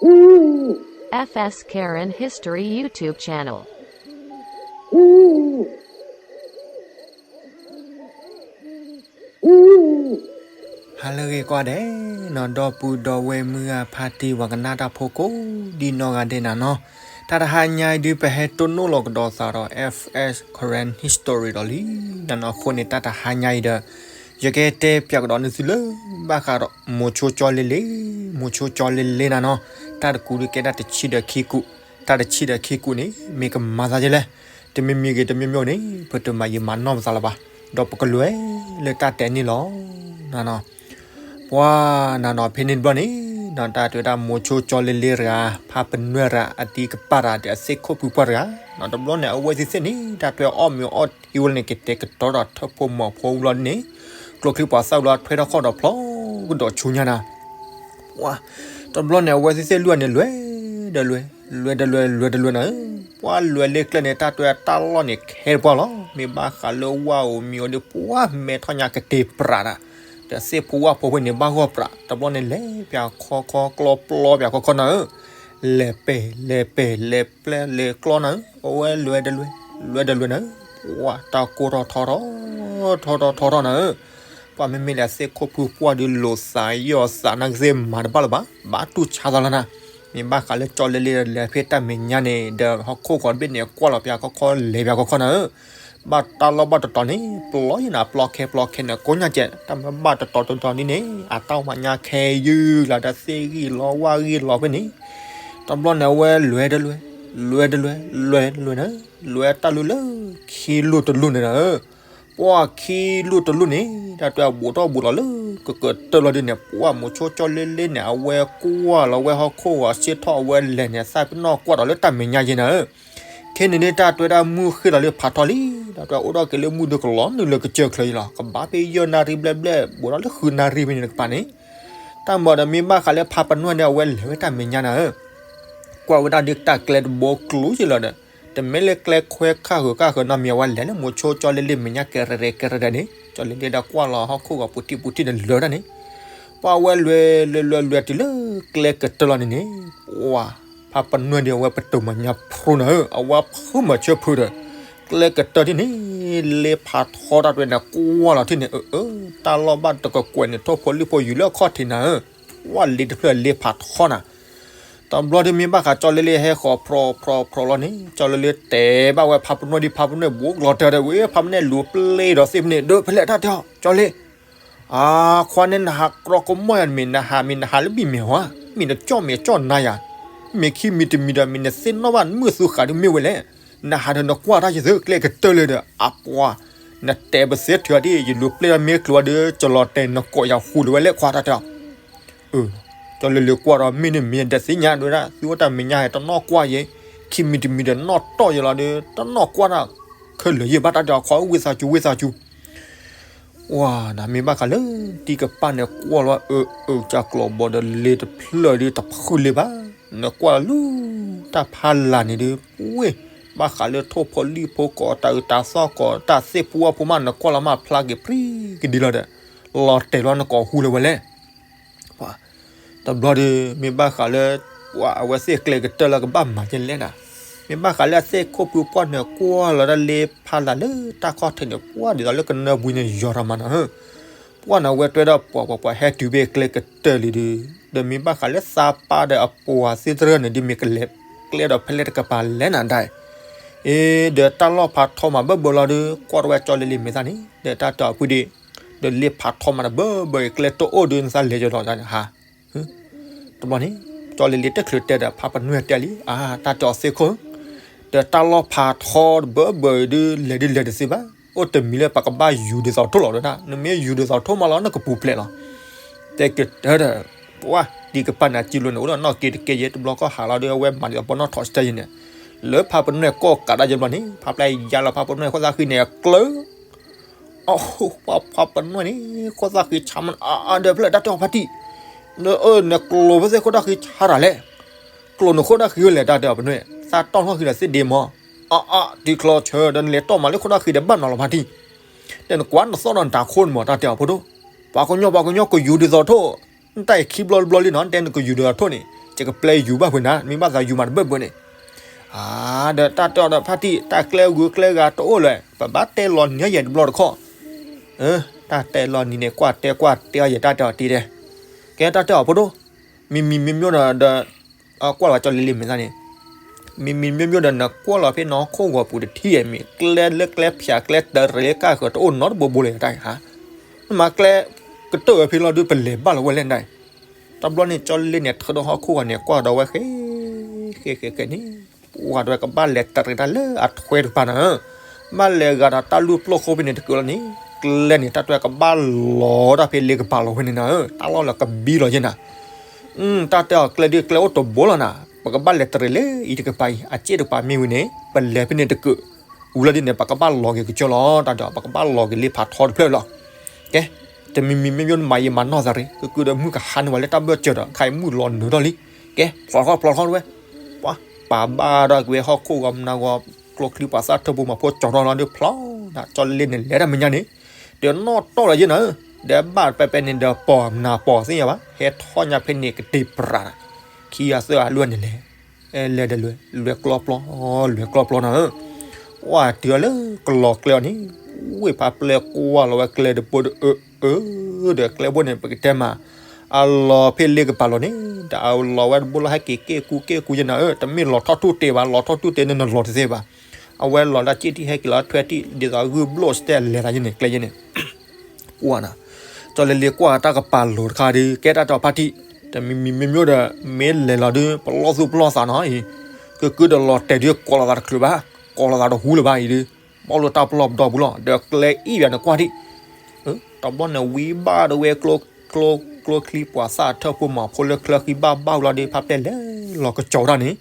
F S Karen History YouTube channel. ဟါလၢအဂ့ၤကိးဂၤဒဲးနီၤ, ဒီပုၢ်ဒီဝဲၢ်မုၢ်ဂၤဖါတံၢ် ပှၤကနၣ်တၢ်ဖိကိးဒံနီၢ်ဂၤဒဲးနၤနီၤ, တၢ်တဟါညါအံၤဒုး ပဟဲတိၢ်နီၣ်လီၤကဒီးသးဒီး F S Karen History ဒီးလံနၤနီၤ. အဃိန့ၣ် တၢ်တဟါညါအံၤဒီး ယကတဲပၠးကဒီးနသုလၢ ဘၣ်ဃးဒီး မိၤဆိကၠီလ့လ့, မိၤဆိကၠီလ့လ့နၤနီၤ. တၢ်တကူးဒုးကဲတၢ်တဆံဒီးခံကူး, တၢ်တဆံဒီးခံကူးန့ၣ် မ့ၢ်ကမၤသးဒ်လဲၣ်, တမံၤမံၤဂ့ၤ တမံၤမံၤန့ၣ် ပတမၤယံာ်မၤနီၢ်ပသးလၢၤဘၣ်, ဒီးပကလဲၤလၢတၢ်တဲန့ၣ်လီၤနၤနီၤ. ပှၤနၤနီၤ ဖဲန့ၣ်တဘျီန့ၣ်နီၤ, တၢ်တဲဝဲဒၣ် မိၤဆိကၠီလ့လ့တဂၤ ဖါပနွဲၣ်တဂၤ အတံၤကပၢ်တဂၤဒီး အသ့ၣ်ခိၣ်ဖုပှၢ်တဂၤနီၤ. တဘျီန့ၣ် အဝဲသ့ၣ်သ့ၣ်န့ၣ် တၢ်တဲအီၣ်မ့ၤအီထံဝဲန့ၣ် ကတဲာ်ကတီၤဒီးထၢၣ်ဖိမီၤဖိဝံၤလီၤန့ၣ်, ကျိချံပှၤသၣ်ဝံၤလီၤ ထွဲထီၣ်ခီၣ်ဒီးဖျီကဒီးဆူညါနၤ. ပှၤ တဘျီန့ၣ် အဝဲသ့ၣ်သ့ၣ်လွံၢ်ဂၤန့ၣ် လဲၤဒီးလဲၤ, လဲၤဒီးလဲၤ, လဲၤဒီးလဲၤနၤဧၢ. ပှၤလဲၤလၢကျဲန့ၣ် တၢ်တဲတၢ်လီၢ်န့ၣ် ခဲတပှၢ်လီၤ. မ့ၢ်ဘၣ်ဃးလၢဝၣ်ဧိၤမံၤဧိၤဒီး ပှၤမဲထီၣ်ညါကတ့ၤပြးတၢ်, ဒီးသ့ၣ်ဖိဝၣ်ဖိဖဲန့ၣ် ဘၣ်ဂီၢ်ပြး, တဘျီန့ၣ် လဲၤပၠးခီခီ ကျီပျီပၠးခီခီနၤဧၢ. လဲၤပဲာ် လဲၤပဲာ် လဲၤပျဲ လဲၤကျီနၤဧၢ. အဝဲလဲၤဒီးလဲၤ, လဲၤဒီးလဲၤနၤဧၢ. ပှၤတၢ်ကိၢ်ထီၣ်ထီထီၣ်, ထီထီၣ်ထီထီၣ်နၤဧၢ. ပှၤမ့မ့ၢ်လၢသ့ၣ်ခိၣ်ဖုပှၢ်ဒီး လိာ်သးယီၢ်သးနၤကသ့ၣ်မၤတဘၣ်လၢၤဘၣ်, ဘၣ်တူၢ်ဆါသးလီၤနၤ. မ့ၢ်ဘၣ်ဃးလၢကၠီလ့လ့ဒီး လဲၤဖဲတၢ်မဲာ်ညါန့ၣ်ဒီး ဟီၣ်ခိၣ်ဂီၤတဘ့ၣ်န့ၣ် ကွၢ်လီၤပၠးခီခီ လဲၤပၠးခီခီနၤဧၢ. ဘၣ်တၢ်လီၢ်ဘၣ်တတီၤန့ၣ် ပျီယနၤ ပျီခဲပျီခဲန့ၣ် ကိးညါကဲး တၢ်မ့ၢ်ဘၣ်တတီၤတတီၤဒ်န့ၣ် အတၢ်မၤညါခဲယုၢ်လီၤဒီး သ့ၣ်ဂံၢ်လီၤဝၣ်ဂံၢ်လီၤဖဲန့ၣ်, တဘျီန့ၣ် အဝဲလဲၤဒီးလဲၤ, လဲၤဒီးလဲၤ, လဲၤလဲၤနၤ, လဲၤတၢ်လူၤလၢ ခံလူၤတလူၤန့ၣ်နၤဧၢ. ပှၤခံလူၤတလူၤန့ၣ် တၢ်တဲအဘူးထီၣ်ဘူးလီၤလၢ ကကတၢၢ်လီၤဒ်န့ၣ် ပှၤမိၤဆိကၠီလ့လ့န့ၣ် အဝဲကွၢ်လီၤဝဲဟီၣ်ခိၣ်ဂီၤ ဆ့ၣ်ထီၣ်အဝဲလဲၤန့ၣ် သးပ့ၤနီၣ်ကွၢ်ဒီးလၢတၢ်မဲာ်ညါယဲနၤဧၢ. ခဲန့ၣ်န့ၣ် တၢ်တဲဝဲဒၣ်မုၢ်ဃ့လီၤလၢဖးထီလံ, တၢ်တဲအိၣ်ဒီးက့ၤလၢမုၢ်ဒုးကလီၤနုာ်လၢကစၢၢ်ချၢအံၤလီၤ. ကဘၣ်ဖဲယဲၢ်နၣ်ရံၣ်ဘျဲၣ်ဘျဲၣ် ဘူးဒီးလၢဃုနၣ်ရံၣ်ဖဲန့ၣ်တကပၤန့ၣ်, တၢ်မၤဒီးမ့ၢ်ဘၣ်ဃးလၢဖးပနွဲၣ်ဒီး အဝဲလဲၤဝဲတၢ်မဲာ်ညါနၤဧၢ. ကွၢ်ဝဲဒၣ်ဒ်တၢ်ကျဲတဘိကျိၤက့လီၤဒီး တမ့ၢ်လၢကျဲခွဲခၣ်ဃုာ်ခၣ်ဃုာ်နီတမံၤ အဝဲလဲၤလၢမိၤဆိကၠီလ့လ့မဲာ်ညါကဲရဲၣ်ကဲရဲၣ်ဒဲးန့ၣ် ကၠီလ့လ့ဒီးကွၢ်လီၤဟီၣ်ခိၣ်ဂီၤပူၤထံၣ်ပူၤထံၣ်န့ၣ်လၢာ်ဒၣ်န့ၣ်, ပှၤဝဲလဲၤလဲၤလဲၤလဲၤတုၤလၢကျဲကတၢၢ်လီၤန့ၣ်န့ၣ်, ပှၤ ဖးပနွဲၣ်ဒီး အဝဲပတုာ်မၤညါဖျိနၤဧၢ, အဝဲဖုမၤဆၢဖုဒီး ကျဲကတၢၢ်ဒ်န့ၣ်, လ့ဖးထီတၢ်တဲန့ၣ် ကွၢ်လီၤထံၣ်န့ၣ် အၢ အၢ တၢ်လီၢ်ဘၣ်တကကွဲးန့ၣ် ထိၣ်ဖိလံၣ်ဖိယူၤလၢအခီၣ်ထံးနၤဧၢ, ပှၤလ့တဖျၢၣ်လ့ဖးထီနၤ. တဘျီဒ်မ့ၢ်ဘၣ်ဃးကၠီလ့လ့ဟဲဃီၤဖြီဖြီဖြီလီၤန့ၣ် ကၠီလ့လ့တဲဘၣ်ဝဲဖးပနွဲၣ်ဒ် ဖးပနွဲၣ်ဘူးကလီၤတဲာ်ဒီးဝဲ ဖးပနွဲၣ်လူၤပျဲဒီးသ့ၣ်ဖဲန့ၣ် ဒီးဖဲလဲၣ်တၢ်တဲအီၤ ကၠီလ့ အခွါန့ၣ် နဟးကြီကမီၢ်ယၤ မ့ၢ်နဟးမ့ၢ်နဟးလၢဘံၣ်မဲာ်ဝါ, မ့ၢ်နကၠီၣ်မ့ၢ်ကၠီၣ်နါယၤ, မ့ၢ်ခံမံၤတမံၤဒီး မ့ၢ်နသ့ၣ်နီၣ်ဘၣ်နမုၢ်သူဃာ်ဒ်မ့ၢ်ဝဲလဲၣ်, နဟးဒီးနကွၢ်တၢ်ယသ့ၣ်ကျဲကတၢၢ်လၢဒီး အပှၤ နတဲပသ့ထၢၣ်ဒ် ယလူၤပျဲဒီးမ့ၢ်ကျိၤဒီး ကလီၤတဲာ်နကိးယၤဟူးလၢၤဝဲလဲၣ်ခွါတၢ်တဲအီၤ ကၠီလ့လ့ကွၢ်ဒီး မ့ၢ်န့ၣ်မ့ၢ်ဒဲးသ့ၣ်ညါဒ်ဝဲဒၣ် သုအိၣ်တၢ်မဲာ်ညါဟဲတနီၣ်ကွၢ်ယဲ, ခံမံၤတမံၤဒီးနီၣ်တီၢ်ယဲလီၤဒီး တနီၣ်ကွၢ်တၢ် ခဲလၢာ်ယဲဘၣ်တၢ်တဲအီၤ ခွါဝံသးစူၤ ဝံသးစူၤ ဝၤနၤ မ့ၢ်ဘၣ်ဃးလၢတံၤကပၤန့ၣ် ကွၢ်လီၤအၢ အၢ ကၢ်ကျီၤဘီဒီး လ့တဖျၢၣ်ဒီးတဖုလ့ဘၣ်, နကွၢ်လီၤလၢတၢ်ဖးလာ်န့ၣ်ဒီး ပှ့ၤ ဘၣ်ဃးလၢထိၣ်ဖိလံၣ်ဖိကိးတၢ်အုးတၢ်သီၣ်ကိး တၢ်သ့ၣ်ဖိဝၣ်ဖိမး နကွၢ်လီၤမးဖျါက့ၤပြံကဒံလီၤဒီး လီၤတဲာ်လီၤနကိးဟူးလၢၤဝဲလဲၣ် တဘျီဒီး မ့ၢ်ဘၣ်ဃးလၢ ပှၤအဝဲသ့ၣ်ကျဲကတၢၢ်လၢကဘၣ်မၤဒ်လဲၣ်နၤ, မ့ၢ်ဘၣ်ဃးလၢအသ့ၣ်ခိၣ်ဖုပှၢ်န့ၣ် ကွၢ်လီၤဒၣ်လ့ဖးလာ်လၢတၢ်ခီၣ်ထံးန့ၣ် ပှၤဒ်သိးလၢကနၢဘှံးန့ၣ် ယီၤထီၣ်မးနၤဧၢ, ပှၢ်န့ၣ် အဝဲတွဲဒီးပှၤပှၤပှၤဟဲတုၤဖဲကျဲကတၢၢ်လံဒီး ဒီးမ့ၢ်ဘၣ်ဃးလၢသးပၢ်ဒီးအပှၤသ့ၣ်တဖၣ်န့ၣ် ဒ်မ့ၢ်ကလဲၤကျဲဒီးဖဲလဲၣ်တကပၤလဲၣ်နၤဒၣ်, အ့ ဒီးတၢ်လီၢ်ဖးထီမးဘၢဘၢလီၤဒီး ကွၢ်ထီၣ်ဝဲကၠီလ့လ့မဲာ်သၣ်န့ၣ် ဒီးတၢ်တဲအီၤဖုဒံး ဒီးလ့ဖးထီမးဒီးဘၢဘၢအံၤ ကျဲတအိၣ်ဒီးနသးလဲၤယီၤလီၤဟါ, တဘျီန့ၣ် ကၠီလ့လ့တချုးတဲဒီး ဖးပနွဲၣ်တဲလံ အါ တၢ်တဲအီၤသ့ၣ်ခိၣ်, ဒီးတၢ်လီၢ်ဖးထီတဘၢဘၢအံၤဒီး လဲၤဒ်လဲၤတသ့ဘၣ်, အိၣ်တမံၤလၢပကဘၣ်ယူၤဒ်သိးထိၣ်လီၤဒၣ်, နမ့ၢ်ယူၤဒ်သိးထိၣ်မးလီၤ နကပူၤဖျဲးလီၤ, တဲကတၢၢ်ဒီး ပှၤတံၤကပၤန့ၣ် အစုလိၤန့ၣ် အိၣ်ဒီးနီၢ်က့တကဲယဲ တဘျီကီၢ်ဟးလီၤဒီး အဝဲမၤဒ်သိးပနီၣ်ထီၣ်စတၢ်ယဲန့ၣ်, လၢဖးပနွဲၣ်ကိးကးဒၣ်ယဲဘျီန့ၣ် ဖးပျဲယါလီၤဖးပနွဲၣ်ခိၣ်သၣ်ဃံန့ၣ် အကျၢၤ အၢ ပှၤဖးပနွဲၣ်န့ၣ် ခိၣ်သၣ်ဃံဆါမး အါအါဒီးဖဲလဲၣ်တၢ်တဲအီၤဖါတံၢ်, နကျိၤဖဲသ့ၣ်ခိၣ်သၣ်ဃံဆါတၢ်လဲၣ်, ကျိၤနခိၣ်သၣ်ဃံဝဲလဲၣ်တၢ်တဲအီၤပနွဲၣ် သးတီၢ်လီၢ်ဃံဒီးသ့ၣ်ဒ့မး, အါအါ တံၤချီဆၢဒီးနလဲၤတီၢ်မးလၢခိၣ်သၣ်ဃံဒီးဘၣ်နီၤလီၤဖါတံၢ်, ဒီးနကွၢ်နသီၣ်ဒီးနတၤခိၣ်န့ၣ်မး တၢ်တဲအီၤဖိဒိၣ်, ပှၤကညီ ပှၤကညီကယူၤဒ်သိးထိၣ်, နတၢ်အံၤခံဘျီတဘျီလံနီၤ နတဲနကယူၤဒ်သိးထိၣ်န့ၣ်, က ယကပျဲယူၤဘၣ်ဖုးနၤ မ့ၢ်ဘၣ်သးယူၤမးတဘၢၣ်ဘၢၣ်န့ၣ်, အါ ဒီးတၢ်တဲအီၤဒီးဖါတံၢ် တၢ်ကျဲဂုၤကျဲဂၤတအိၣ်လၢၤ ပဘၣ်တဲလီၤနံၤယဲၢ်တဘျီတခီၣ်, တၢ်တဲလီၤနံၤန့ၣ် ကွၢ်တဲကွၢ်တဲအီၤယဲၢ် တၢ်တဲအီၤတံၢ်တဲ, ကဲတၢ်တဲအီၤဖိဒိၣ်, မံမံမ့မ့ၢ်ဒီး ဒီး ကွၢ်လီၤကၠီလ့လ့မ့ၢ်သးန့ၣ်, မံမံမ့မ့ၢ်ဒီး နကွၢ်လီၤဖဲနဟီၣ်ခိၣ်ဂီၤပူၤတထံၣ်အံၤ မ့ၢ်ကျဲလၢကျဲဖၠးကျဲတရံးလၢကၢ်ဃၢၤတအိၣ်နီတဘိဘိလၢၤတၢ်အံၤဧါ, နမၤကျဲကတၢၢ်ဝဲဖဲလီၤဒုး ပလဲၤဘၣ်လီၤဝဲလဲၣ်ဒၣ်အံၤ, တဘျီန့ၣ် ကၠီလ့လ့န့ၣ် ထၢဒီးဟီၣ်ခိၣ်ဂီၤန့ၣ် ကွၢ်ဒီးဝဲဃဲ ဃဲဃဲဃဲန့ၣ်, ပှၤတဲဝဲကဘၣ်လဲၤတရံးတၢ်လၢအထွဲတကပၤနၤဧၢ, ဘၣ်လဲၤဂၤဒီးတၢ်လူၢ်ပျိၢ်ဃိဖဲန့ၣ်တကုာ်လီၤန့ၣ်, ကျဲန့ၣ် တၢ်တဲဝဲကဘၣ်လီၤတၢ်ဖဲလ့ကပၤလီၤဝဲန့ၣ်နၤဧၢ, တၢ်လီၢ်လၢကဘံလီၤယဲၢ်နၤ တၢ်တဲအီၤကျဲဒုးကျဲအိၣ်တဘိလီၤနၤ, ပကဘၣ်လဲၤတရံးလၢအံၤတကပၤအံၤ အစ့ၣ်တကပၤမ့ၢ်ဝံၤန့ၣ် ပလဲၤဖဲန့ၣ်တကုာ်, ဝံၤလီၤဒ်န့ၣ် ပကဘၣ်လီၤက့ၤကစၢၢ်လီၤ, တၢ်တဲအီၤ ပကဘၣ်လီၤက့ၤလ့ဖးထီတဖျၢၣ်လီၤ. ကဲ, တမံၤမံၤမ့မ့ၢ်မၤယံာ်မၤနီၢ်သးရ့ၣ် ကကုာ်ဒီးမုၢ်ကဟါန့ၢ်ဝဲလၢတၢ်ဘၢၣ်စၢၤဒီး ခါအံၤမုၢ်လီၤနုာ်ထီၣ်လံ, ကဲ ဖျိးထီၣ်ဖျိးထီၣ်ဝဲ, ပှၤပာ်ဘၣ်ဒီးက့ၤဝဲဟီၣ်ခိၣ်ဂီၤမနၤဂီၤ ကျိချံပှၤသၣ်ထၢၣ်ဖိမၤဖိကၠီၤထီၣ်လီၤဒုးဖျိးနၤ, ကၠီလ့လ့န့ၣ် လဲၤတၢ်မဲာ်ညါန့ၣ် ဒီးနီၣ်တီၢ်လီၤယဲၢ်နၤဧၢ, ဒီးဘၣ်ပဲပဲန့ၣ်ဒီးပီၢ်မနၤပီၢ်သ့ၣ်ညါဘၣ်, ဟဲထီၣ်ညါဖဲန့ၣ်ကတ့ၤပြးနၤ, ခံဂၤသၢဂၤလွံၢ်ဂၤန့ၣ်လဲၤ လဲၤဒီးလွဲၢ်ကျီပျီ, လွဲၢ်ကျီပျီနၤဧၢ, ပှၤတုၤအီၤလၢကလီၤကျဲအီၤန့ၣ်, ဝ့ၢ်ဖးပျဲကွၢ်လီၤဝဲကျဲတဘိဒီး အၢ အၢ ဒီးကျဲဘိန့ၣ် ပကတဲမး အလီၤဖဲလ့ကပၤလီၤန့ၣ် ဒီးအလီၤဝဲတဘိလီၤ ဟဲက့ၤက့ၢ်ကူက့ၢ်ကူယဲၢ်နၤဧၢ, တမ့ၢ်လီၤထီၣ်ထူၣ်တ့ၢ်ဘၣ်, လီၤထီၣ်ထူၣ်တ့ၢ်န့ၣ်နလီၤတသ့ဘၣ်, အဝဲလီၤလၢစ့ၣ်ထံၣ်ဟဲက့ၤလီၤထွဲထံၣ် ဒ်သိးဂုၢ်ဘျိၣ်စတဲလဲၤသးယဲၢ်န့ၣ် ကျဲယဲၢ်န့ၣ် ကွၢ်နၤ, ကၠီလ့လ့ကွၢ်တၢ်ကပၤလီၤတခါဒီး ကဲတၢ်တဲအီၤဖါတံၢ်, တမံၤမံၤမ့မ့ၢ်ဒီး မ့ၢ်လဲၤလီၤဒုး ပလီၢ်သူၣ်ပလီၢ်သးနီၤအံၤ, ကကုာ်ဒီးလီၤတဲာ်ဒုးကိးလီၤသးတချုးဘၣ်, ကိးလီၤသးတဟူလၢၤဘၣ်အံၤဒုး, ဘီၣ်လၢတၢ်ပလီၢ်ပဒီပူၤလီၤ ဒီးကျဲအံၤဘၣ်နကွၢ်ထံၣ်, တဘျီန့ၣ်ဝံဘၣ်ဒီးဝဲ ကျိချံပှၤသၣ်ထၢၣ်ဖိမၤဖိလၢချၢဃံဘၣ်ဘၣ်ဝံၤလီၤဒီး ဖးပျဲလဲၤလီၤကစီၤတၢ်န့ၣ်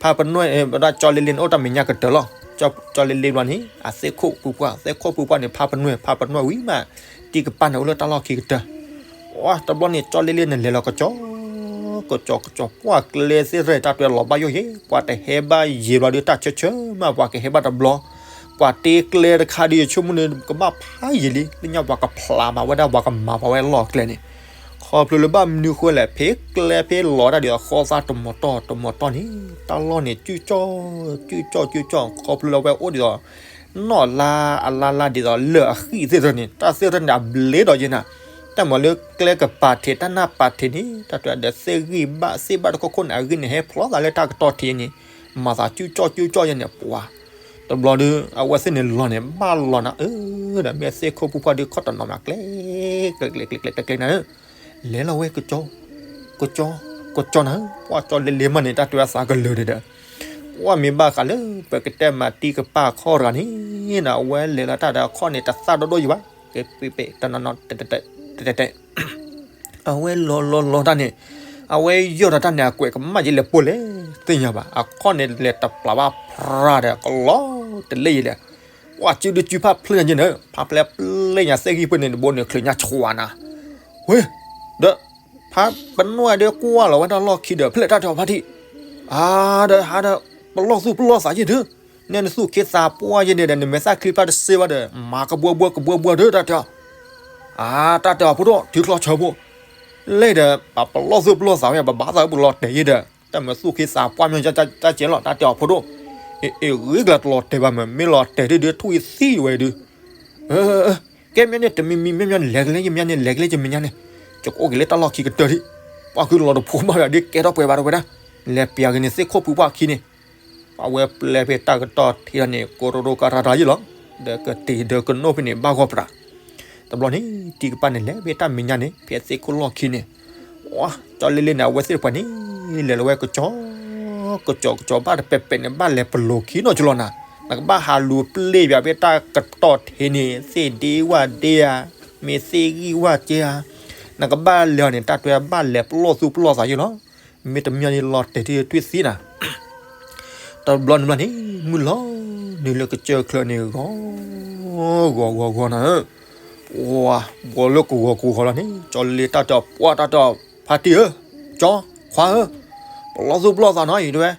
ဖးပနွဲၣ် ဝဲဒၣ်ကၠီလ့လ့န့ၣ် အိၣ်တၢ်မဲာ်ညါကတၢၢ်လီၤ. ကၠီလ့လ့ဘျီန့ၣ် အသ့ၣ်ခိၣ်ပူၤပှၢ် သ့ၣ်ခိၣ်ပူၤပှၢ်န့ၣ် ဖးပနွဲၣ် ဖးပနွဲၣ်ဝံၤမး တံၢ်ကပၤန့ၣ် အိၣ်လၢတၢ်လီၢ်ခံကတၢၢ်. ဝဲ တဘျီန့ၣ် ကၠီလ့လ့န့ၣ် လဲၤလီၤကစီၤ ကစီၤကစီၤ ပှၢ်ကျဲသ့ၣ်တဖၣ်န့ၣ် တၢ်တွဲလီၤဘၣ်ယိၣ်ယဲၢ် ပှၤတဟဲဘၣ်ယံာ်ဘျီဒီး တၢ်ဆၢဆၢမး ပှၤကဟဲဘၣ်တဘျီ ပှၤတ့ကျဲတခါဒီး ယဆိကမိၣ်န့ၣ် ကဘၣ်ဖးယံာ်လံ လၢညါပှၤကဖျးဘၣ်ဝဲဒၣ် ပှၤကမၤဘၣ်ဝဲလီၢ်ကျဲန့ၣ် ခီဖျိလၢဘၣ်မနုၤဃိလဲၣ် ဖဲကျဲဖဲလီၤတၢ်ဒ်သိး ဃီသးတမီၤတီၢ်တမီၤတီၢ်န့ၣ် တၢ်လီၢ်န့ၣ် စုၣ်ကၠီၣ် စုၣ်ကၠီၣ် စုၣ်ကၠီၣ် ခီဖျိလၢအဝဲအိၣ်ဒ်သိး နီၣ်လါအလါလါဒ်သိးလၢၢ်အဃံၣ်သ့ၣ်တဖၣ်န့ၣ် တၢ်သ့ၣ်တဖၣ်န့ၣ် အဘျ့ဒီးယဲၢ်နၤ တၢ်မၤလၢကျဲကပၤထံး တၢ်နၢ်ပၤထံးန့ၣ် တၢ်တဲဒီးသ့ၣ်ဂံၢ်ဘၣ်သ့ၣ်ဘၣ်တခိၣ်ခိၣ်န့ၣ် အဂံၢ်န့ၣ် ဟဲဖျီသးလၢတၢ်ကတီၢ်ထံးန့ၣ် မၤသးစုၣ်ကၠီၣ်စုၣ်ကၠီၣ်ယဲၢ်န့ၣ် ပှၤ တဘျီဒီး အဝဲသ့ၣ်န့ၣ်လီၤန့ၣ် ဘၣ်လီၤနၤဧၢ ဒီးမ့ၢ်သ့ၣ်ခိၣ်ဖိခွါဒီးခီၣ်တနီၤမး ကျဲ ကျဲ ကျဲ ကျဲ ကျဲ ကျဲ နၤဧၢ လဲၤလီၤဝဲကစီၤ ကစီၤ ကစီၤနၤဧၢ ပှၢ်ကၠီလ့လ့မးန့ၣ် တၢ်တဲအသးကလၢာ်ဒံးဒီး ပှၢ်မ့ၢ်ဘၣ်ဃးလၢ ပကတဲမၤတံၢ်ကပၤခီတဂၤန့ၣ် နဝဲလဲၤလီၤတၢ်ဒီးအခီၣ်န့ၣ် တသၣ်ဒိၣ်ဒိၣ်ယံၤဘၣ် ကဲ ပ့ၤပ့ၤတနီၤနီၤ တဲတဲတဲ အဝဲလီၤလီၤလီၤတၢ်န့ၣ် အဝဲယီၢ်ဒီးတၢ်န့ၣ် အကွဲးကမၣ်ယဲၢ်လဲၤပိၢ်လဲၣ် သ့ၣ်ညါဘၣ် အခီၣ်န့ၣ်လဲၤတပျၢ်ဘၣ်ဖြးဒီး ကလီၤတလဲၣ်ယံၤလဲၣ် ပှၢ်စုဒုစုဖးဖျဲၣ်ညါယဲၢ်န့ၣ် ဖးဖျဲၣ်ဖျဲၣ်ညါသ့ၣ်ဂံၢ်ပှ့ၤန့ၣ် တဘိန့ၣ် ချုးညါဆှးနၤ ဝဲ ဒီး ဖးပနွဲၣ်ဒုးကွၢ်လီၤဝဲတၢ်လီၢ်ခံဒီး ဖဲလဲၣ်တၢ်တဲအီၤဖါတံၢ် အါ ဒီးဟးဒီး ပလီၢ်သူၣ်ပလီၢ်သးယဲၢ်ဒုး နဲနသူၣ်ခ့သးပှၢ်ယဲၢ်န့ၣ်ဒီး နမဲာ်သၣ်ချံဖျါတစ့ဘၣ်ဒီး မၤကဘှီဘှီကဘှီဘှီဒုး တၢ်တဲအီၤ အါ တၢ်တဲအီၤဖိဒိၣ် ထုးချီဆၢဖိ လဲၣ်ဒီး ပပလီၢ်သူၣ်ပလီၢ်သးဝဲ ပဘၣ်သးပလီၤတဲာ်ယဲၢ်ဒီး တၢ်မၤသူၣ်ခ့သးပှၢ်မ့ၢ်တၢ်ကဲလီၤ တၢ်တဲအီၤဖိဒိၣ် အ့ၣ်ဂ့ၤကလီၤတဲာ်ဘၣ်မး မ့ၢ်လီၤတဲာ်ဒုးဒုး ထွံၣ်သံဝဲဒုး ကဲမ့ၢ်န့ၣ် တမံၤမံၤမ့ၢ်မ့ၢ်န့ၣ် လဲၤကလဲၣ်ယမဲာ်ညါန့ၣ် လဲၤကလဲၣ်ယမဲာ်ညါန့ၣ် ယကအိၣ်က့ၤလၢတၢ်လီၢ်ခံကတၢၢ်ဒံး ပှၢ်ခုလီၤတဖိးဘၣ်ဒီး ကဲထီၣ်ပှဲၤဘၣ်ဒီးဝဲဒၣ် လဲၤပျးက့ၤန့ၣ် သ့ၣ်ခိၣ်ဖုပှၢ်ခံန့ၣ် အဝဲပျဲဖဲတၢ်ကတီၢ်ထံးလီၤန့ၣ် ကိရိကရၤတၢ်ယံၤလီၤ ဒီးကတ့ၤဒီးကနိၣ်ဖဲန့ၣ် ဘၣ်ဂီၢ်ပြး တဘျီန့ၣ် တံၢ်ကပၤန့ၣ် လဲၤဖဲတၢ်မဲာ်ညါန့ၣ် ဖဲသ့ၣ်ခိၣ်လီၢ်ခံန့ၣ် ဝဲ ကၠီလ့လ့န့ၣ် အဝဲသ့ၣ်တဖၣ်န့ၣ် လဲၤလီၤဝဲကစီၤ ကစီၤကစီၤ ဘၣ်တပဲာ်ပဲာ်န့ၣ် ဘၣ်လဲၤပလိာ်ခံနီၤကလီၤနၤ နကဘၣ်ဟးလူၤပျဲၢ်ဘၣ်ဖဲတၢ်ကတီၢ်ထံးန့ၣ် သ့ၣ်ဒ့ဝၣ်ဒ့ဧါ မ့ၢ်သ့ၣ်ဂံၢ်ဝၣ်ကဲဧါ နကဘၣ်လဲၤအီၤန့ၣ် တၢ်တွဲဘၣ်လဲၤပလီၢ်သူၣ်ပလီၢ်သးယံၤလီၤ မ့ၢ်တမံၤန့ၣ်လီၤတဲာ်ထံထွံၣ်သံနၤ တဘျီန့ၣ်ဘျီန့ၣ် မုၢ်လီၤနုာ်လၢကစၢၢ်ချၢန့ၣ် ဂီၤ ဂီၤ ဂီၤ ဂီၤနၤဧၢ ပှၤ ဘှီလၢကဂီၤကဂီၤလီၤန့ၣ် ကၠီလ့လ့တၢ်တဲအီၤ ပှၢ်တၢ်တဲအီၤ ဖါတံၢ်ဧၢ ကၠီ ခွါဧၢ ပလီၢ်သူၣ်ပလီၢ်သးနီၤ အံၤတဝဲ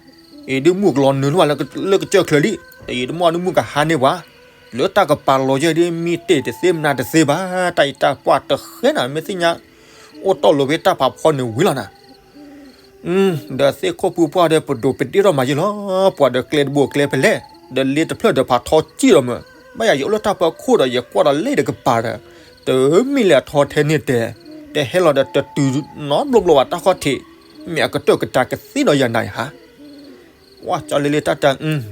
အံၤဒုးမုၢ်ကလီၤနုာ်လၢ လၢကစၢၢ်ချၢလံ ဒီးအံၤတမီၢ်ဒုးမုၢ်ကဟါန့ၢ်ပှၤ လၢတၢ်ကပၤလီၤယဲၢ်ဒုး မံတ့ၢ်တသ့မနၤတသ့ဘၣ် တၢ်အံၤတၢ်ပှၢ်တဃဲနၤ မ့ၢ်သ့ၣ်ညါ အိၣ်တီၢ်လိာ်ဖဲတၢ်ဖးဖီန့ၣ်ဝံၤလီၤနၤ ဒီးသ့ၣ်ခိၣ်ဖုပှၢ်ဒီး ပဒိးပဒ့ၣ်ထီၣ်မးယ့လီၤ, ပှၤဒီးကျဲတဘိကျဲဖဲလဲၣ်, ဒီးလ့တဖျၢၣ်ဒီးဖးထီစံၣ်လီၤမး, ဘၣ်ယၤယအိၣ်လၢတၢ်ပၢခိၣ်ဒီး ယကွၢ်ဒီးလ့တကပၤဒီး, တမ့ၢ်လၢအထီထဲန့ၣ်တဲ, တဟဲလီၤဒီးတတုၤနီတဘျီဘျီဘၣ်တၢ်ခီၣ်ထံး, မ့ၢ်အကတၢၢ်ကတၢၢ်ကသ့ၣ်နီၣ်ယၤနၤဧါ. ဝဲကၠီလ့လ့တၢ်တဲ,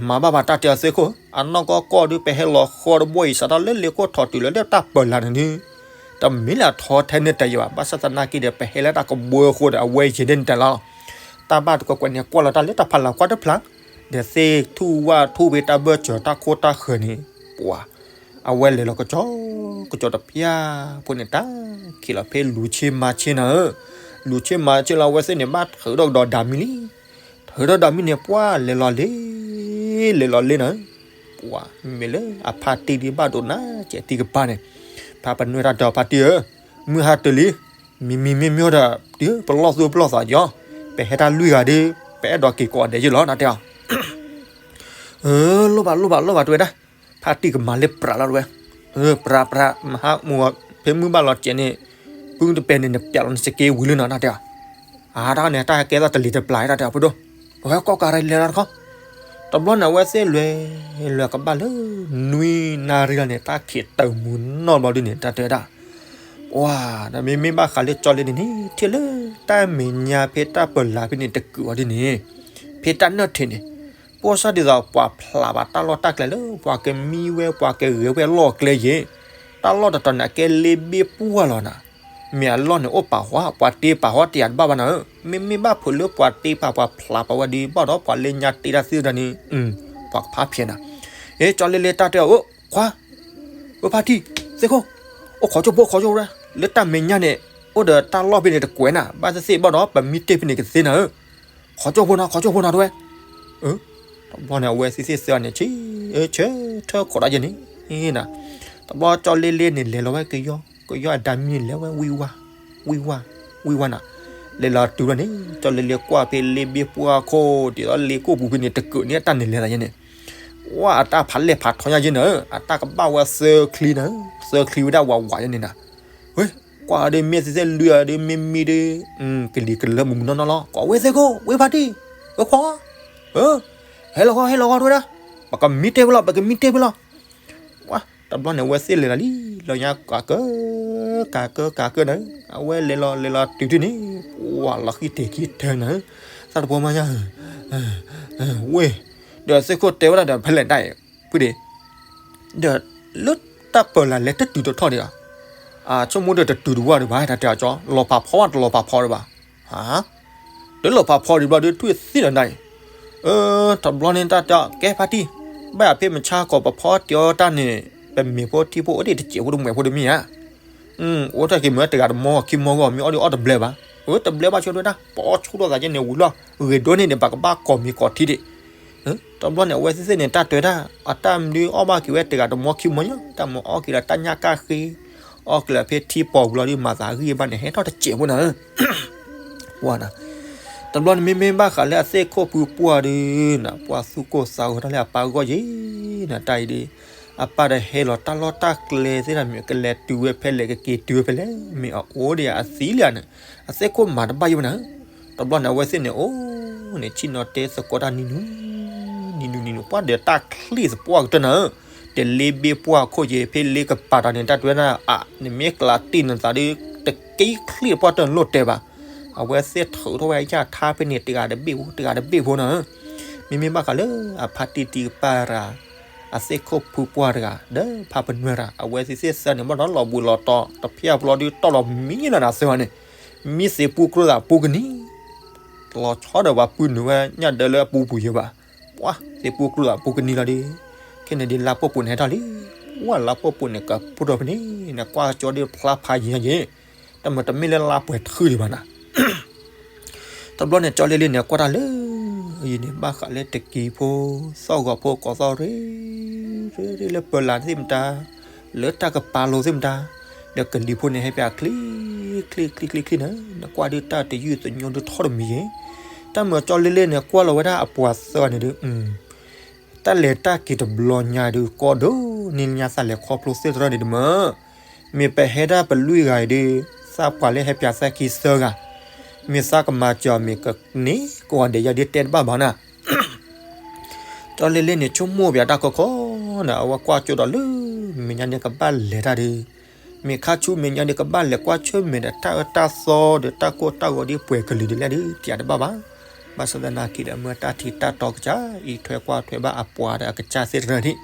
မၤဘၣ်ဘၣ်တၢ်တဲအီၤသ့ၣ်ခိၣ်, အနီၢ်ကီၢ်ကီၢ်ဒုး ပဟဲလီၤဃီတဘိအံၤ စးထီၣ်လၢလ့ခိၣ်ထီၣ်တုၤလၢလၢတၢ်ပၢလၢ်န့ၣ်ဒုး, တမ့ၢ်လၢအထီထဲန့ၣ်တဲယၤဘၣ်, ဘၣ်ဆၣ်သနာ်က့ဒီး ပဟဲလၢတၢ်ကဘှီအဃိဒီး အဝဲယဲၤဒၣ်န့ၣ်တဲလီၤလီၤ. တၢ်ဘၣ်တကွဲးကွဲးန့ၣ် ကွၢ်လီၤတၢ်လၢတၢ်ဖးလၢ်ကွၢ်တဖျါ, ဒီးသ့ၣ်ထူၣ်ဝၣ်ထူၣ်ဖဲတၢ်ဘၢၣ်စၢၤတၢ်ခိၣ်တၢ်ဃၢၤန့ၣ်, ပှၤ အဝဲလဲၤလီၤကစီကစီတပျၢ်, ဖိန့ၣ်တၢ်ခံးလီၤဖဲလူၤဆ့မၤဆ့နၤဧၢ, လူၤဆ့မၤဆ့လီၤ အဝဲသ့ၣ်န့ၣ် ဘၣ်ထုးထီၣ်ကဒီးဒၤမံလံ, ထုးထီၣ်ဒၤမံန့ၣ် ပှၤလဲၤလီၤလ့, လဲၤလီၤလ့နၤဧၢ, ပှၤမ့ၢ်လၢအဖါတံၢ်ဒံးဘၣ်ဒိၣ်နၤ ကဲးတံၢ်ကပၤန့ၣ်, ဖါပနွဲၢ်တၢ်တဲအီၤဖါတံၢ်ဧၢ, မုၢ်ဟါတလံ, မံမံမ့ၢ်မ့ၢ်ဒီး တုၤပလီၢ်သူၣ်ပလီၢ်သးကီ, ပဟဲတၢ်လွံၢ်ဂၤဒုး ပအဲၣ်ဒိးက့ၤကိးဂၤဒဲးယ့ၢ်လီၤ နတဲအီၤ လိၣ်ဘၣ်လိၣ်ဘၣ်လိၣ်ဘၣ်တဲဝဲဒၣ်, ဖါတံၢ်ကမၤလၢပြးလီၤတဲဝဲ, ပြးပြး မဟါမုၢ် ဖဲမုၢ်ဘၣ်လီၤစဲးန့ၣ်, ပုၢ်တပဲာ်န့ၣ် နပျးလီၤနစက့ဝံၤလံနီၤ နတဲအီၤ, အါတၢ်န့ၣ် တၢ်ဟဲကဲထီၣ်တလံၤတပျၢ်တၢ်တဲအီၤ ဖိဒိၣ်, အဝဲကီၢ်ကးရလဲၤလီၤတခီ, တဘျီန့ၣ် အဝဲသ့ၣ်လဲၤ လဲၤကဘၣ်လၢ နွံနၣ်ရံၣ်လီၤန့ၣ် တၢ်ခံးတၢၢ်မုၢ်နီၢ်ဘျီဒုန့ၣ် တၢ်တဲဝဲဒၣ် ပှၤ ဒီးမ့မ့ၢ်ဘၣ်ဃးလၢကၠီလ့န့ၣ်န့ၣ် ထံၣ်လၢတၢ်မဲာ်ညါဖဲတၢ်ပၢလၢ်ဖဲန့ၣ်တကုာ်အီၤဒ်န့ၣ်, ဖဲတၢ်နၢၣ်ထံးန့ၣ်, ပှၤစၢ်ဒ်သိးပှၤဖျးဘၣ်တၢ်လီၢ်တၢ်ကျဲလၢ ပှၤကမံဝဲပှၤကဂဲၤဝဲအလီၢ်အကျဲယ့ၣ်, တၢ်လီၢ်တတီၤန့ၣ် အကဲလ့ဘ့ၣ်ပှၢ်လီၤနၤ, မ့ၢ်အလီၢ်န့ၣ်အိၣ်ပာ်ဃီ ပှၤတ့ပာ်ဃီတယာ်တဘၣ်ဘၣ်နၤဧၢ, မ့မ့ၢ်ဘၣ်ဖုးလၢပှၤတ့ပာ်ပှၤဖျးပာ်ဝဲဒ်ဘၣ်ဒီး ပှၤလၢညါတ့တၢ်သ့ၣ်တဖၣ်န့ၣ်, ပှၤကဖးဖျဲးနၤ, အ့ ကၠီလ့လ့တၢ်တဲအီၤ အိၣ်ခွါ ဝဲဖါတံၢ်, သ့ၣ်ခိၣ်, အိၣ်ခိးကၠိဖိ ခိးကၠိဖိ, လၢတၢ်မဲာ်ညါန့ၣ်, အိၣ်ဒီးတၢ်လီၢ်ဖဲန့ၣ်တကွဲးနၤ, ဘၣ်သ့ၣ်သ့ၣ်ဘၣ်ဒီး ပမံတ့ၢ်ဖဲန့ၣ်ကသ့နၤဧၢ, ခိးကၠိဖိနီၤ ခိးကၠိဖိနီၤတဲဝဲ, တဘျီန့ၣ် အဝဲသ့ၣ်သ့ၣ်သၢန့ၣ် ဆၢထၢၣ်ခိးဒၣ်ယဲန့ၣ်, တဘျီကၠီလ့လ့န့ၣ် လဲၤလီၤဝဲကယီ, ကယီအဒၤမံန့ၣ် လဲၤဝဲဝံၤဝါ, ဝံၤဝါ, ဝံၤဝါနၤ, လဲၤလီၤတုၤလီၤန့ၣ် ကၠီလ့လ့ကွၢ်ဖဲလ့ဘ့ၣ်ပှၢ်ခိၣ် ဒ်သိးလ့ကိၣ်ပူၤဖဲန့ၣ် တကုာ်န့ၣ်အတၢ်န့ၣ်လဲၤသးယဲန့ၣ် ဝဲအတၢ်ဖးလဲၢ်ဖးထီညါယဲန့ၣ်, အတၢ်ကဘၣ်ဝဲသၢချံနၤ, သၢချံဝဲဒၣ်ဝးဝးယဲန့ၣ်နၤ, ဝဲ, ကွၢ်ဒီးမ့ၢ်သ့ၣ်သ့ၣ်လွံၢ်အီၤဒီးမ့ၢ်မံဒီး, ကလံၤကလၢမုၢ်မုၢ်နီၢ်နီၢ်လီၤ, ကွၢ်ဝဲသ့ၣ်ခိၣ် ဝဲဖါတံၢ်, ဝဲခွါ, ဟဲလီၤဃီ ဟဲလီၤဃီတဲဝဲဒၣ်, ပကမံတ့ၢ်ဖဲလီၤ ပကမံတ့ၢ်ဖဲလီၤ ဝဲ, တဘျီန့ၣ် အဝဲသ့ၣ်လဲၤလီၤလံ, လီၤညါကးကၢ, ကးကၢ ကးကၢနၤ, အဝဲလဲၤလီၤ လဲၤလီၤတုၤဒုန့ၣ်, ပှၤလီၤဃံတ့ၢ်ခံတၢၤနၤ, သးတဘီမးညါ, ဝဲ, ဒီးသ့ၣ်ခိၣ်တဲဝဲဒၣ်ဒီးဖဲလဲၣ်တၢ်အံၤ, ဖုဒ့ၣ်, ဒီးလၢတၢ်ပၢလၢ်လဲၤတတုၤတထီၣ်ဒံးဧါ, ဆိကမိၣ်ဒီးတတုၤတဝၢ်ဒံးဘၣ် တၢ်တဲအီၤကၠီ လီၤဖးဖီဘၣ်တလီၤဖးဖီဒံးဘၣ်, တလီၤဖးဖီဒံးဘျီဒီး ထွံၣ်သ့ၣ်လီၤနၤအံၤ, တဘျီန့ၣ်တၢ်တဲအီၤ ကဲဖါတံၢ်, ဘၣ်ယၤဖဲမုၢ်ဆါကီး ပဖီတ့ၢ်အီၤတၢ်န့ၣ်, ပမ့ၤဖိထံဖိအိၣ်ဒံးတစဲးဖိတမှဲးဖိတမ့ၢ်ဧါ အိၣ်တၢ်က့ၤမ့ၢ်တဂၤတမီခံမီဂီၢ် မ့ၢ်အီၣ်ဒံးအီၣ်တဘျဲဘၣ်, အတဘျဲဘၣ်ဆိဒဝဲဒၣ် ပအီၣ်ဆူၣ်ထီၣ်သးကဲန့ၣ်ဝံၤလီၤ, ဂ့ၤဒိၣ်န့ၢ်န့ၣ် ပကဘၣ်ကိးမံၤကိးထံဒံး, တဘျီန့ၣ် အဝဲသ့ၣ်သ့ၣ်န့ၣ် တၢ်တဲဝဲဒၣ်, အတၢ်မနုၤအီၣ်ဘၣ်က့ၤဝဲတဂၤတမီခံမီညါ, တၢ်မ့ၢ်အီၣ်က့ၤလၢတၢ်ညၣ်ကၣ်ဃ့, အီၣ်က့ၤလၢဖဲထံပီၤဝံၤလီၤဒီး မၤသးဂံၢ်ဘၣ်န့ၣ် ဟဲထီၣ်တစဲးဖိနၤဧၢ ဝဲနၤ, တဘျီန့ၣ်မ့မ့ၢ်ဘၣ်ဃးလၢအသ့ၣ်ခိၣ်ဖုပှၢ်ဒုနၤ, ပှၤသူၣ်ကိၢ်သးဂီၤထီၣ်လၢအပၢ်ဂီၢ်ယံၤနၤ, တၢ်အံၤဒုး, အပၢ်ဒီးဟဲလီၤတၢ်လီၢ်တၢ်ကျဲသ့ၣ်တဖၣ်မ့ၢ် ကလဲၤတုၤဝဲဖဲလဲၣ် ကက့ၤတုၤဝဲဖဲလဲၣ် မ့ၢ်အအိၣ်ဒံးအသံလံဧါန့ၣ်, အသ့ၣ်ခိၣ်မၤတဘၣ်ယံၤဝဲနၤ, တဘျီန့ၣ် အဝဲသ့ၣ်န့ၣ်အိၣ်န့ၣ် ဆ့ၣ်နီၤတဲသကိးတၢ်နံၤနံၤ, နံၤနံၤနံၤနံၤ ပှၤဒီးတၢ်ချံၣ်သပှၢ်ကတၢၢ်နၤဧၢ, တလ့ဘ့ၣ်ပှၢ်ခိၣ်ယံၤ ဖဲလ့ကပၤတၢ်န့ၣ် တၢ်တဲဝဲဒၣ်အါ, နမ့ၢ်ကျးတံၢ်နသးဒီး တက့ၢ်ချံၣ်သပှၢ်တၢၢ်လိၣ်တဲဘၣ်, အဝဲသ့ၣ်ထုးထီၣ်ဝဲယၢ်ထါဖဲန့ၣ် တဂၤတဘ့ၣ်ဖိ တဂၤတဘ့ၣ်ဖိနၤဧၢ, မ့မ့ၢ်ဘၣ်ဃးလၢအဖါတံၢ်တံၢ်ကပၤတဂၤ, အသ့ၣ်ခိၣ်ဖုပှၢ်တဂၤ ဒီးဖါပနွဲၢ်တဂၤ အဝဲသ့ၣ်သ့ၣ်သၢန့ၣ် ဘၣ်ဒီးလီၤဘှံးလီၤတီၤ တဖျၢၣ်ဘျီဒီးတီၢ်လီၤမံလီၤနၤသၢဂၤန့ၣ်, မံသ့ၣ်ပူကျိသးပူကနံၤ လီၤဆီဒီးပှၤပုၢ်နုာ်ဝဲညၣ်ဒၢလၢအပူၤပူၤယံၤဘၣ်, ပှၤသ့ၣ်ပူကျိသးပူကနံၤလီၤဒီး, ခဲန့ၣ်ဒ်လါပိာ်ပိာ်န့ၣ်ဟဲထီၣ်လံ, ဝဲလါပိာ်ပိာ်န့ၣ် ကပူၤထီၣ်ဖဲန့ၣ် နကွၢ်ကၠီဒီးဖျါဖးယံၤညါယံၤ, တမ့ၢ်တမ့ၢ်လၢလါပှဲၤထုးဒံးဘၣ်နၤ တဘျီန့ၣ် ကၠီလ့လ့န့ၣ် ကွၢ်တၢ်လၢအံၤန့ၣ် ဘၣ်ဃးလၢတကံၤဖိ သီၣ်ဂီၤဖိ ကိးသီၣ်ရ့ရ့လၢပၢလၢ်သ့ၣ်မတၤ, လၢတၢ်ကပၤလိၤသ့ၣ်မတၤ, ဒီးကလံၤဖိန့ၣ် ဟဲပၠးချံ ချံ ချံ ချံ ချံနၤ, နကွၢ်ဒုးတၢ်တယုၢ်သညိဒုးထီၣ်တမံၤယံၤ, တၢ်မၤကၠီလ့လ့န့ၣ် ကွၢ်လီၤဝဲဒၣ်အပှၤသၢဂၤန့ၣ်ဒုး တၢ်လဲၤတၢ်က့ၤတဘျီညါဒုး ကီဒိၣ်န့ၢ်ညါသးလဲၤခီဖျိသ့ၣ်တရၢၣ်န့ၣ်တမၢ်, မ့ၢ်ပဟဲဒၣ်ပလွံၢ်ဂၤအံၤဒုး သးပှၢ်လၢဟဲပၠးသးခံသၢဂၤ, မ့ၢ်သးကမၤစၢၤမ့ၢ်ကန့ၢ်ကီးဒဲးယၤဒ်တဲတဘၣ်ဘၣ်နၤ. ကၠီလ့လ့န့ၣ်ဆိကမိၣ်ပၠးတၢ်ခီခီနၤ, အဝဲကွၢ်ကၠိဒီးလၢ မဲာ်ညါန့ၣ်ကဘၣ်လဲၤတၢ်ဒီး မ့ၢ်ခါဆူမဲာ်ညါန့ၣ် ကဘၣ်လဲၤကွၢ်ဆၢၣ်မဲာ်ဒီးတၢ်အၢတၢ်သီဒီးတၢ်ကိၢ်တၢ်ဂီၤဒ်ပှဲၤကလုာ်ဒ်လဲၣ်ဒီး ပၠးတဘၣ်ဘၣ်. ဘၣ်ဆၣ်သနာ်က့ဒီး မ့ၢ်တၢ်ထံးတၢ်တီကစၢ် အံးထွဲကွၢ်ထွဲဘၣ်အပှၤဒီးအကစၢ်သ့ၣ်တဖၣ်န့ၣ်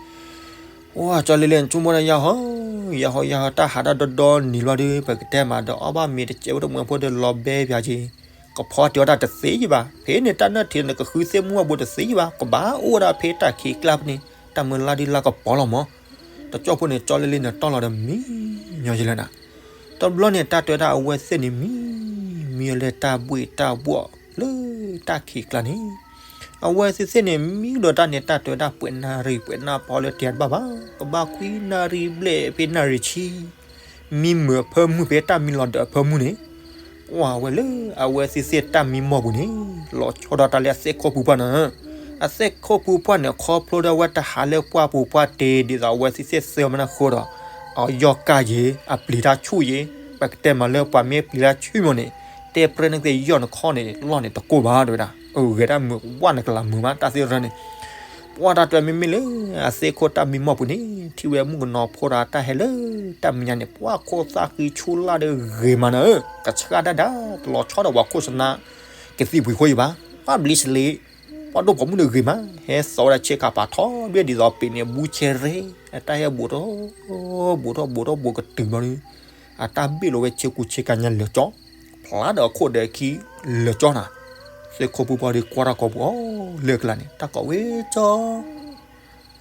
ဝဲကၠီလ့လ့န့ၣ် ဆိကမိၣ်ဒၣ်ယဟီ ယဟီယဟီ တၢ်ဟးတၢ်ဒီဒီနံၤလီၤဒီး ပကတဲမးဒီး အီၣ်ဘၣ်မ့ၤတစဲးဖိတမှဲဖိဒီး လီၤဘဲပၠးက့ၤ ကဖီတ့ၤအီၣ်တၢ်တသ့ယဘၣ်. ဖဲန့ၣ်တၢ်နၢၣ်ထံးန့ၣ် ကဃုသ့ၣ်မူအဘူးတသ့ယဘၣ်. ကဘၣ်အိၣ်ဝဲဒၣ်ဖဲတၢ်ခံးကျါဖဲန့ၣ် တၢ်မုၢ်လၢ်ဒ်လၢကပီၤလီၤမး. တကၠီဖိန့ၣ် ကၠီလ့လ့န့ၣ် တီၢ်လီၤဒီးမံညီယလဲၣ်နၤ. တဘျီန့ၣ် တၢ်တဲဝဲဒၣ်အဝဲသ့ၣ်န့ၣ် မံမံလၢတၢ်ဘှ့ၣ်တၢ်ဘှီၣ်လၢတၢ်ခံးကျါန့ၣ် အဝဲသ့ၣ်သ့ၣ်န့ၣ် မံကဒီးတၢ်န့ၣ် တၢ်တဲဝဲဒၣ်ပှဲၤနၣ်ရံၣ်ပှဲၤနၣ်ဖီလၢတဲတဘၣ်ဘၣ်. ကဘၣ်ခွံနၣ်ရံၣ်ဘျဲၣ်ဖဲနၣ်ရံၣ်ဆံ မံမုာ်အဖၢမုၢ်ဖဲတၢ်မံလီၤဒၢးအဖၢမုၢ်န့ၣ် ကွၢ်ဝဲလၢအဝဲသ့ၣ်သ့ၣ်တၢ်မံမီၢ်ပူၤန့ၣ် လီၤဆီဒၣ်တၢ်လၢအသ့ၣ်ခိၣ်ပူၤပှၢ်နၤ. အသ့ၣ်ခိၣ်ပူၤပှၢ်န့ၣ် ခီဖျိဒီးအဝဲတဟးလၢပှၢ်ပူၤပှၢ်တ့ၢ် ဒ်သိးအဝဲသ့ၣ်သ့ၣ်သၢမနၢ်ဃိဒီး အယီၢ်ကၢ်ယ့ၤ အပျံၤတၢ်ဆူၣ်ယ့ၤ ပကတဲမးလၢပှၤမ့ၢ်ပျံၤတၢ်ဆူၣ်မီၢ်န့ၣ် တဲပြဲန့ၣ်က့ယီၢ်နခီၣ်န့ၣ် လီၢ်န့ၣ်တကိၢ်ဘၣ်တဲဝဲဒၣ် အဂဲၤတၢ်မုာ်ဝဲနကလးမုာ်မးတၢ်သ့ၣ်ရၢန့ၣ် ပှၢ်တၢ်တဲမ့မ့ၢ်လၢ အသ့ၣ်ခိၣ်တၢ်မံမီၢ်ပူၤန့ၣ် ထံၣ်ဝဲမုၣ်ကနီၤဖိဒီးတၢ်ဟဲလၢ တၢ်မဲာ်ညါန့ၣ် ပှၢ်ခိၣ်သၣ်ဃံဆူၣ်လၢ်ဒီးဂ့ၤမးနၤဧၢ ကဆှၣ်ဒၣ်ဒၣ် တလီၤဆီဒီးပှၤခိၣ်စနါ ကသံၣ်ပှ့ၤခိၣ်ယံၤဘၣ် ပှၢ်ဘျံးစလ့း ပှၢ်ဒိၣ်ပိာ်မုၣ်န့ၣ်ဂ့ၤမး ဟဲစိာ်ဝဲဒၣ်ဆ့ကၤပာ်ထီၣ်ဒွဲၣ်ဒ်သိးပ့ၤန့ၣ် ဘူးဆဲရ့ အတၢ်ဟဲဘူးထီၣ် ဘူးထီၣ်ဘူးထီၣ်ဘူးကတုၤဘျီဒီး အတၢ်ဘ့ၣ်လီၤဝဲဆ့ကူဆ့ကၤညါလၢာ်ကၠီ ဖျါဒီးအခိၣ်ဒီးအခံလၢာ်ကၠီနၤ သ့ၣ်ခိၣ်ပူၤပှၢ်ဒီးကွၢ်တၢ်ကိးပူၤအီၤလၢအကျါန့ၣ် တၢ်ကိးဝဲကၠီ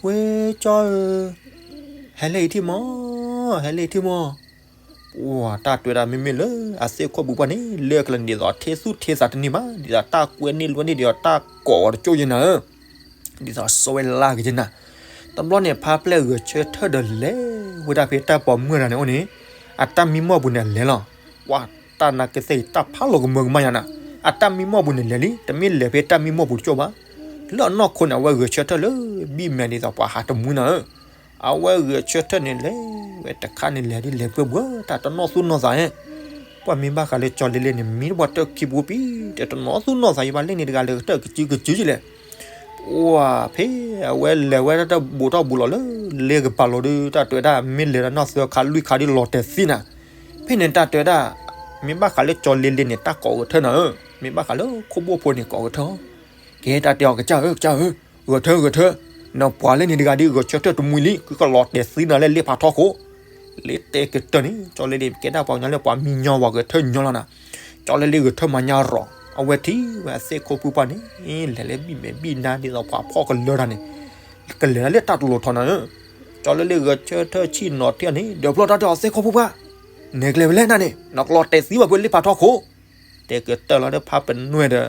ဝဲကၠီဧၢ ဟဲလၢအံၤထံၣ်မီၢ် ဟဲလၢအံၤထံၣ်မီၢ် ပှၢ်တၢ်တဲဝဲဒၣ်မ့မ့ၢ်လၢ အသ့ၣ်ခိၣ်ပူၤပှၢ်န့ၣ် လၢအကျါန့ၣ်ဒ်သိးထ့သူၣ်ထ့သးတန့ၢ်ဘၣ် ဒ်သိးတၢ်ကွဲန့ၢ်လွဲန့ၢ်ဒ်သိးတၢ်ကိးအီၤတကၠိၢ်ယဲနၤဧၢ ဒ်သိးစီဝဲလၢကယဲနၤ တဘျီန့ၣ် ဖါပျဲၢ်ဂဲၤဆၢထၢၣ်ဒီးလဲၤဝဲဒၣ်ဖဲတၢ်ပိာ်မုၣ်တဂၤန့ၣ်အိၣ်န့ၣ် အတၢ်မံမီၢ်ပူၤန့ၣ်လဲၤလီၤ ပှၢ်တၢ်နာ်ကသ့ၣ်တၢ်ဖးလီၤကမၢကမၣ်ယၤနၤ အတၢ်မံမီၢ်ပူၤန့ၣ်လဲၤလံ တမ့ၢ်လဲၤဖဲတၢ်မံမီၢ်ပူၤတကၠိၢ်ဘၣ် လၢအနီၢ်ခိန့ၣ် အဝဲဂဲၤဆၢထၢၣ်လၢ ဘံၣ်မဲာ်ဒ်သိးပှၤဟးတမှံနၤဧၢ အဝဲဂဲၤဆၢထၢၣ်န့ၣ်လဲၤဝဲတခါန့ၣ်လဲၤဒ်လဲၤဘှဲဘှဲတၢ်တနီၣ်သူၣ်နီၣ်သးဧၢ ပှၢ်မ့ၢ်ဘၣ်ဃးလၢကၠီလ့လ့န့ၣ် မံတပှၢ်တၢၢ်ခံပူၤပံၤ တနီၣ်သူၣ်နီၣ်သးယဘၣ်လၢန့ၣ်တဂၤလဲၤကတၢၢ်ကစုကစုယလဲၣ် ပှၢ်ဖဲအဝဲလဲၤဝဲဒၣ်တၢ်ဘူးထီၣ်ဘူးလီၤလၢ လ့ကပၤလိၤဒီး တၢ်တဲဝဲဒၣ် မ့ၢ်လဲၤဒီးနီၢ်သၢခါလွံၢ်ခါဒ်လီၤတဲာ်သံနၤ ဖဲန့ၣ်တၢ်တဲဝဲဒၣ် မ့ၢ်ဘၣ်ဃးလၢကၠီလ့လ့န့ၣ် တၢ်ကိးဂဲၤထၢၣ်နၤဧၢ မ့ၢ်ဘၣ်ဃးလၢခိၣ်ဘိၣ်ဖိန့ၣ်ကိးဂဲၤထၢၣ် ကဲတၢ်တဲအီၤကစၢ်ဧၢ ကစၢ်ဧၢ ဂဲၤထၢၣ်ဂဲၤထၢၣ် နပှၤလၢန့ၣ်တဂၤဒ်ဂဲၤဆၢထၢၣ်တမှံလံ ကလီၤတဲာ်သံနၤလၢလ့ဖးထီခိၣ် လ့တဲကတၢၢ်န့ၣ် ကၠီလ့လ့ကဲဒၣ်ပှၤကညီလၢပှၤမံညီဝဲဂဲၤထၢၣ်ညီလီၤနၤ ကၠီလ့လ့ဂဲၤထၢၣ်မၤညါရီၤ အဝဲထံၣ်ဝဲအသ့ၣ်ခိၣ်ပူၤပှၢ်န့ၣ် လဲၤလၢဘံၣ်မဲာ်ဘံၣ်နါဒ်သိးပှၤဖီၣ်ကလၢတၢ်န့ၣ် ကလဲၤလၢတၢ်တလိၤထီနၤဧၢ ကၠီလ့လ့ဂဲၤဆၢထၢၣ်ဆံၣ်နီၤထံၣ်န့ၣ် ဒီးဖျီၣ်တၢ်တဲအီၤသ့ၣ်ခိၣ်ပူၤပှၢ် နဲၣ်ကျဲဝဲလဲၣ်နၤန့ၣ် နကလီၤတဲာ်သံဘၣ်ဖဲလ့ဖးထီခိၣ် တဲကတၢၢ်လီၤဒီးဖါပနွဲၣ်ဒီး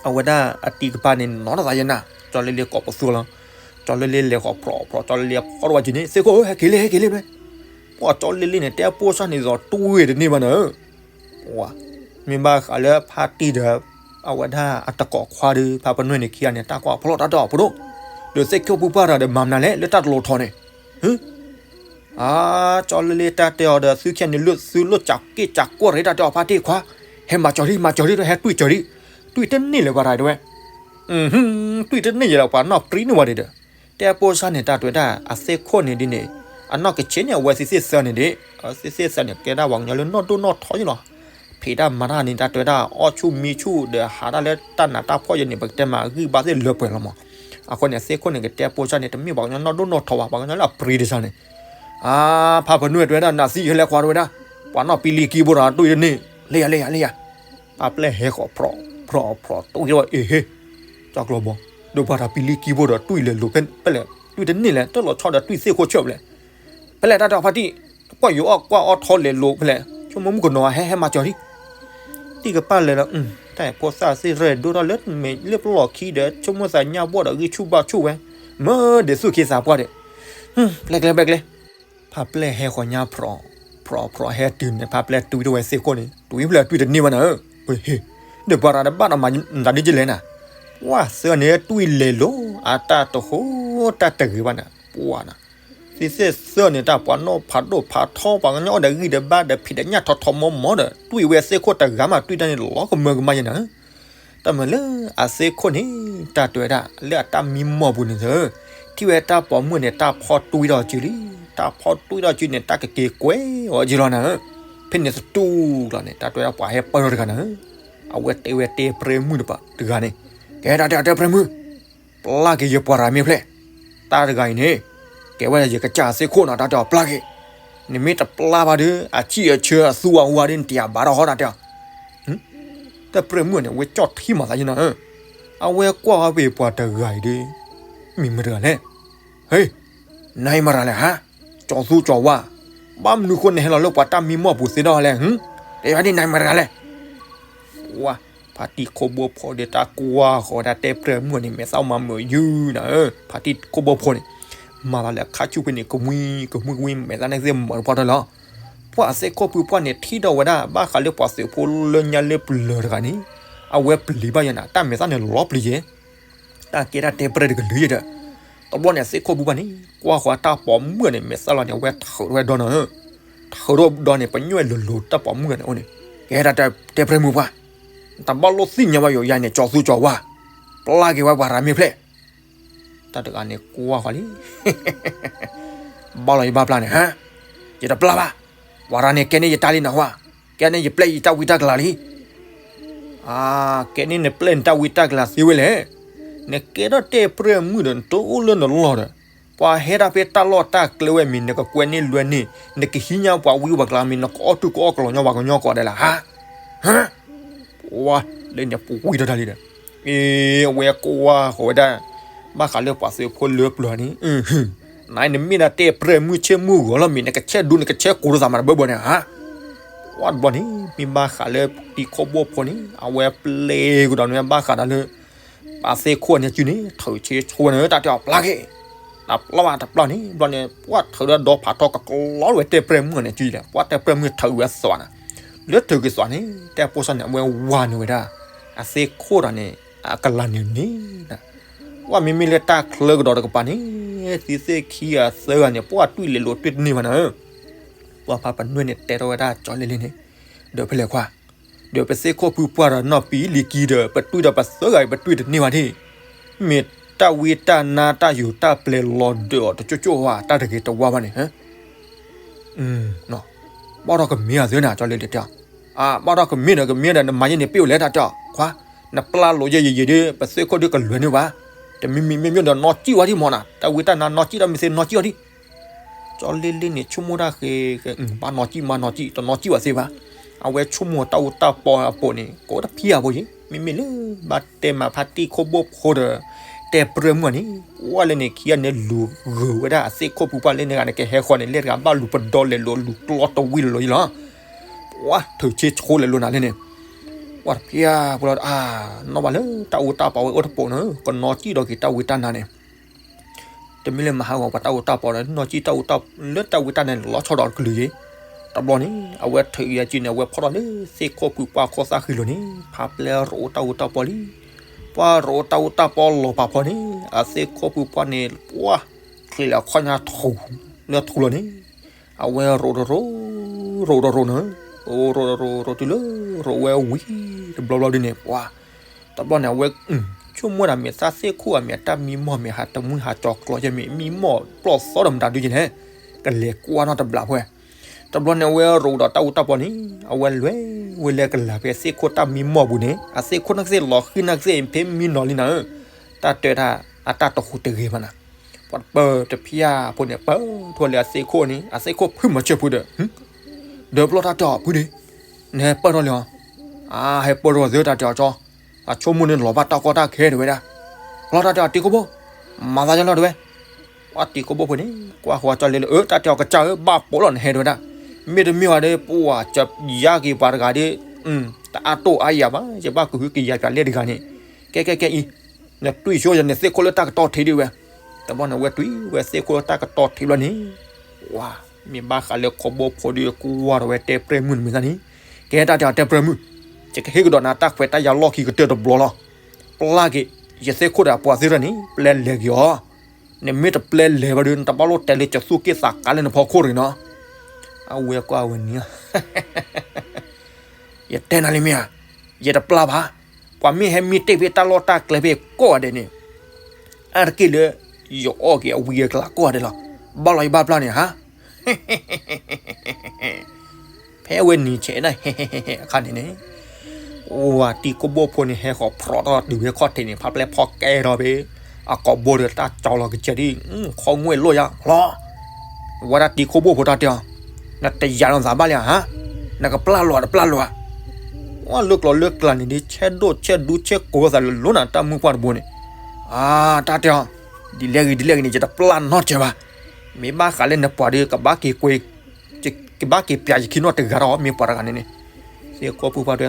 အဝဲဒၣ်အတံၤကပၤန့ၣ် နီၢ်တသးယဲနၤ ကၠီလ့လ့ကိးပသူလီၤ ကၠီလ့လ့လဲၤဃီၤဖြီဖြီ ကၠီလ့လ့ဖီၣ်တဝဲက့ၤန့ၣ် သ့ၣ်ခိၣ်ဧၢ ဟဲက့ၤလံ ဟဲက့ၤလံ မ့ၢ် ပှၢ်ကၠီလ့လ့န့ၣ် တဲပိၢ်စၢ်န့ၣ်သိးတွံၢ်တန့ၢ်ဘၣ်နၤဧၢ ပှၢ် မ့ၢ်ဘၣ်ဃးလၢဖါတံၢ်ဒီး အဝဲဒၣ်အတကိးခွါဒီး ဖါပနွဲၣ်န့ၣ်ခံဂၤန့ၣ် တၢ်ကွၢ်ဖျီၣ်တၢ်တဲအီၤဖိဒိၣ် ဒီးသ့ၣ်ခိၣ်ပူၤပှၢ်တဂၤဒီးမၤမနုၤလဲၣ် လၢတၢ်တလိၤထီန့ၣ် ဟ အါ ကၠီလ့လ့တၢ်တဲအီၤဒီး သုခံဂၤန့ၣ်လၢသုလိၣ်ကးက့ၢ်ကးကီၢ်ရ့ၣ်တၢ်တဲအီၤဖါတံၢ်ခွါ ဟဲမၤစၢၤဒံး မၤစၢၤဒံး ဟဲတွံၢ်စၢၤဒံး တွံၢ်တန့ၢ်လၢၤပှၤတဂၤတဲဝဲ တွံၢ်တန့ၢ်ယဲလၢၤပှၤနီၢ်ပြံန့ၢ်ဝဲဒံးဒီး တဲပိၢ်စၢ်န့ၣ် တၢ်တဲဝဲဒၣ် အသ့ၣ်ခိၣ်န့ၣ်ဒ်န့ၣ် အနီၢ်ကဆ့န့ၣ် အဝဲသ့ၣ်သ့ၣ်သၢန့ၣ်ဒ် အဝဲသ့ၣ်သ့ၣ်သၢန့ၣ် ကဲဒၣ်ပှၤကညီလၢနီၢ်ဒိၣ်နီၢ်ထီယလီၤ ဖံးတၢ်မၤတၢ်န့ၣ် တၢ်တဲဝဲဒၣ် အီၣ်ဆူၣ်မံဆူၣ်ဒီးဟးတၢ်လၢတၢ်နးတၢ်ဖှီၣ်ယဲန့ၣ် ပကတဲမးဂံၢ်ဘါသ့ၣ်လၢပှဲၤလီၤမး အဃိန့ၣ် အသ့ၣ်ခိၣ်န့ၣ် ကတဲပိၢ်စၢ်န့ၣ် တမ့ၢ်ပှၤကညီနီၢ်ဒိၣ်နီၢ်ထီဘၣ် ပှၤကညီလၢအပြံတစၢ်န့ၣ် အါ ဖါပနွဲၣ်တဲဝဲဒၣ် နးသံယဟဲလဲၤခွါတဲဝဲဒၣ် ပှၤနီၢ်ပံလံကံဘိဒီးတွံၢ်တန့ၢ် လ့ယၤ လ့ယၤ လ့ယၤ ဖါပျဲၢ်ဟဲဃီၤဖြီဖြီဖြီ တွံၢ်ဝဲအ့ဟ့ ကၠီကျီဘီ ဒီးပှၤတၢ်ပံလံကံဘိဒီးတွံၢ်လဲၤလိာ်ဖဲလဲၣ် တွံၢ်တန့ၢ်လဲၣ် တၢ်လီၤဆီဒီးတွံၢ်သ့ၣ်ခိၣ်ဆၢၣ်ဖဲလဲၣ် ဖဲလဲၣ်တၢ်တဲအီၤဖါတံၢ် ကွၢ်ယိၤအီၣ်ကွၢ်အီထီလဲၤလိာ်ဖဲလဲၣ် ဆိကမိၣ်မုၣ်ကနီၤဟဲဟဲမၤစၢၤဒံး တံၢ်ကပၢ်လဲၤလီၤ တၢ်ဖိသၣ်သ့ၣ်ရဲၣ်ဒိၣ်ထီၣ်လၢမဲာ်လၢပလီၢ်ခံဒီး ဆိကမိၣ်သးညါဘီၣ်ဒီးဂံၢ်ဆူၣ်ဘါဆူၣ်ဝဲ မၢဒဲးသူၣ်က့သးပှၢ်ဒီး ပျဲၢ်ကျဲ ပျဲၢ်ကျဲ ဖါပျဲၢ်ဟဲဃီၤညါဖြီ ဖြီဖြီဟဲတုၤန့ၣ် ဖါပျဲၢ်တွံၢ်တဝဲသ့ၣ်ခိၣ်န့ၣ် တွံၢ်ဖဲလဲၣ်တွံၢ်တန့ၢ်ဘၣ်နၤဧၢ ဟ့ ဒီးပှၤတၢ်တဘၣ်တမၤတၢ်ဒ်လဲၣ်နၤ ပှၢ်သၢန့ၣ်တွံၢ်လဲၤလိာ် အတၢ်တဟိ တၢ်တဂ့ၤဘၣ်နၤ ပှၢ်နၤ သ့ၣ်သ့ၣ်သၢန့ၣ် တၢ်ပှၤနီၣ်ဖးဒိၣ်ဖးထီ ပှၤကညီအိၣ်ဒီးဂံၢ်ဒီးဘါဒီးဖံးဒီးညၣ်ထီထီမီမီဒီး တွံၢ်ဝဲသ့ၣ်ခိၣ်တဂၤမး တွံၢ်တၢ်န့ၣ်လီၤကမၢကမၣ်ယဲနၤဧၢ. တၢ်မၤလၢအသ့ၣ်ခိၣ်န့ၣ် တၢ်တဲဝဲဒၣ် လၢအတၢ်မံမီၢ်ပူၤန့ၣ်သၢ ထံၣ်ဝဲတၢ်ပိာ်မုၣ်န့ၣ် တၢ်ဖီတွံၢ်ထီၣ်စုလံ. တၢ်ဖီတွံၢ်ထီၣ်စုန့ၣ် တၢ်ကက့ၤကွဲးအီၤက့ၤလီၤနၤဧၢ. ဖဲန့ၣ်သတူၢ်လီၤန့ၣ် တၢ်တဲဝဲဒၣ်ပှၤဟဲပၢၢ်ထီၣ်တဂၤနၤဧၢ. အဝဲတဲဝဲတဲပြဲၢ်မုၣ်တပၤတဂၤန့ၣ် ကဲတၢ်တဲတဲပြဲၢ်မုၣ် ပျၢ်က့ၤယပှၤရၤမ့ၢ်ဖျဲၣ်, တၢ်တဂၤအံၤန့ၣ် ကဲဝဲယကစၢ်သ့ၣ်ခိၣ်နီၤ တၢ်တဲအီၤပျၢ်က့ၤ, နမ့ၢ်တပျၢ်ဘၣ်ဒီး အဆံၣ်အဆၢအသူအဝါဒီး နတယၤဘၣ်ထီၣ်ဟီတၢ်တဲအီၤ. တဲပြဲၢ်မုၣ်န့ၣ် အဝဲကၠီၣ်ထံမၤသးယဲနီၤ, အဝဲကွၢ်ဝဲပှၤတဂၤအံၤဒီး မ့ၢ်မတၤတဂၤလဲၣ်. ဟ့ နၤအံၤမတၤလဲၣ်ဟါ, ကၠီသူကၠီဝါ, ဘၣ်မနုၤဃိနဟဲလီၤလၢပှၤတၢ်မံမီၢ်ပူၤသ့ၣ်နီၣ်လဲၣ်, တဲဝဲဒၣ်နၤအံၤမတၤတဂၤလဲၣ်. ဝါ, ဖါတံၢ်ခိၣ်ဘိဖိဒီးတၢ်ကွၢ်ဃီၤဝဲဒၣ်တဲပြဲၢ်မုၣ်န့ၣ် မဲာ်သၣ်မၤမုာ်ယုၢ်နၤဧၢ, ဖါတံၢ်ခိၣ်ဘိဖိန့ၣ် မၤသးလၢအခါဆူၣ်ဖဲန့ၣ် ကမှံကမှံကမှံ မဲာ်သၣ်န့ၣ်သ့ၣ်မၤတပှၢ်ထီၣ်လီၤ. ပှၤအသ့ၣ်ခိၣ်ဖုပှၢ်န့ၣ် ထံၣ်ဒီးဝဲဒၣ် ဘၣ်ဃးလၢပှၤသုးဖိလၢညါလၢပျၢၤတဂၤန့ၣ် အဝဲပျံၤဘၣ်ယဲနၤ, တၢ်မဲာ်သၣ်န့ၣ်လီၤပျံၤယဲ တၢ်ကဲဒၣ်တဲပြဲၢ်တကလုာ်ယဲဒီး, တဘျီန့ၣ် အသ့ၣ်ခိၣ်ဖုပှၢ်န့ၣ် ကွၢ်ဃီၤတၢ်ပိာ်မုၣ်န့ၣ် မဲာ်သၣ်လီၤန့ၣ် အဝဲထုးထီၣ်ဝဲဒီနၤဧၢ, ထုးထီၣ်ဒီန့ၣ် ပညိၣ်လိၤလိၤတၢ်ပိာ်မုၣ်န့ၣ်အိၣ်န့ၣ်, ကဲဒၣ်တဲပြဲၢ်မုၣ်ပှၢ်, တဘၣ်လိၣ်သ့ၣ်ညါဘၣ်ယိၤယါန့ၣ် ကၠီသူကၠီဝါ, ပျၢ်က့ၤဝဲပှၤရၤမ့ၢ်ဖျဲၣ် တၢ်တဂၤန့ၣ်ကွၢ်ဃီၤလံ ဘၣ်လီၤယဘၣ်ပျၢ်န့ၣ်ဟါ, ယတပျၢ်ဘၣ်, ပှၤရၤန့ၣ်ကဲန့ၢ်ယတၢ်လံနဟါ, ကဲန့ၢ်ယပျဲၢ်ယတၢ်ဝံတၢ်ကလၤလံ. အါ, ကဲန့ၢ်နပျဲၢ်နတၢ်ဝံတၢ်ကလၤသ့ဝဲလဲၣ်. နကဲထီၣ်တဲပြဲၢ်မုၣ်ဒီး နတအိၣ်လၢနလီၢ်ဒီး, ပှၤဟဲဒၣ်ဖဲတၢ်လီၢ်တၢ်ကျဲဝဲမ့ၢ် နကကွဲန့ၢ်လွဲန့ၢ်, နကဟံးညါပှၤဝံပှၤကလၤမ့ၢ် နကအီၣ်တူၢ်ကအီၣ်ကလီၤညီပှၤကညီကိးဂၤဒဲးလၢဟါ, ဟါ ပှၤလၢန့ၣ်ပဝံထီၣ်တၢ်လံဒီး, အ့ အဝဲကွၢ်ဃီၤဝဲဒၣ် ဘၣ်ဃးလၢပှၤသုးဖိလၢပျၢၤန့ၣ်, နမ့ၢ်ဒၣ်တဲပြဲၢ်မုၣ်ဆ့ၣ်မုၣ်ဂီၤလီၤမ့ၢ် နကဆဲးဒူနကဆဲးကိၤတသးမးတဘၢဘၢန့ၣ်ဧါ. ပှၤတဘျီန့ၣ် မ့ၢ်ဘၣ်ဃးလၢတံၤခိၣ်ဘိဖိန့ၣ် အဝဲပျဲကဒီးန့ၣ် ဘၣ်ဃးဒီးလၢ ပှၤသ့ၣ်ခိၣ်န့ၣ်စုန့ၣ် ထုးဆ့ဆိဝဲန့ၣ် တၢ်တဲအီၤပျၢ်က့ၤ, တပျၢ်ဘၣ်တပျၢ်န့ၣ် ဘျီန့ၣ် ပှၤထုးဒီးဒီဖးထီကကျီဝဲတဲပြဲၢ်မုၣ်န့ၣ်စုလဲၣ်, ပှၤတဲပြဲၢ်မုၣ်ထုးဝဲသီနၤ, လၢထုးက့ၤသီန့ၣ် တဲပိစၢ်န့ၣ် အဝဲဝၤန့ၢ်ဝဲဒၣ် အသ့ၣ်ခိၣ်ဒီးန့ၣ် အကလၤန့ၣ်န့ၣ် ပှၤမ့မ့ၢ်လၢတၢ်ချၢကဒီးတကပၤန့ၣ် သ့ၣ်သ့ၣ်ခံဂၤသၢဂၤန့ၣ် ပှၤတွံၢ်လဲၤလိာ်တွံၢ်တန့ၢ်ဘၣ်နၤဧၢ. ပှၤဖးပနွဲၢ်န့ၣ်တဲထီၣ်ဝဲဒၣ်ကၠီလ့လ့န့ၣ်, ဒီးဖဲလဲၣ်ခွါ, ဒီးပသ့ၣ်ခိၣ်ဖုပှၢ်ဒီးနီၢ်ပံၤလံၤကံဒီး ပတွံၢ်ဒီးပသၢဂၤအံၤ ပတွံၢ်တန့ၢ်ဘၣ်ဒၣ်, မ့ၢ်တၢ်ဝံတၢ်နါတၢ်ယူၤတၢ်ပျဲၤလီၤဒၢးအီၤတကၠိကၠိဧါ တၢ်တဂ့ၤတဝါဘၣ်န့ၣ် ဘၣ်ဒီးကမ့ၢ်အသၢနၤကၠီလ့လ့တဲအီၤ, အါ ဘၣ်ဒီးကမ့ၢ်ဒီးကမ့ၢ်ဒီး နမၤယဲန့ၣ်ပ့ၢ်အိၣ်လဲၣ်တၢ်တဲအီၤ, ခွါ, နပျၢ်လိာ်ယဲယံာ်ယံာ်ဒီး ပသ့ၣ်ခိၣ်ဒုးကလွဲၤန့ၢ်ဘၣ်, တမံၤမံၤမ့ၢ်မ့ၢ်ဒီးနီၢ်ကံၣ်ဝဲဒံးမၢ်နၤ, တၢ်ဝံတၢ်နါနီၢ်ကံၣ်ဒီးမ့ၢ်သ့နီၢ်ကံၣ်ဝဲဒံး ကၠီလ့လ့န့ၣ် ဆိကမိၣ်တၢ်ဃဲ, ဘၣ်နီၢ်ကံၣ် ဘၣ်နီၢ်ကံၣ် တနီၢ်ကံၣ်ဝဲသ့ဘၣ်, အဝဲဆိကမိၣ်တၢ်အူတၢ်ပီအပူၤန့ၣ် ကိးတဖံးအပူၤယံၤ, မ့မ့ၢ်လၢဘၣ်တဲမးဖါတံၢ်ခိၣ်ဘိဖိဒီး တဲပြဲၢ်မုၣ်န့ၣ် ပှၤလၢန့ၣ်ခံဂၤန့ၣ်လူၤဂၢၤဝဲဒၣ်အသ့ၣ်ခိၣ်ဖုပှၢ်လၢန့ၣ်ဂၤန့ၣ် ကဟဲဃီန့ၣ် လဲၤတဂၤဘၣ်လူၤပဒီလဲၤလိာ်လူၤကျီတဝံၤလီၤလီၤယံၤလီၤ, ပှၤထုးဆ့ဆိလဲၤလိာ်နၤလၢန့ၣ် ပှၤတဖံးအပူၤလီၤ, အါ, နီၢ်ဘၣ်လၢတၢ်အူတၢ်ပီဝဲအိၣ်တပိာ်န့ၣ် ကနီၢ်ကံၣ်ဒီးက့ၤတၢ်ဝံတၢ်နါန့ၣ် တမ့ၢ်လၢမၤဟးဂီၤပှၤတၢ်အူတၢ်ပီဒီး နီၢ်ကံၣ်တၢ်အူတၢ် လၢတၢ်ဝံတၢ်နါန့ၣ် လီၤဆီဒီးတကလုာ်ယံၤ, တဘျီန့ၣ် အဝဲထုးအံၤအစုန့ၣ် အဝဲဖီၣ်ထီၣ်လၢသ့ၣ်ခိၣ်ဖုပှၢ်ခိၣ်သၣ်ဃံလိၤန့ၣ် ဖးပျဲရိးအိၣ်တၢ်အူတၢ်ပီလံ, ပှၤရိးအိၣ်တၢ်အူတၢ်ပီလီၤဖးဖီန့ၣ် အသ့ၣ်ခိၣ်ဖုပှၢ်န့ၣ် ပှၤချံးလီၤခီၣ်ညါထူ လၢထူလီၤန့ၣ် အဝဲရိးတရိး, ရိးတရိးန့ၣ်, အိၣ်ရိးတရိး ရိးတုၤလၢ ရိးဝဲဝံၤ တဘျီဘျီဒုန့ၣ် ပှၤ တဘျီန့ၣ် အဝဲ ဆိကမိၣ်ဒၣ်မ့ၢ်သးသ့ၣ်ခိၣ်အမ့ၢ်တၢ်မံမီၢ်မ့ၢ်ဟးတမုၢ်ဟးကၠီၤကျီယဲမ့ၢ် မံမီၢ်ပျီၢ်သီဒီးမတၤဒုယဲန့ၣ်, ကလဲၤကွၢ်နီၢ်တဘျီဖဲ တဘျီန့ၣ် အဝဲရိးဒီးတၢ်အူတၢ်ပီန့ၣ် အဝဲလဲၤဝဲလဲၤကလၤဖဲသ့ၣ်ခိၣ်တၢ်မံမီၢ်ပူၤန့ၣ် အသ့ၣ်ခိၣ်န့ၣ်ကသ့ၣ်လီၤဃံၤန့ၣ်ကသ့ၣ် ဖဲမံနီၤလံနၤဧၢ, တၢ်တဲတၢ် အတၢ်တဟူးတဂ့ၤဘၣ်နၤ, ပှၤပၢတဖျၢၣ်ဖိန့ၣ် ပၢထီၣ်လၢအသ့ၣ်ခိၣ်န့ၣ် အသ့ၣ်ခိၣ်ဖုမၤစၢၤဖုဒီး ဒီးဘျီတၢ်တဲအီၤဖုဒ့, နဟဲပၢထီၣ်လံဧါ, အဟဲပၢထီၣ်သ့တၢ်တဲအီၤကၠီ, အဆိကမိၣ်န့ၣ်လီၤဘၣ်တၢ်ကီတၢ်ခဲတဲဝဲဒၣ်, ဘျီတၢ်တဲအီၤတံၤခိၣ်ဘိ, မၤသးယလီၤတဲဝဲ, ပှၤတံၤခိၣ်ဘိဖိန့ၣ် ကွၢ်ဃီၤကၠီလ့လ့ အၢ တၢ်တဲအီၤကစၢ်ဧၢ ဘၣ်ပိာ်လီၤနဟဲတဲဝဲဒၣ်, မ့တမ့ၢ်ဘၣ်ဒီး ပှၤကယါက့ၤပှၤတဂၤဒီး တအါတိၢ်အါယၤဘၣ် ယဘၣ်ကဟုကယာ်ပၠးလဲၣ်တဂၤန့ၣ်, ကဲကဲကဲအံၤ နတွံၢ်ဆိယၤန့ၣ်သ့ၣ်ခိၣ်လၢတၢ်ကတီၢ်ထံးဒံးဝဲ, တဘျီန့ၣ် အဝဲတွံၢ်ဝဲသ့ၣ်ခိၣ်လၢတၢ်ကတီၢ်ထံးဘျီန့ၣ်, ဝါ, မ့ၢ်ဘၣ်ဃးလၢခိၣ်ဘိဖိဒီးကွၢ်ဒီးဝဲတဲပြဲၢ်မုၣ်တမံၤသၣ်န့ၣ်, ကဲတၢ်တဲအီၤတဲပြဲၢ်မုၣ်, ယကဟ့ၣ်ကဒီးနၤတၢ်ခွဲးတၢ်ယာ်လီၢ်ခံကတၢၢ်တဘျီလီၤ, ပျၢ်က့ၤ ယသ့ၣ်ခိၣ်ဒီးအပှၤသ့ၣ်တဖၣ်န့ၣ် ပျဲလဲၤက့ၤအီၤ, နမ့ၢ်တပျဲလဲၤဘၣ်ဒီး နတဘၣ်လိၣ်တဲလၢကသူၣ်က့ၣ်သးကါလၢနဖီခိၣ်တဂ့ၤနီၤ. အဝဲကွၢ်ဝဲန့ၣ် ယတဲနၤလံမ့ၢ်ဧါ, ယတပျၢ်ဘၣ်. ပှၤမ့ၢ်ဟဲမံတ့ၢ်ဖဲတၢ်လီၢ်တၢ်ကျဲဖဲကိးဂၤဒဲးန့ၣ်, အါတက့ၢ်လၢ ယအီၣ်က့ၤအဝံအကျါကိးဂၤဒဲးလီၤ. ဘၣ်လီၤယဘၣ်ပျၢ်န့ၣ်ဟါ ဖဲဝဲနံၤဆဲးဒၣ် အခါန့ၣ်န့ၣ်, ဝၤတံၤခိၣ်ဘိၣ်ဖိန့ၣ် ဟဲဃီၤဖြီးထီၣ်တုၤဖဲခီၣ်ထံးန့ၣ် ဖးပျဲၢ်ဖီကဲထီၣ်ဖဲ အကိာ်ဘိဒီးတၢ်ကၠီလီၤကစၢ်ဒ် ခီငွဲၢ်လိၣ်ယါလီၤ. ဝဲဒၣ်တံၤခိၣ်ဘိၣ်ဖိတၢ်တဲအီၤ, နတယာ်နီၢ်သးဘၣ်လံဧါ, နကပျၢ်လိာ်တပျၢ်လိာ်ဧါ. ဝဲလၢကျိၤလၢကျါန့ၣ်ဒ် ဆဲးဒိၣ်ဆဲးဒူဆဲးကိးသးလၢလိၤနၤတၢ်မုၢ်ပှၢ်တဘိန့ၣ်, အါ တၢ်တဲအီၤ, ဒ်လဲၣ်ဂ့ၤဒ်လဲၣ်ဂ့ၤန့ၣ် ယတပျၢ်နီတစဲးဘၣ်. မ့ၢ်ဘၣ်ဃးလၢနပှၤဒီး ကဘၣ်က့ၤကွဲ ကဘၣ်က့ၤပျးယခံနီတဂၤဒီး မ့ၢ်ပှၤတဂၤန့ၣ်န့ၣ်, သ့ၣ်ခိၣ်ဖိပှၢ်တဲ,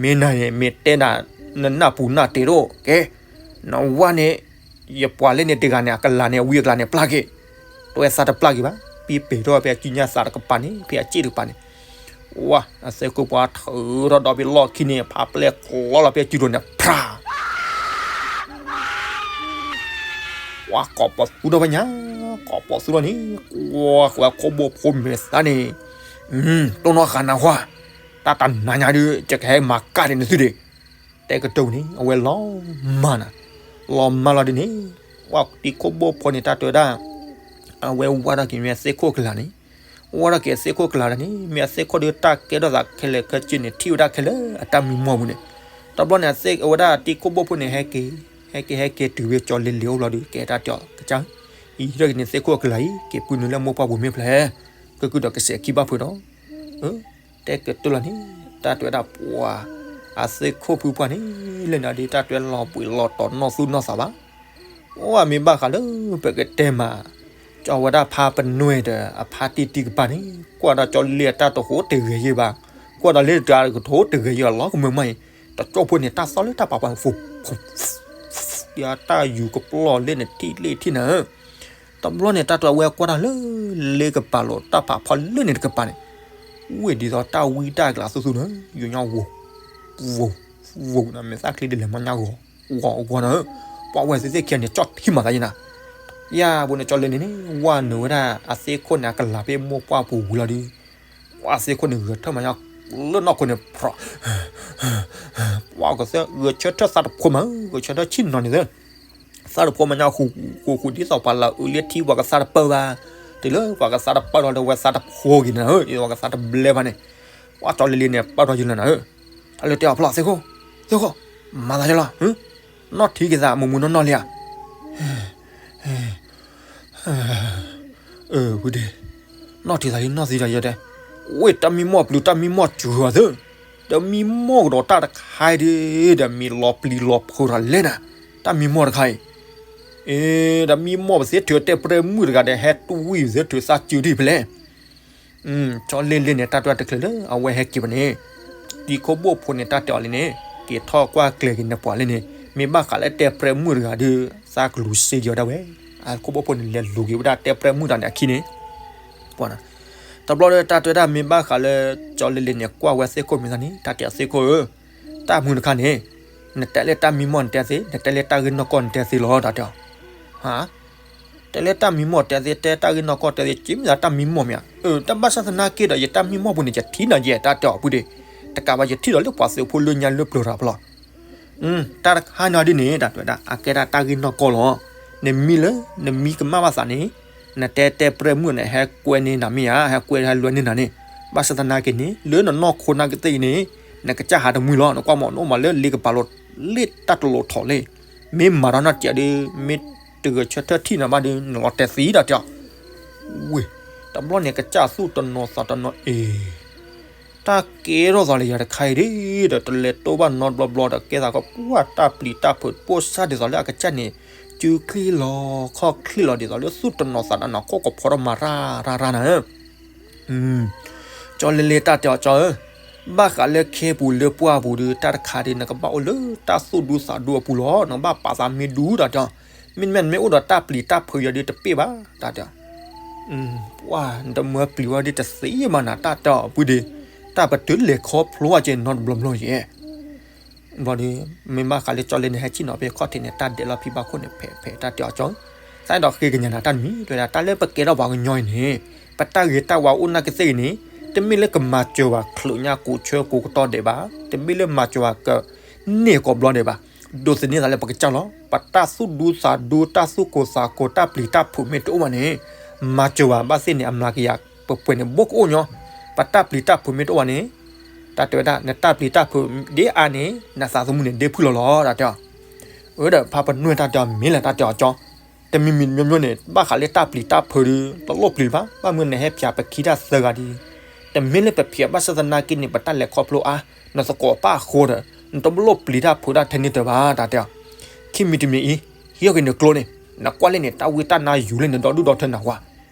မ့ၢ်နၤန့ၣ် မ့ၢ်တဲနၤ နနၢ်ပူၤနၢ်တ့ၢ်ဒိၣ်ကဲ, နဝၤန့ၣ် ယပှၤလၢန့ၣ်တဂၤန့ၣ် အကလၤန့ၣ် အဝံအကျါန့ၣ် ပျၢ်က့ၤ, တွဲသးတပျၢ်က့ၤဘၣ်, ပံပ့ၤထီၣ်ဖဲအစုညါသးတကပၤန့ၣ် ဖဲအစ့ၣ်တကပၤန့ၣ်, ဝၤ အသ့ၣ်ခိၣ်ပှၢ်ထုးထီၣ်ဒီးဖဲလီၢ်ခံန့ၣ် ဖးပျဲၢ်ကျီလီၤဖဲစုဒိၣ်န့ၣ် ဖြး ကွၢ်ကိးပသူထီၣ်ဝဲညါ, ကိးပသူထီၣ်န့ၣ်, ကွၢ်ဃဝဲခိၣ်ဘိၣ်ဖိမဲာ်သးန့ၣ်, တိၢ်နီၣ်ဃာ်နၤဝဲ, တၢ်တနၤညါဒုး ယကဟဲမၤကၢ်ဒံးနသုဒံး, တဲကတိၤန့ၣ် အဝဲလီၤမၢ်နၤ, လီၤမၢ်လီၤဒ်န့ၣ်, ဝၤတံၤခိၣ်ဘိၣ်ဖိန့ၣ် တၢ်တဲဝဲဒၣ်, အဝဲဝါထီၣ်က့ၤမ့ၢ်အသ့ၣ်ခိၣ်ကလၤန့ၣ်, ဝါထီၣ်က့ၤအသ့ၣ်ခိၣ်ကလၤဒ်န့ၣ် မ့ၢ်အသ့ၣ်ခိၣ်ဒုးတၢ်ကဲထီၣ်သးခဲလၢာ်ခဲဆ့န့ၣ် ထံၣ်ဝဲဒၣ်ခဲလၢာ်အတၢ်မံမီၢ်ပူၤန့ၣ်, တဘျီန့ၣ် အဝဲဒၣ်တံၤခိၣ်ဘိၣ်ဖိန့ၣ် ဟဲက့ၤ, ဟဲက့ၤဟဲက့ၤတုၤဝဲကၠီလ့လ့အိၣ်ဘျီဒုး ကဲတၢ်တဲအီၤကစၢ်, အံၤဟံးထီၣ်က့ၤန့ၣ်သ့ၣ်ခိၣ်အကလၤအံၤ က့ၤပုၢ်နုာ်လၢမိၢ်ပှၢ်ပူၤမ့ၢ်ဖျဲး, ကကုၢ်ဒီးကစဲးခံဘၣ်ဖုးဒီး တဲကတိၤလီၤန့ၣ်, တၢ်တဲဝဲဒၣ်ပှၤ, အသ့ၣ်ခိၣ်ဖုပှၢ်န့ၣ်, လၢနၤဒုးတၢ်တဲလီၤဘှံးလီၤတီၤနီၢ်သူၣ်နီၢ်သးဘၣ်, အိၣ်မ့ၢ်ဘၣ်ဃးလၢ ပကတဲမး, ကၠီဝဲဒၣ်ဖါပနွဲၢ်ဒီးအဖါတံၢ်တံၢ်ကပၤန့ၣ် ကွၢ်ဒီးကၠီလ့လ့အတၢ်တဟိတဂဲၤယဲၢ်ဘၣ်, ကွၢ်ဒီးလ့လ့တၢ်တဟိတဂဲၤယဲၢ်အလီၤကမၢမးအံၤ, တကၠိဖိန့ၣ် တၢ်သီလၢတၢ်ပာ်ပှၤ ဒ်တၢ်ယူၤကပျီၢ်လၢန့ၣ်ထံၣ်လ့ၣ်ထံၣ်နၤဧၢ, တဘျီန့ၣ် တၢ်တဲအဝဲကွၢ်တၢ်လၢ လ့ကပၤလိာ်တၢ်ဖးဖီလၢန့ၣ်တကပၤန့ၣ်, ဝ့ၢ်ဒ်သိးတၢ်ဝံတၢ်ကျးသူသူနၤဧၢ, ယူၤညါဝိၤ, ဝိၤ, ဝိၤနၤ မဲာ်သၣ်ချံဒ်လဲၣ်မၤညါဂီၤ, ဂီၤအဂီၢ်နၤဧၢ, ပှၤဝဲသ့ၣ်သ့ၣ်ခံဂၤန့ၣ် ကၠီၣ်ထံမၤသးယဲနၤ, ယၤပူၤန့ၣ် ကၠီလ့လ့န့ၣ် ဝဲနုာ်ဝဲဒၣ်အသ့ၣ်ခိၣ်န့ၣ် အကလၤဖဲမိၢ်ပှၢ်ပူၤဝံၤလီၤဒီး ပှၤသ့ၣ်ခိၣ်န့ၣ် ဂဲၤထၢၣ်မၤညါ လၢနီၢ်ခိန့ၣ် ဖြး ပှၤကသ့ၣ်ဂဲၤဆၢထၢၣ်သးတဖိမး ဂဲၤဆၢထၢၣ်ဆံၣ်နီၤန့ၣ်သ့ၣ်, သးတဖိမၤညါဃူဃူဃူဃူ ဒ်သိးပှၤလၢအအုးလၢထံ ပှၤကသးတပၢၢ်ဘၣ်, တုၤလၢပှၤကသးတပၢၢ်ထီၣ်ဒီးဝဲသးတဖိဂ့ၤနၤဧၢ, ပှၤကသးတဘျဲဘၣ်န့ၣ်, ပှၤကၠီလ့လ့န့ၣ် ပၢၢ်ထီၣ်ယလၢနၤဧၢ, အလၢတဲအီၤဖျီသ့ၣ်ခိၣ်, သ့ၣ်ခိၣ်, မၤသးယလီၤ, နီၢ်ထံက့ၤသးမုၢ်မုၢ်နီၢ်နီၢ်လံဧါ ဝံၤဒ့, နီၢ်ထံသးလံနီၢ်သံဒီးယတဲ, ဝ့ၢ်တၢ်မံမီၢ်ပျုၤတၢ်မံမီၢ်စူၤအီၤသ့, ဒီးမံမီၢ်ကဒီးတၢ်တခါအံၤဒီး ဒီးမံလီၤပျံၤလီၤဖုးထီၣ်လဲၣ်နၤ, တၢ်မံမီၢ်တခါအံၤ, အ့ ဒီးမံမီၢ်ပသ့ထုးတဲပျဲမုၣ်တဂၤဒီး ဟဲတူၢ်ဝံၣ်ပသ့ထုးသးစုဒံးဖဲလဲၣ် ကၠီလ့လ့န့ၣ် တၢ်တွၢ်တချုးလၢအဝဲဟဲက့ၤဘၣ်န့ၣ်, တံၤခိၣ်ဘိၣ်ဖိန့ၣ် တၢ်တဲအီၤလံန့ၣ်, က့ၤထီၣ်ကွၢ်ကျဲၤက့ၤနပှၤလၢန့ၣ်, မ့ၢ်ဘၣ်ဃးလၢတဲပျဲမုၣ်တဂၤဒီး သးကလူၤစ့က့ၤအီၤဒၣ်ဝဲ, အခိၣ်ဘိၣ်ဖိန့ၣ် လဲၤလူၤက့ၤဝဲဒၣ်တဲပျဲမုၣ်တဂၤန့ၣ်အခံန့ၣ်, ပှၤ, တဘျီဒီးတၢ်တွၢ်ဒၣ်မ့ၢ်ဘၣ်ဃးလၢ ကၠီလ့လ့န့ၣ် ကွၢ်ဝဲသ့ၣ်ခိၣ်မံၤသးန့ၣ် တၢ်တဲအီၤသ့ၣ်ခိၣ်ဧၢ, တၢ်မုၢ်တခါန့ၣ်, နတဲလၢတၢ်မံမီၢ်နတဲသ့, နတဲလၢတၢ်ဂ့ၢ်နီၢ်ကီၢ်နတဲသ့လီၤ တၢ်တဲအီၤ, ဟါ တဲလၢတၢ်မံမီၢ်တဲသ့ တဲတၢ်ဂ့ၢ်နီၢ်ကီၢ်တဲသ့ က့မ့ၢ်သးတၢ်မံမီၢ်မ့ၢ်ဧါ, အၢ တၢ်ဘၣ်ဆၣ်သနာ်က့ဒီး ယတၢ်မံမီၢ်ပူၤန့ၣ် ယထံၣ်နၤယဲ တၢ်တဲအီၤပုၢ်ဒ့, တကးဘၣ်ယထံၣ်ဒီးလၢပှၤသုးဖိလၢညါလၢပျၢၤတၢ်ဖျီ, တၢ်တခါန့ၣ်ဒ်န့ၣ် တၢ်တဲဝဲဒၣ် အကဲဒၣ်တၢ်ဂ့ၢ်နီၢ်ကီၢ်လီၤ, နမံလၢ နမံကမၣ်ဘၣ်သးန့ၣ်, နတဲတဲပျဲမုၣ်န့ၣ် ဟဲကွဲန့ၢ်နၤမ့ၢ်ဧါ, ဟဲကွဲဟဲလွဲန့ၢ်နၤန့ၣ်, ဘၣ်ဆၣ်သနာ်က့န့ၣ် လၢနနီၢ်ခိနာ်ကသ့ၣ်အံၤန့ၣ်, နကစၢ်ဟးတမှံလီၤ, နကွၢ်မ့ၢ်နအိၣ်မးလၢလ့ကပၤလိာ် လ့တၢ်တလိၤထီၣ်လ့ မ့ၢ်မၤထီၣ်နီၢ်တစဲးဒီး မ့ၢ်တဂဲၤဆၢထၢၣ်ထံၣ်နၤဘၣ်ဒီး နလီၤတဲာ်သံတၢ်တဲအီၤ, ဝ့ၢ်, တဘျီန့ၣ်ကစၢ်သူၣ်တနီၤသးတနီၤအ့ၣ် တၢ်ကဲထီၣ်သးလၢယၤတခါအံၤဒီး တလဲၤတိၢ်ဘၣ်နီတဘျီဘျီဒီး ကဲသးကီးပှၢ်တၢ်ပျံၤတၢ်ဖုးပိၢ်စၢ်ဒ်သိးလၢအကစၢ်န့ၣ် စုချံလီၤခီၣ်ချံလီၤဒ်သိးလၢသူၣ်တနီၤသးတနီၤ ခိၣ်ကဖီထီၣ်မၤရၢ်ရၢ်ရၢ်နၤဧၢ ကၠီလ့လ့တၢ်တဲအီၤကၠီဧၢ, ဘၣ်ဃးလၢခဲပူၤလၢပှၢ်ပူၤဒီး တၢ်တခါဒီး နကဘၣ်အိၣ်လၢတၢ်သူၣ်ဒူသးဒူအပူၤလီၤ, နကဘၣ်ပာ်သးမ့ၢ်ဒူတၢ်တဲအီၤ, မ့တမ့ၢ်နမ့ၢ်အိၣ်ဒီးတၢ်ပျံၤတၢ်ဖုးယၤဒီးတပ့ၢ်ဘၣ် တၢ်တဲအီၤ, ပှၢ် နတမၢပျံၤဝဲဒ်တသ့ဘၣ်နၤ တၢ်တဲအီၤပုၢ်ဒ့, တၢ်ပတုာ်လဲၤခီဖျိဝဲကဲနီတဘျီဘျီယဲ ဘျီဒီး မ့ၢ်ဘၣ်ဃးလၢကၠီလ့န့ၣ် ဟဲဆ့ၣ်နီၤဖဲခီၣ်ထံးန့ၣ် တၢ်ဒဲးလီၤဖံးဘၣ်ခိၣ်န့ၣ် ဖဲးဖဲးတၢ်တဲအီၤကၠီဧၢ, စးဒီးဃ့ကညးနၤတၢ်တမံၤ တဲဝဲဒၣ် တၢ်လၢပကဲထီၣ်ပှၤကညီအံၤန့ၣ် ပတၢ်ဂ့ၤတၢ်ဝါအိၣ်နာ်က့သ့ၣ်ဂ့ၤန့ၣ် တမ့ၢ်လၢကမၤစၢၤပှၤချုးညါကိးဆၢကိးကတီၢ်ဒဲးဘၣ်, တမ့ၢ်လၢမၤစၢၤပှၤကန့ၢ်ကိးဘျီဒဲးဘၣ်, ဒိးသန့ၤသးလၢပကစၢ်လီၤ. ပတၢ်သူၣ်ဒူသးဒူ တၢ်သူၣ်ကိၢ်သးဂီၤ တၢ်ပျံၤတၢ်ဖုးမ့ၢ်တအိၣ်ဘၣ်န့ၣ် မၤစၢၤပှၤဘၣ်သ့ၣ်န့ၣ် အမျးကယၤပှဲၤပှဲၤန့ၣ် ဘိကအိၣ်ညီ, ပတၢ်ပျံၤတၢ်ဖုးမ့ၢ်တအိၣ်ဘၣ်န့ၣ် တၢ်တဲဝဲဒၣ် နတၢ်ပျံၤတၢ်ဖုးဒ်အါန့ၣ် နသးသမူန့ၣ်ဒ့ဖုၣ်လီၤလီၤ တၢ်တဲအီၤ. အၢဒီးဖါပနွဲၢ်တၢ်တဲအီၤ မ့ၢ်လၢတၢ်တဲအီၤကၠီ, တမံၤမံၤမျိုးမျိုးန့ၣ် ဘၣ်ဃးလၢတၢ်ပျံၤတၢ်ဖုးဒီး တလိၣ်ပျံၤဘၣ်, ဘၣ်မနုၤနဟဲဖျါပခံတၢ်သၢဂၤဒီး တမ့ၢ်လၢပဖျါဘၣ်ဆၣ်သနာ်က့န့ၣ် ပတၢ်လဲၤခီဖျိအါ, နသကိးပၣ်အဃိဒီး နတလိၣ်ပျံၤတၢ်ဖုးတၢ်ထဲန့ၣ်တၢ်ဘၣ် တၢ်တဲအီၤ. ခံမံၤတမံၤအံၤ ဟံးအီၣ်က့ၤနကျိန့ၣ် နကွၢ်လၢန့ၣ် တၢ်ဝံတၢ်နါယူၤလၢနဒီဒူၣ်ဒီထၢနၤဝါ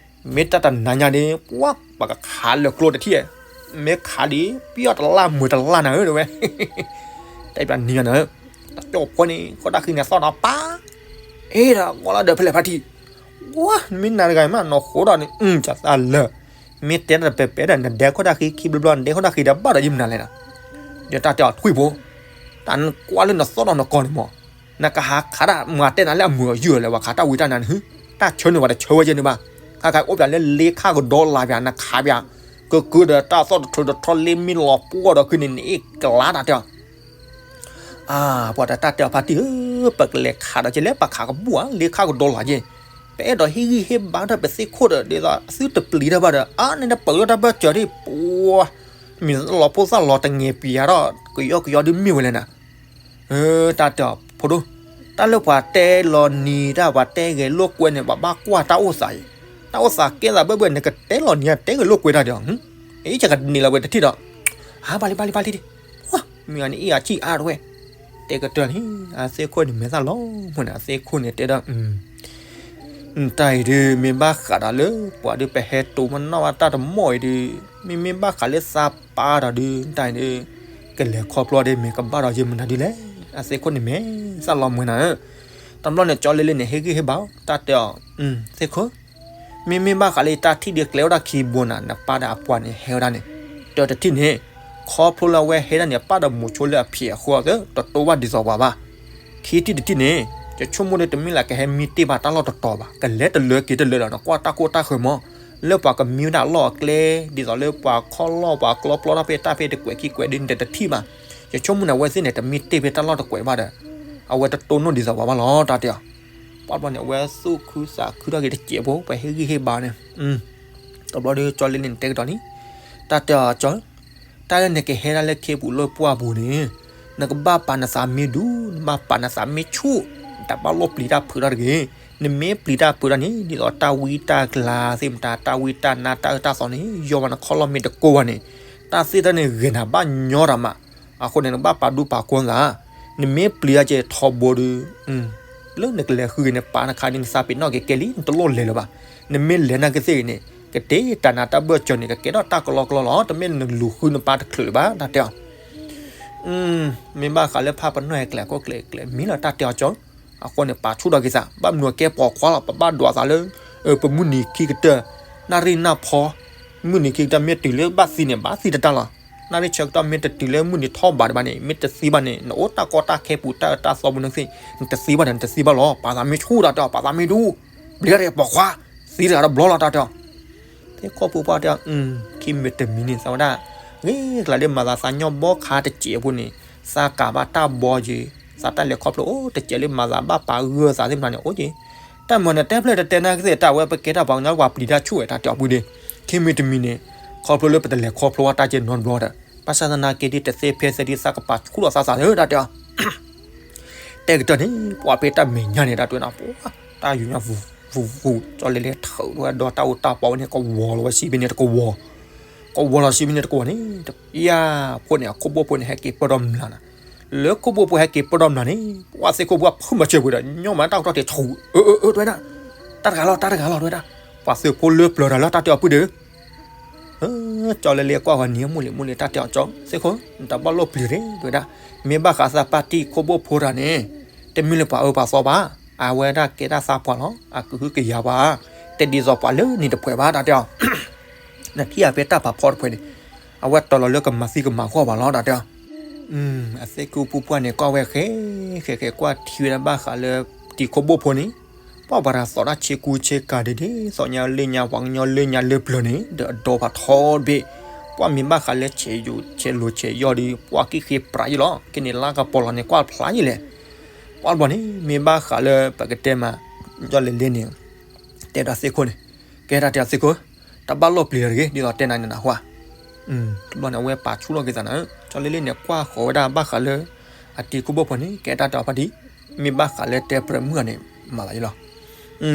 မ့ၢ်တၢ်တနၤညါဒီး ပှၤ ပကခးလၢကျိတထံၣ်, မ့ၢ်ခးဒီး ပျီၢ်တလၢ်မွဲၤတလၢ်နၤဧၢ တဲဝဲ, တၢ်ပျၢ်နံၤညါနၤ, တၢ်ကၠီၣ်ဖိန့ၣ် ခိၣ်တၢ်ဃံန့ၣ်သီၣ်ဒီးပၢ်, အ့ဒီးကီလၢဒီးဖဲလဲၣ်ဖါတံၢ်, ဝါ မ့ၢ်နၤတဂၤမး နီၢ်ဃိဒီးန့ၣ် အုၣ် ကသးလၢာ်, မ့ၢ်တဲတၢ်တပဲာ်ပဲာ်ဒီး နဒဲခိၣ်တၢ်ဃံခံဘျီဘျီ နဒဲခိၣ်တၢ်ဃံဒီးဘၣ်ဒီးယမနၤလဲၣ်နၤ, ဒီးတၢ်တဲအီၤထွံၣ်ဖိ, တၢ်နကွၢ်လၢနသီၣ်ဒီးနကီၢ်န့ၣ်မး နကဟးခးတၢ်မၤတဲနၤလၢအမုာ်အယုၢ်လၢၤ ပှၤခးတၢ်ဝံတၢ်နါန့ၣ်ဟု, တၢ်ဆၢန့ၢ်ပှၤတဆၢဝဲယဲန့ၣ်ဘၣ်, ခါခါအိၣ်ပၠးလၢလ့ခၣ်ကဒီလၢ်ပၠး နခးပၠး, ကကၢဒီးတၢ်သီၣ်တထြၢတထီလ့မ့ၢ်လီၤပှီၢ်ဒီးခုန့ၣ် နအ့ၣ်ကလါတၢ်တဲအီၤ, အါ ပှၤတၢ်တဲအီၤဖါတံၢ်ဧၢ, ပကလဲၤခးဒီးကဲလဲၣ် ပှၤခးကဘူၣ်ဧါ လ့ခၣ်ကဒီလၢ်က့, ပအဲၣ်ဒိးဟ့ၣ်ဂံၢ်ဟ့ၣ်ဘါထီၣ်ပသ့ၣ်ခိၣ်ဒီး ဒ်သိးသုတပျံၤတၢ်ဘၣ်ဒီး အါန့ၣ်နပၢၢ်လီၤတၢ်ဘၢၣ်စၢၤဒ်ပှၤ မ့ၢ်လီၤဖိသၣ်လီၤတငဲၤပၠးထီၣ် ကယီကယီဒ်မ့ၢ်ဝဲလဲၣ်နၤ, တၢ်တဲအီၤဖိဒိၣ်, တၢ်လၢပှၤတဲလီၤနံၤတၢ် ပှၤတဲဂဲၤလိာ်ကွဲန့ၣ် ပှၤဘၣ်ကွၢ်တၢ်အိၣ်သးအံၤ, တၢ်အိၣ်သးကဲသးဘၢၣ်ဘၢၣ် နကတဲလီၤနံၤ တဲဂဲၤလိာ်ကွဲတၢ်ဒီး အံၤ ယကန့ၢ်လီၤဝဲတထံၣ်ဒီး, အါ ဘၣ်လံ ဘၣ်လံ ဘၣ်လံဒံး, မ့ၢ်အန့ၣ်အံၤအစံၣ်အါတဝဲ, တဲကတၢၢ်န့ၣ် အသ့ၣ်ခိၣ်န့ၣ်မဲာ်သၣ်လီၤမ့ၢ်န့ၣ် အသ့ၣ်ခိၣ်န့ၣ်တဲဒီး တၢ်အံၤဒုး မ့ၢ်ဘၣ်ဃးဒီးလၢ ပှၤဒုးပဟဲတိၢ်မနီၣ်ဘၣ်တၢ်တမီၢ်အံၤဒုး, မ့မ့ၢ်ဘၣ်ဃးလၢသးပၢ်ဒီးဒုး တၢ်အံၤဒုး ကလဲၤခီဖျိဒီးမ့ၢ်ကဘၣ်ဒီးယမနုၤဒ်လဲၣ်, အသ့ၣ်ခိၣ်န့ၣ်မဲာ်သၣ်လီၤမ့ၢ်နၤဧၢ, တဘျီန့ၣ် ကၠီလ့လ့န့ၣ် ဟ့ၣ်ဂံၢ်ဟ့ၣ်ဘါအီၤ တၢ်တဲအီၤ, သ့ၣ်ခိၣ်, မ့မ့ၢ်ဘၣ်ဃးလၢယတၢ်ထံၣ်ဒုးကျဲအိၣ်ဒၣ်ခံဘိနၤ နပၢ်ဒီးအပှၤန့ၣ် ဟဲဝဲဒၣ်န့ၣ်, တၢတထံၣ်န့ၣ်, ခီဖျိလၢအဝဲဟဲဒၣ်န့ၣ် အပၢ်ဒီးမိၤဆိလၢအဖံးအဃိသ့ၣ် တတိၢ်ဘၣ်ဒ်သိးပှၤဘၣ် ခံထံၣ်တထံၣ်န့ၣ်, ယဆိကမိၣ်ဒီး တမ့ၢ်လၢကဟဲမံတ့ၢ်ဘၣ်တၢ်လီၢ်တတီၤဘၣ်, ကလဲၤတလၢက့ၤတလၢဒီး နကွၢ်တၢ်ကိၢ်တၢ်ဃၢၤမး, လၢပှၤကမံဝဲဒၣ်အလီၢ်အကျဲ, ဒ်သိးလၢပှၤခီၣ်လီၢ် ပှၤကျီပျီတၢ်ဖဲတၢ်ဖဲတကွဲးခံကွဲးဒုး နတထံၣ်ဘၣ်. ယဆိကမိၣ်န့ၣ် အဝဲသ့ၣ်န့ၣ် တမံတ့ၢ်ဖဲတၢ်လီၢ်တကွဲးဘၣ်ဒီး, အဝဲတတိၢ်နီၣ်ဒ်သိးပှၤဘၣ်လီၤ တၢ်တဲအီၤ. ပှၤဘျီန့ၣ် အဝဲသူၣ်ခုသးခုထီၣ်က့ၤတစဲးဖိ ပှၤဟ့ၣ်ဂံၢ်ဟ့ၣ်ဘါန့ၣ် တဘျီဒီး ကၠီလ့လ့န့ၣ် တဲကဒီးန့ၣ်, တၢ်တဲအီၤကၠီ တၢ်လၢနကဟဲဒၣ်လၢခ့ပူၤလၢပှၢ်ပူၤန့ၣ်, နကဘၣ်ပာ်နသးမ့ၢ်ဒူ, နဘၣ်ပာ်နသးမ့ၢ်ဆူၣ်, တဘၣ်လိၣ်ပျံၤတၢ်ဖုးတၢ်တဂ့ၤ. နမ့ၢ်ပျံၤတၢ်ဖုးတၢ်န့ၣ် ဒ်သိးတၢ်ဝံတၢ်ကလၤသ့ၣ်မတၤ တၢ်ဝံတၢ်နါတၢ်အၢတၢ်သီန့ၣ် ယီၢ်ဘၣ်နခီၣ်လီၢ်မ့ၢ်တကိၢ်ဘၣ်န့ၣ်, တၢ်သ့ၣ်တၢ်န့ၣ်ဂ့ၤနၤဘၣ်ညီတၢ်မး. အဃိန့ၣ် နကဘၣ်ပာ်ဒူပာ်ကွၢ်သး, နမ့ၢ်ပျံၤတၢ်ကဲထီဘိဒီး လၢနကလဲၤဃုဂ့ၤန့ၣ် ပာ်နခါန့ၣ် နသးပ့ၤနီၣ်က့ၤကဲလံ နတလိၣ်လဲၤလၢၤဘၣ်. နမ့ၢ်လဲၤနာ်က့သ့ၣ်ဂ့ၤန့ၣ် ကတ့တၢ်နါတၢ်ဘၢၣ်စၢၤန့ၣ် ကကဲထီၣ်တၢ်ကလီကလီလီၤ. တမ့ၢ်နလူၤဃုနပၢ်တချုးလၢၤဘၣ် တၢ်တဲအီၤ. မ့ၢ်ဘၣ်ဃးလၢဖါပနီၣ်ဟဲကျဲၤခိၣ်ကျဲၤကျဲၤမံလီၤ တၢ်တဲအီၤကၠီ. အဃိန့ၣ် ပာ်ဆူၣ်ထီၣ်က့ၤသး ဘၣ်မနုၤအကဲပိာ်ခွါလီၤ ပဘၣ်ဒွးသးလၢ ပမုၢ်နံၤခံကတၢၢ် နၣ်ရံၣ်နၢ်ဖီ မုၢ်နံၤခံကတၢၢ် မ့ၢ်တုၤလၢဘၣ်သံန့ၣ် ဘၣ်သံတတၢ်လီၤ. နၣ်ရံၣ်ဆၢကတီၢ် မ့ၢ်တတုၤလၢမုၢ်နံၤထီၣ်ဘးဒံးဘၣ်န့ၣ် မ့ၢ်တသံဘၣ်န့ၣ် နအိၣ်တၢ်ကီတၢ်ခဲပူၤ တၢ်အၢတၢ်သီပူၤန့ၣ်သ့ၣ် နတသံဘၣ်ဒီး နတသံဘၣ်လီၤ. ပာ်သးမ့ၢ်ဆူၣ် တၢ်တဲအီၤ ပာ်သးမ့ၢ်ဒူ ပျံၤတၢ်ဒီးပိာ်ခွါ သံတဂၤတဘျီလီၤ တၢ်တဲအီၤ. သ့ၣ်ခိၣ်ဖိပှၢ်တဲအီၤ ခံမံၤတမံၤန့ၣ် သးဝဲဒၣ် ဂ့ၤကျါလၢမၤသးသးညီဘီခါတစဲးဖိန့ၣ် သးကးဘၣ်တၢ်ဘီက့ၤ သးတၢ်လဲၤခီဖျိအိၣ်တစဲးလၢမၤသးဘၣ်ပာ်ဂၢၢ်သးသ့ၣ်မတၤန့ၣ် အိၣ်က့ၤ တၢ်မၤနၢၤတဲဖျၢၣ်တတဲနာ်က့သ့ၣ် တၢ်ဝဲပကဲတၢ်ပှၤကညီပှၤပျံၤတၢ်ဆူၣ်ဝဲ တၢ်တဲအီၤပုၢ်ဒ့ ခံမံၤတမံၤန့ၣ် ခီဖျိလၢပတလဲၤခီဖျိဝဲတၢ်ကဲနီတဘျီဒီး ဘၣ်ဆၣ်သနာ်က့ဒ်တသ့ဖဲသ့ဒ်သးကပာ်ဆူၣ်ထီၣ်သးသးလၢ တၢ်တဲအီၤ တဲကတၢၢ်န့ၣ် ပှၤဖဲတၢ်မဲာ်ညါန့ၣ် တၢ်တဲဝဲဒၣ် ပှၤတၢ်ယူၤညါ ဝူၤဝူၤဝူၤ ကၠီလဲၤလဲၤထုးဝဲဒီးတၢ်အိၣ်တၢ်ပီဝဲန့ၣ် ကဝီၤလီၤဝဲစံးဘ့ၣ်န့ၣ်တကဝီၤ ကဝီၤလီၤစံးဘ့ၣ်န့ၣ်တကဝီၤန့ၣ် တပျၢ်ဖိန့ၣ် အခိၣ်ဘိၣ်ဖိန့ၣ် ဟဲက့ၤပၢၢ်ထီၣ်မျးနၤ လၢခိၣ်ဘိၣ်ဖိဟဲက့ၤပၢၢ်ထီၣ်မျးန့ၣ် ပှၤသ့ၣ်ခိၣ်ဖိဖုမၤစၢၤပှ့ၤဒီး ညီမးတၢ်ကတီၢ်ထံးဆူၣ် အၢ အၢ အၢ တဲဝဲဒၣ် တၢ်တဂၤလီၤ တၢ်တဂၤလီၤ တဲဝဲဒၣ် ပှၤသ့ၣ်ခိၣ်ဖိလၢပျၢၤတၢ်လၢတၢ်တဲအီၤပုၢ်ဒ့ ကၠီလဲၤလဲၤကွၢ်ဝဲန့ၣ် မုၢ်လံၤမုၢ်လံၤ တၢ်တဲအီၤကၠီ သ့ၣ်ခိၣ် နတဘၣ်လိၣ်ပျံၤရ့ တဲဝဲဒၣ် မ့ၢ်ဘၣ်ဃးသးပၢ်တံၢ်ခိၣ်ဘိၣ်ဖိတၢ်န့ၣ် တမ့ၢ်လၢပှၤအၢပှၤသီဘၣ် အဝဲဒၣ်ကဲတၢ်သးပှၢ်လီၤ အကဟုကယာ်ပှၤ တဒ်သိးပှၤလၢန့ၣ်တဖှဲးဘၣ် တၢ်တဲအီၤ နထံၣ်အဖဲတၢ်ပာ်ဖီတဖှဲးန့ၣ် အဝဲတီၤလီၤလၢကမၤသံကမၤဂီၢ်ပှၤလီၤ တၢ်တဲအီၤ အသ့ၣ်ခိၣ်ဖိပှၢ်န့ၣ် ကွၢ်ဝဲဃဲ ဃဲ ဃဲ ကွၢ်ထံဝဲဒၣ်ဘၣ်ဃးလၢ တံၤခိၣ်ဘိၣ်ဖိန့ၣ် ပှၢ်ပှၤတၢ်သီၣ်တၢ်ဆ့ကူဆ့ကၤဒ်ဒ်သိးညါလၢညါ ပှၤကညီလၢညါလၢပျၢၤန့ၣ် ဒီးအဒိဖးထီတဘ့ၣ်, ပှၢ်မ့ၢ်ဘၣ်ဃးလၢဆဲးယိာ်ဆဲးလိၤဆဲးယီၢ်ဒီး ပှၢ်ကံၣ်ဃ့ပြးယံာ်လီၤ. ကန့ၣ်လါကပီၤလီၤန့ၣ် ကွၢ်ဖျါယံာ်လဲၣ်. ပှၢ်တဘျီန့ၣ် မ့ၢ်ဘၣ်ဃးလၢပကတဲမး ကၠီလ့လ့န့ၣ် တဲဒီးသ့ၣ်ခိၣ်န့ၣ်, ကဲတၢ်တဲအီၤသ့ၣ်ခိၣ်, တၢ်ဘၣ်လီၢ်ပျံၤတဂ့ၤ ဒ်သိးတဲနၤန့ၣ်နၢ်ဟူဧါ. တဘျီန့ၣ် အဝဲပာ်ဆူၣ်ထီၣ်က့ၤသးနၤ, ကၠီလ့လ့န့ၣ် ကွၢ်ဃီၤဝဲဒၣ်ဘၣ်ဃးလၢ အတံၤခိၣ်ဘိၣ်ဖိန့ၣ် ကဲတၢ်တဲအီၤဖါတံၢ်, မ့ၢ်ဘၣ်ဃးလၢတဲပြဲးမုၢ်ဂၤန့ၣ် မၤသးယံာ်လီၤ.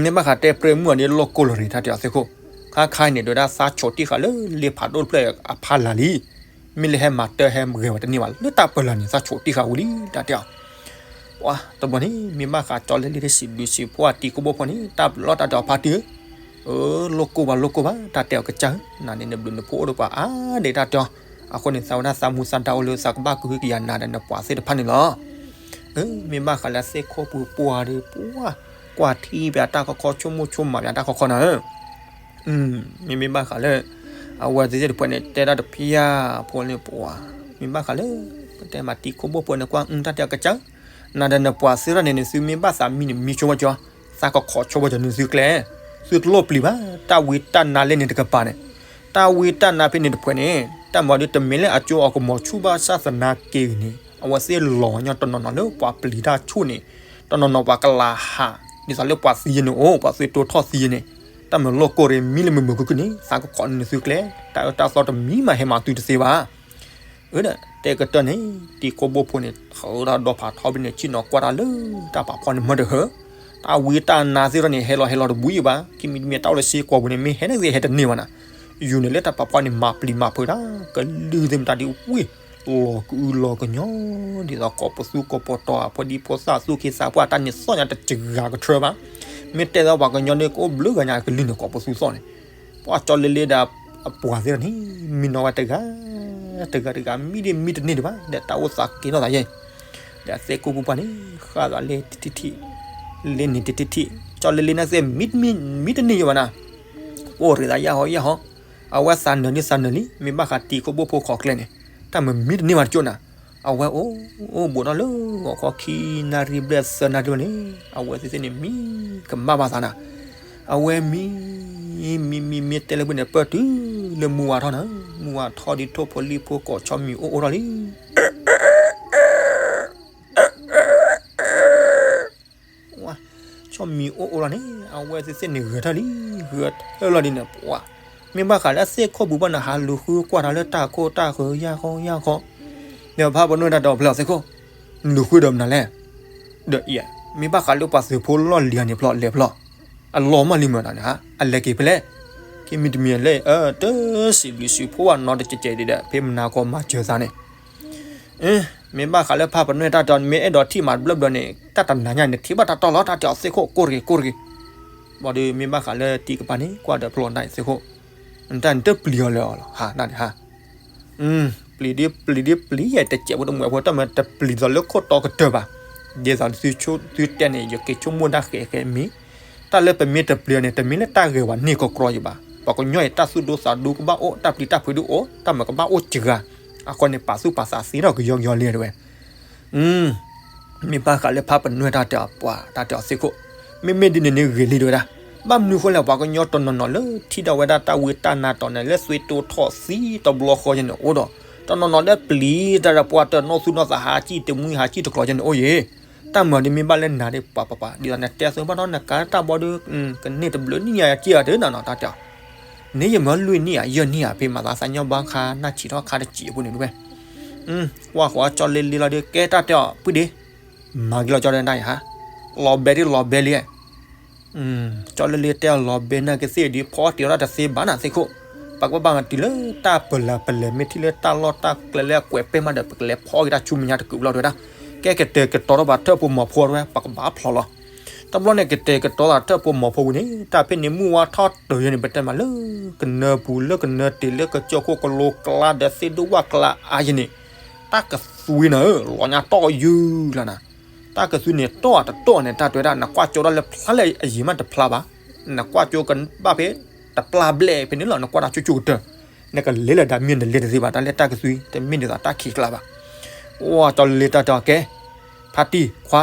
မ့ၢ်ဘၣ်ဃးတဲပြဲးမုၢ်ဂၤန့ၣ် လီၢ်ကိၢ်လီၤရံၤ တၢ်တဲအီၤသ့ၣ်ခိၣ်, ခါခါအံၤန့ၣ် ဒုးဒၣ်သးဆိးတံၢ်ဃာ်လၢလ့ဖးဒိၣ်တဖျၢၣ်အဖီလာ်လံ. မ့ၢ်လၢဟဲမၤတၢ်ဟဲဂဲၤဝဲတန့ၢ်ဘၣ် လၢတၢ်ပၢၢ်လၢ်န့ၣ် သးဆိးတံၢ်ဃာ်ဝံၤလံ တၢ်တဲအီၤ. ပှၢ်တဘျီန့ၣ် မ့ၢ်ဘၣ်ဃးကၠီလ့လ့ဒီးစံးဘျုးစံးဖှိၣ်အတံၤခိၣ်ဘိၣ်ဖိန့ၣ် တၢ်ဘျုးလီၤ တၢ်တဲအီၤဖါတံၢ်ဧၢ, လီၢ်ကိၢ်ဘၣ်လီၢ်ကိၢ်ဘၣ် တၢ်တဲအီၤကစၢ်ဧၢ, နၤန့ၣ်နဘျုးနဖှိၣ်အိၣ်ဒီးပှၤအါဒံး တၢ်တဲအီၤ. အဃိန့ၣ် သးဝဲဒၣ်သးမူသးဒါအိၣ်လၢသးကဘၣ်ကဟုကယာ်နၤဒီးနပှၤသ့ၣ်တဖၣ်န့ၣ်လီၤ. မ့ၢ်ဘၣ်ဃးလၢသ့ၣ်ခိၣ်ပူၤပှၢ်ဒီး ပှၢ် ကွၢ်ထံပၠးတၢ်ခီခီ ဆိကမိၣ်ဆိကမးပၠးတၢ်ခီခီနၤဧၢ. မ့မ့ၢ်ဘၣ်ဃးလၢ အဝဲသ့ၣ်တဖၣ်န့ၣ် တဲဒၣ်တဖၣ်ဖိန့ၣ် ပှၢ် မ့ၢ်ဘၣ်ဃးလၢ ပတဲမးတံၤခိၣ်ဘိၣ်ဖိန့ၣ် ကွၢ်အူတၢ်တဲအီၤကစၢ်, နၤဒီးနပှၤသ့ၣ်တဖၣ်န့ၣ်န့ၣ် သုမ့ၢ်ဘၣ်သးမံန့ၣ် မံဆိဘၣ်ကၠီ, သးကခီဆိဘၣ်ကၠီန့ၣ်သုကျဲ, သုတလိၣ်ပျံၤဘၣ် တၢ်ဝံတၢ်နါလၢန့ၣ်တကပၤန့ၣ်, တၢ်ဝံတၢ်နါဖဲန့ၣ်တဖၣ်န့ၣ် တၢ်မၤဒ်တမ့ၢ်လၢအကၠိအီၤကမီၤဆူၣ်ဘၣ်ဆၣ်သနာ်က့ဂ့ၤန့ၣ် အဝဲသ့ၣ်လီၤညီတနီၤနီၤလၢပှၤပျံၤတၢ်ဆူၣ်န့ၣ်, တနီၤနီၤပှၤကလၤဟး ဒ်သိးလၢပှၤသံယဲန့ၣ်အိၣ် ပှၤသွံၣ်တိၢ်ထီၣ်သံယဲန့ၣ်, တၢ်မၤလီၢ်ကိၢ်ရ့ၣ်မံလၢမုာ်မုာ်ခုၣ်ခုၣ်န့ၣ် သးကခီန့ၣ်သုကျဲ, တၢ်အၢတၢ်သီတမံၤမးဟဲမၤသုတသ့ဘၣ်. အၢ တဲကတၢၢ်န့ၣ် တံၤခိၣ်ဘိၣ်ဖိန့ၣ် ထီၣ်ဒီးဖးထီဘ့ၣ်န့ၣ် ဆ့ၣ်နီၤကွၢ်တၢ်လၢတၢ်ပာ်ဖှိၣ်န့ၣ်မ့ၢ်တဟၢ, တၢ်ဝံတၢ်နါသ့ၣ်တဖၣ်န့ၣ် ဟဲလီၤဟဲလီၤတဘူၣ်ယံၤဘၣ်, ခံမံၤတမံၤတၢ်အိၣ်လၢစ့ၢ်ကီးပူၤန့ၣ် မ့ၢ်ဟဲန့ၣ်သ့ၣ်ဟဲတန့ၢ်ဘၣ်နၤ, ယူၤန့ၣ်လၢတၢ်ပာ်ဖှိၣ်န့ၣ် မၤပျံၤမၤဖုးတၢ် ကလုၢ်သ့ၣ်မတၤဒ်ဝံၤ လီၤကအုလီၤကညီ ဒ်သိးကိးပသူကိးပတီၤ အဖိဒံဖိသၣ်သူၣ်က့သးပှၢ် တၢ်န့ၣ်သီၣ်ညါတစှၤကထၢဘၣ်, မ့ၢ်တဲလၢပှၤကညီန့ၣ် ကအိၣ်ဘျုးဂၤညါကလုၢ်န့ၣ် ကိးပသူသီၣ်န့ၣ် ပှၢ်ကၠီလ့လ့ဒီးအပှၤသ့ၣ်တဖၣ်န့ၣ် မံနီၤဝဲတဂၤ တဂၤတဂၤ မံဒ်မံတန့ၢ်ဒံးဘၣ် ဒီးတၢ်အိၣ်သးက့ၤထီၣ်သးယဲၢ်, ဒီးသ့ၣ်ခိၣ်ပူၤပှၢ်န့ၣ် ဃၣ်သးလ့တထံၣ်ထံၣ်, လ့န့ၣ်တထံၣ်ထံၣ်, ကၠီလ့လ့န့ၣ်သ့ၣ် မံတန့ၢ်ယံၤဘၣ်နၤ, အိၣ်ရ့းသးယၢ်ဟီယၢ်ဟီ, အဝဲသးနၢၤဒ်သးနၢၤလံ မ့ၢ်ဘၣ်ဃးတံၤခိၣ်ဘိၣ်ဖိခိးကျဲန့ၣ် တၢ်မၤမံတန့ၢ်ဘၣ်တကၠိၢ်နၤ, အဝဲအိၣ်အိၣ်ဘူးဒီးလၢဂီၤခီခံနၣ်ရံၣ်ဘျဲၣ်သၢနၣ်ရံၣ်ဘျဲၣ်န့ၣ် အဝဲသ့ၣ်သ့ၣ်န့ၣ်မံကမၣ်ဘၣ်သးနၤ, အဝဲမံ မံမံမံတဲလၢပှဲၤန့ၣ် ပၢၢ်တုၤလၢမုၢ်ဝါထီၣ်နၤ, မုၢ်ဝါထီၣ်ဒ်ထိၣ်ဖိလံၣ်ဖိကိးဆီမံၤအိၣ်အိၣ်ထီၣ်လံ ဆီမံၤအိၣ်အိၣ်လီၤန့ၣ် အဝဲသ့ၣ်သ့ၣ်န့ၣ်ဂဲၤထၢၣ်လံ, ဂဲၤထၢၣ်လီၤဒ်န့ၣ် ပှၢ် မ့ၢ်ဘၣ်ဃးလၢသ့ၣ်ခိၣ်ပူၤဘၣ်နၤ ဟးလူၤဃုကွၢ်တၢ်လၢတၢ်ခိၣ်တၢ်ဃၢၤယၢ်ဃီယၢ်ဃီ, ဒီးဖးပနီၣ်တၢ်ဒီးဖျဲၣ်သ့ၣ်ခိၣ်, လူၤဃုဒီးမနုၤလဲၣ်, ဒီးအံၤ မ့ၢ်ဘၣ်ဃးလၢပှၤသုးဖိလီၢ်လံၤဧါန့ၣ်ဖျီလဲၤဖျီ, အလီၤမၢ်လံမၢ်နၤန့ၣ်ဟါ အလဲၤက့ၤဖဲလဲၣ်, ကမံၤတမံၤလဲၣ် အၢ တစံးဘျုးစံးဖှိၣ်ဘၣ်နီတကဲးကဲးဒံးဒီး ဖဲမနၤကီမၤစၢၤသးန့ၣ် မ့ၢ်ဘၣ်ဃးလၢဖးပနီၣ်တၢ်ဒီး မ့ၢ်အဲၣ်ဒိးထံၣ်မးတဘျီဘျီန့ၣ် တၢ်တနၤညါန့ၣ် ထံၣ်ဘၣ်တၢ်တီလီၤ တၢ်တဲအီၤသ့ၣ်ခိၣ် ကိၢ်တဂ့ၤ ကိၢ်တဂ့ၤ, ဘၣ်ဒီးမ့ၢ်ဘၣ်ဃးလၢတံၤကပၤန့ၣ် ကွၢ်ဒီးဖျီနၤသ့ၣ်ခိၣ်, နတၢ်န့ၣ်တပျံၤအီၤလၢအီၤလီၤ ဟါ နန့ၣ်ဟါ ပျံၤဒ်ပျံၤဒ်ပျံၤယဲၢ်တစဲးဖိတမှဲးဖိ တၢ်မၤတပျံၤသိးလၢခိၣ်တီကတၢၢ်ဘၣ်, ဒ်သိးသုတဲန့ၣ် ယက့ၤဆိကမိၣ်ဒၣ်ဃဲးဃဲးမံၤ, တၢ်လၢပမ့ၢ်တပျံၤန့ၣ် တမ့ၢ်လၢတၢ်ဂဲၤဝဲန့ၢ်ကီကရီယံၤဘၣ်, ပှၤကညီအံၤတၢ်သူၣ်ဒူသးဒူကဘၣ်အိၣ် တၢ်ပျံၤတၢ်ဖုးဒုးအိၣ် တၢ်မၤကဘၣ်အိၣ်စှၤ, အဃိန့ၣ် ပာ်သူၣ်ပာ်သးသ့ထီၣ်ကယီကယီလံတဲဝဲ မ့ၢ်ဘၣ်ဃးလၢဖးပနီၣ်တၢ်တဲအီၤပှၤ တၢ်တဲအီၤသ့ၣ်ခိၣ်, မ့မ့ၢ်ဒ်န့ၣ်န့ၣ်ဂ့ၤလံတဲဝဲဒၣ်, ဘၣ်မနုၤဃိလဲၣ် ပှၤကညီတနီၤနီၤလၢထံၣ်ဒၣ်ဝဲဒၣ်တၢ်ဝံတၢ်နါတီၤန့ၣ် လၢသွံၣ်တိၢ်ထီၣ်သံတဘျီဃီယဲၢ်န့ၣ်အိၣ်ဒီး, တနီၤနီၤလၢပျံၤတၢ်ဒီးပှၤတနီၣ်သူၣ်နီၣ်သးဟးစံၣ်တမှံဟးစံၣ်တကျိၤယဲၢ်န့ၣ်အိၣ်ယဲၢ်, တၢ်မၤဒ်မ့ၢ်ဘၣ်လၢနၤဒ်ပှၤပှၤပှၤ ဒ်သိးနတဲသုဘၣ်ထီၣ်နကၤတၢ်ဘီဒီး ကန့ၢ်တဘျုးနံၣ်ညါက့ၤအီၤတနၤနီၤ တၢ်တဲအီၤ န့ၣ်ယမၤလွံၢ်နံၣ်ဧါ ယဲၢ်နံၣ်ဧါ ဖဲမၤသးသးညီဘၣ်ခါနၢ်ဆံးထီၣ်ခါတစံးအပူၤန့ၣ်တဝဲ, ကွၢ်ဃီကၠီလ့လ့လီၤဒီး ကဲတၢ်တဲအီၤ ပုၢ်ဒ့, မၤက့ၤလီၤကၠီလ့လ့တၢ်အံၤဟါ, လီၤဘဲဒ်လီၤဘဲလံ, ကၠီလ့လ့တဲအီၤလီၤဘဲနာ်က့ၤသ့ၣ်ဒ်ဖီတ့ၤထီၣ်တသ့ဘၣ်နၤသ့ၣ်ခိၣ်, ပကဘၣ်မၤတုၤလၢတၢ်ပၢၢ်လၢ်ပလဲၤမ့ၢ်ထံၣ်လၢတၢ်လီၢ်တၢ်ကျဲလၢအကွဲးပဲမးဒီး ပကလဲၤဖီက့ၤတၢ်ဆူမဲာ်ညါတကုာ်လီၤတဲဝဲဒၣ်, ကဲကတဲာ်ကတီၤထီၣ်ဘၣ်ထၢၣ်ဖိမီၤဖိတဲဝဲ ပကဘၣ်ဖျီလီၤ တဘျီန့ၣ် ကတဲာ်ကတီၤသးထၢၣ်ဖိမီၤဖိဝံၤန့ၣ် တၢ်ဖဲန့ၣ်မုၢ်ဝါထီၣ်တၢၤယဲၢ်န့ၣ် ပတဲမးလၢကနၢပူၤလၢကနၢတ့ၢ်လၢကစၢၢ်ခိၣ်ကလိကျါဒီးသ့ၣ်ဒိၣ်ဝၣ်ကျါအါယဲၢ်န့ၣ်, တၢ်ကသွံနၤဧၢ လီၤညါတီၢ်ယုၢ်လီၤနၤ, တၢ်ကသွံန့ၣ်တီၢ်အတတီၢ်န့ၣ် တၢ်တဲဝဲဒၣ် နကွၢ်ကၠိဒၣ်လၢဖျါလၢအယံာ်မးတဖျါဘၣ်, နကွၢ်ကၠိကဘၣ်ဖဲတပျၢ်ဘျဲၣ်ဖဲန့ၣ်လီၤ နကွၢ်တၢ်ကၠိကၠိကတၢၢ်, နကလဲၤလၢဒၣ်မ့ၢ်နလဲၤတသ့ဘၣ် တၢ်လၢတၢ်ကသွံ တမ့ၢ်ဒ်သိးတၢ်ခံးကျါဘၣ်, အိၣ်ကၠီလ့လ့တၢ်တဲအီၤကဲ, ဖါတံၢ်ခွါ,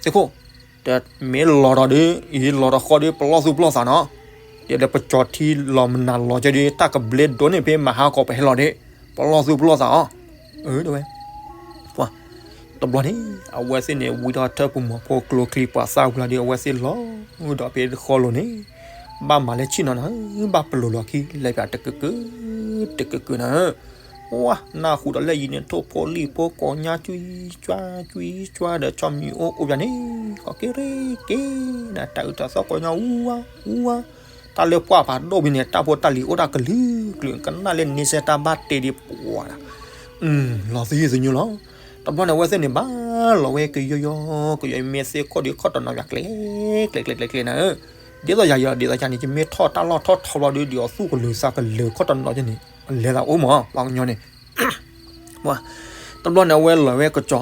သ့ၣ်ခိၣ်, မ့ၢ်လီၤဒီးဒုး အံၤလီၤတဃီဒီး ပလီၢ်သူၣ်ပလီၢ်သးနီၤ, ယဒီးပကၠီထံလီၤမနုၤလီၤကဲဒီး တၢ်ကဘျ့ဒိးန့ၢ်ဖဲမဟါကီးပဟဲလီၤဒီး ပလီၢ်သူၣ်ပလီၢ်သးအီၤ, အၢ တဲဝဲ ပှၤ တဘျီန့ၣ် အဝဲသ့ၣ်န့ၣ် ဝံထီၣ်ထၢၣ်ပူၤမီၤဖိကျိချံ ပှၤသၣ်ဝံၤလီၤဒီး အဝဲသ့ၣ်လီၤဒီးဖဲတဃီလိၤန့ၣ် ဘၣ်မၤလၢဆ့ၣ်နီၤနီၤ ဘၣ်ပလိၤလီၤခံ လဲၤပၠးတကကုာ် တကကုာ်နီၤ, ပှၤ နၢ်ဟူဒီးလၢယံၤန့ၣ် ထိၣ်ဖိလံၣ်ဖိကိးညါ ကွံကွၢ်ကွံကွၢ်ဒီး ဆီမံၤအိၣ်အိၣ်ပၠးန့ၣ် ကီးက့ၤရ့က့ၤ နတၢ်အုးတၢ်သီၣ်ကိးညါ အူဝါ အူဝါ, တၢ်လၢပှၢ်ဖးဒိၣ်ဘံန့ၣ် တၢ်ဖိတၢ်လံၤအိၣ်တၢ်ကလုာ်ကလုာ် ကနၣ်လၢန့ဆၢၣ်တၢ်ဘၣ်တ့ဒံးပှၤဒၣ်, လီၤသယုၢ်သညိလီၤ. တဘျီန့ၣ် အဝဲသ့ၣ်န့ၣ် ဘၣ်လီၤဝဲကယီကယီ ကယီမ့ၢ်သ့ၣ်ခိၣ်ဒီး ခီၣ်တနီၤယွၤကျဲ ကျဲကျဲကျဲကျဲနၤဧၢ, ဒ်သိးယၤယီၤ ဒ်သိးယၤန့ၣ် ယမ့ၢ်ထီၣ်တၢ်လီၢ်ထီၣ်ထီဘျီဒီး ဒ်အီၤသူၣ်ကလုာ်သးကလုာ် ခီၣ်တနီၤယဲန့ၣ် လဲၤသးအိၣ်မး ပှၤကညီန့ၣ် တဘျီန့ၣ် အဝဲလီၤဝဲကကၠီ,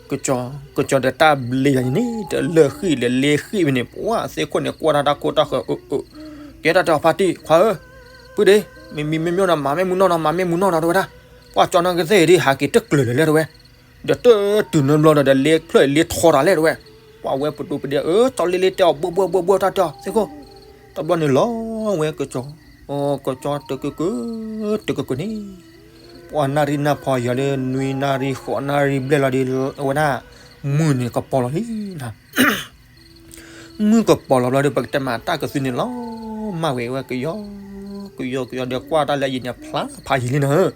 ကကၠီ, ကကၠီဒီးတၢ်ဘျ့ယၤန့ၣ် တလၢာ်ဃံၣ်လၢလ့ဃံၣ်ဝဲန့ၣ် ပှၤသ့ၣ်ခိၣ်န့ၣ် ကွၢ်တၢ်တၢ်ခိၣ်တၢ်ဃၢၤ အၢ အၢ ကဲတၢ်တဲအီၤဖါတံၢ် ခွါဧၢ, ပုၢ်ဒ့, မ့မ့ၢ်မ့ၢ်မ့ၢ်နီၤ မၤမ့ၢ်မူနီၢ်နီၤ မၤမ့ၢ်မူနီၢ်နီၤ တဲဝဲဒၣ်, ပှၤကၠီနာ်က့သ့ၣ်ဒ်ဟးက့ၤတကျၢၤလၢၤလဲၣ်တဲဝဲ, ဒီးတတုၤနဘျီဒီး လ့ဖျၢၣ်လ့ထီတၢ်လဲၣ်တဲဝဲ, ပှၤဝဲပဒိပဒ့ အၢ ကၠီလ့လ့တဲအီၤ ဘှီဘှီဘှီဘှီ တၢ်တဲအီၤသ့ၣ်ခိၣ်, တဘျီန့ၣ်လီၤဝဲကကၠီ, ကကၠီတကကုာ်, တကကုာ်န့ၣ် ပှၤနၣ်ရံၣ်နၢ်ဖီယီၤလၢ နွံနၣ်ရံၣ်ဃိးနၣ်ရံၣ်ဘျဲၣ်လီၤဒီး အဝဲဒၣ် မုၢ်န့ၣ်ကပီၤလီၤလံနၤ, မုၢ်ကပီၤလီၤဘျီဒီး ပကတဲမးတၢ်ကသုန့ၣ်လီၤ, မၢ်ဝဲဝဲကယီ, ကယီကယီဒီးကွၢ်တၢ်လၢယံၤန့ၣ် ဖျါဖးယံၤလံနၤဧၢ,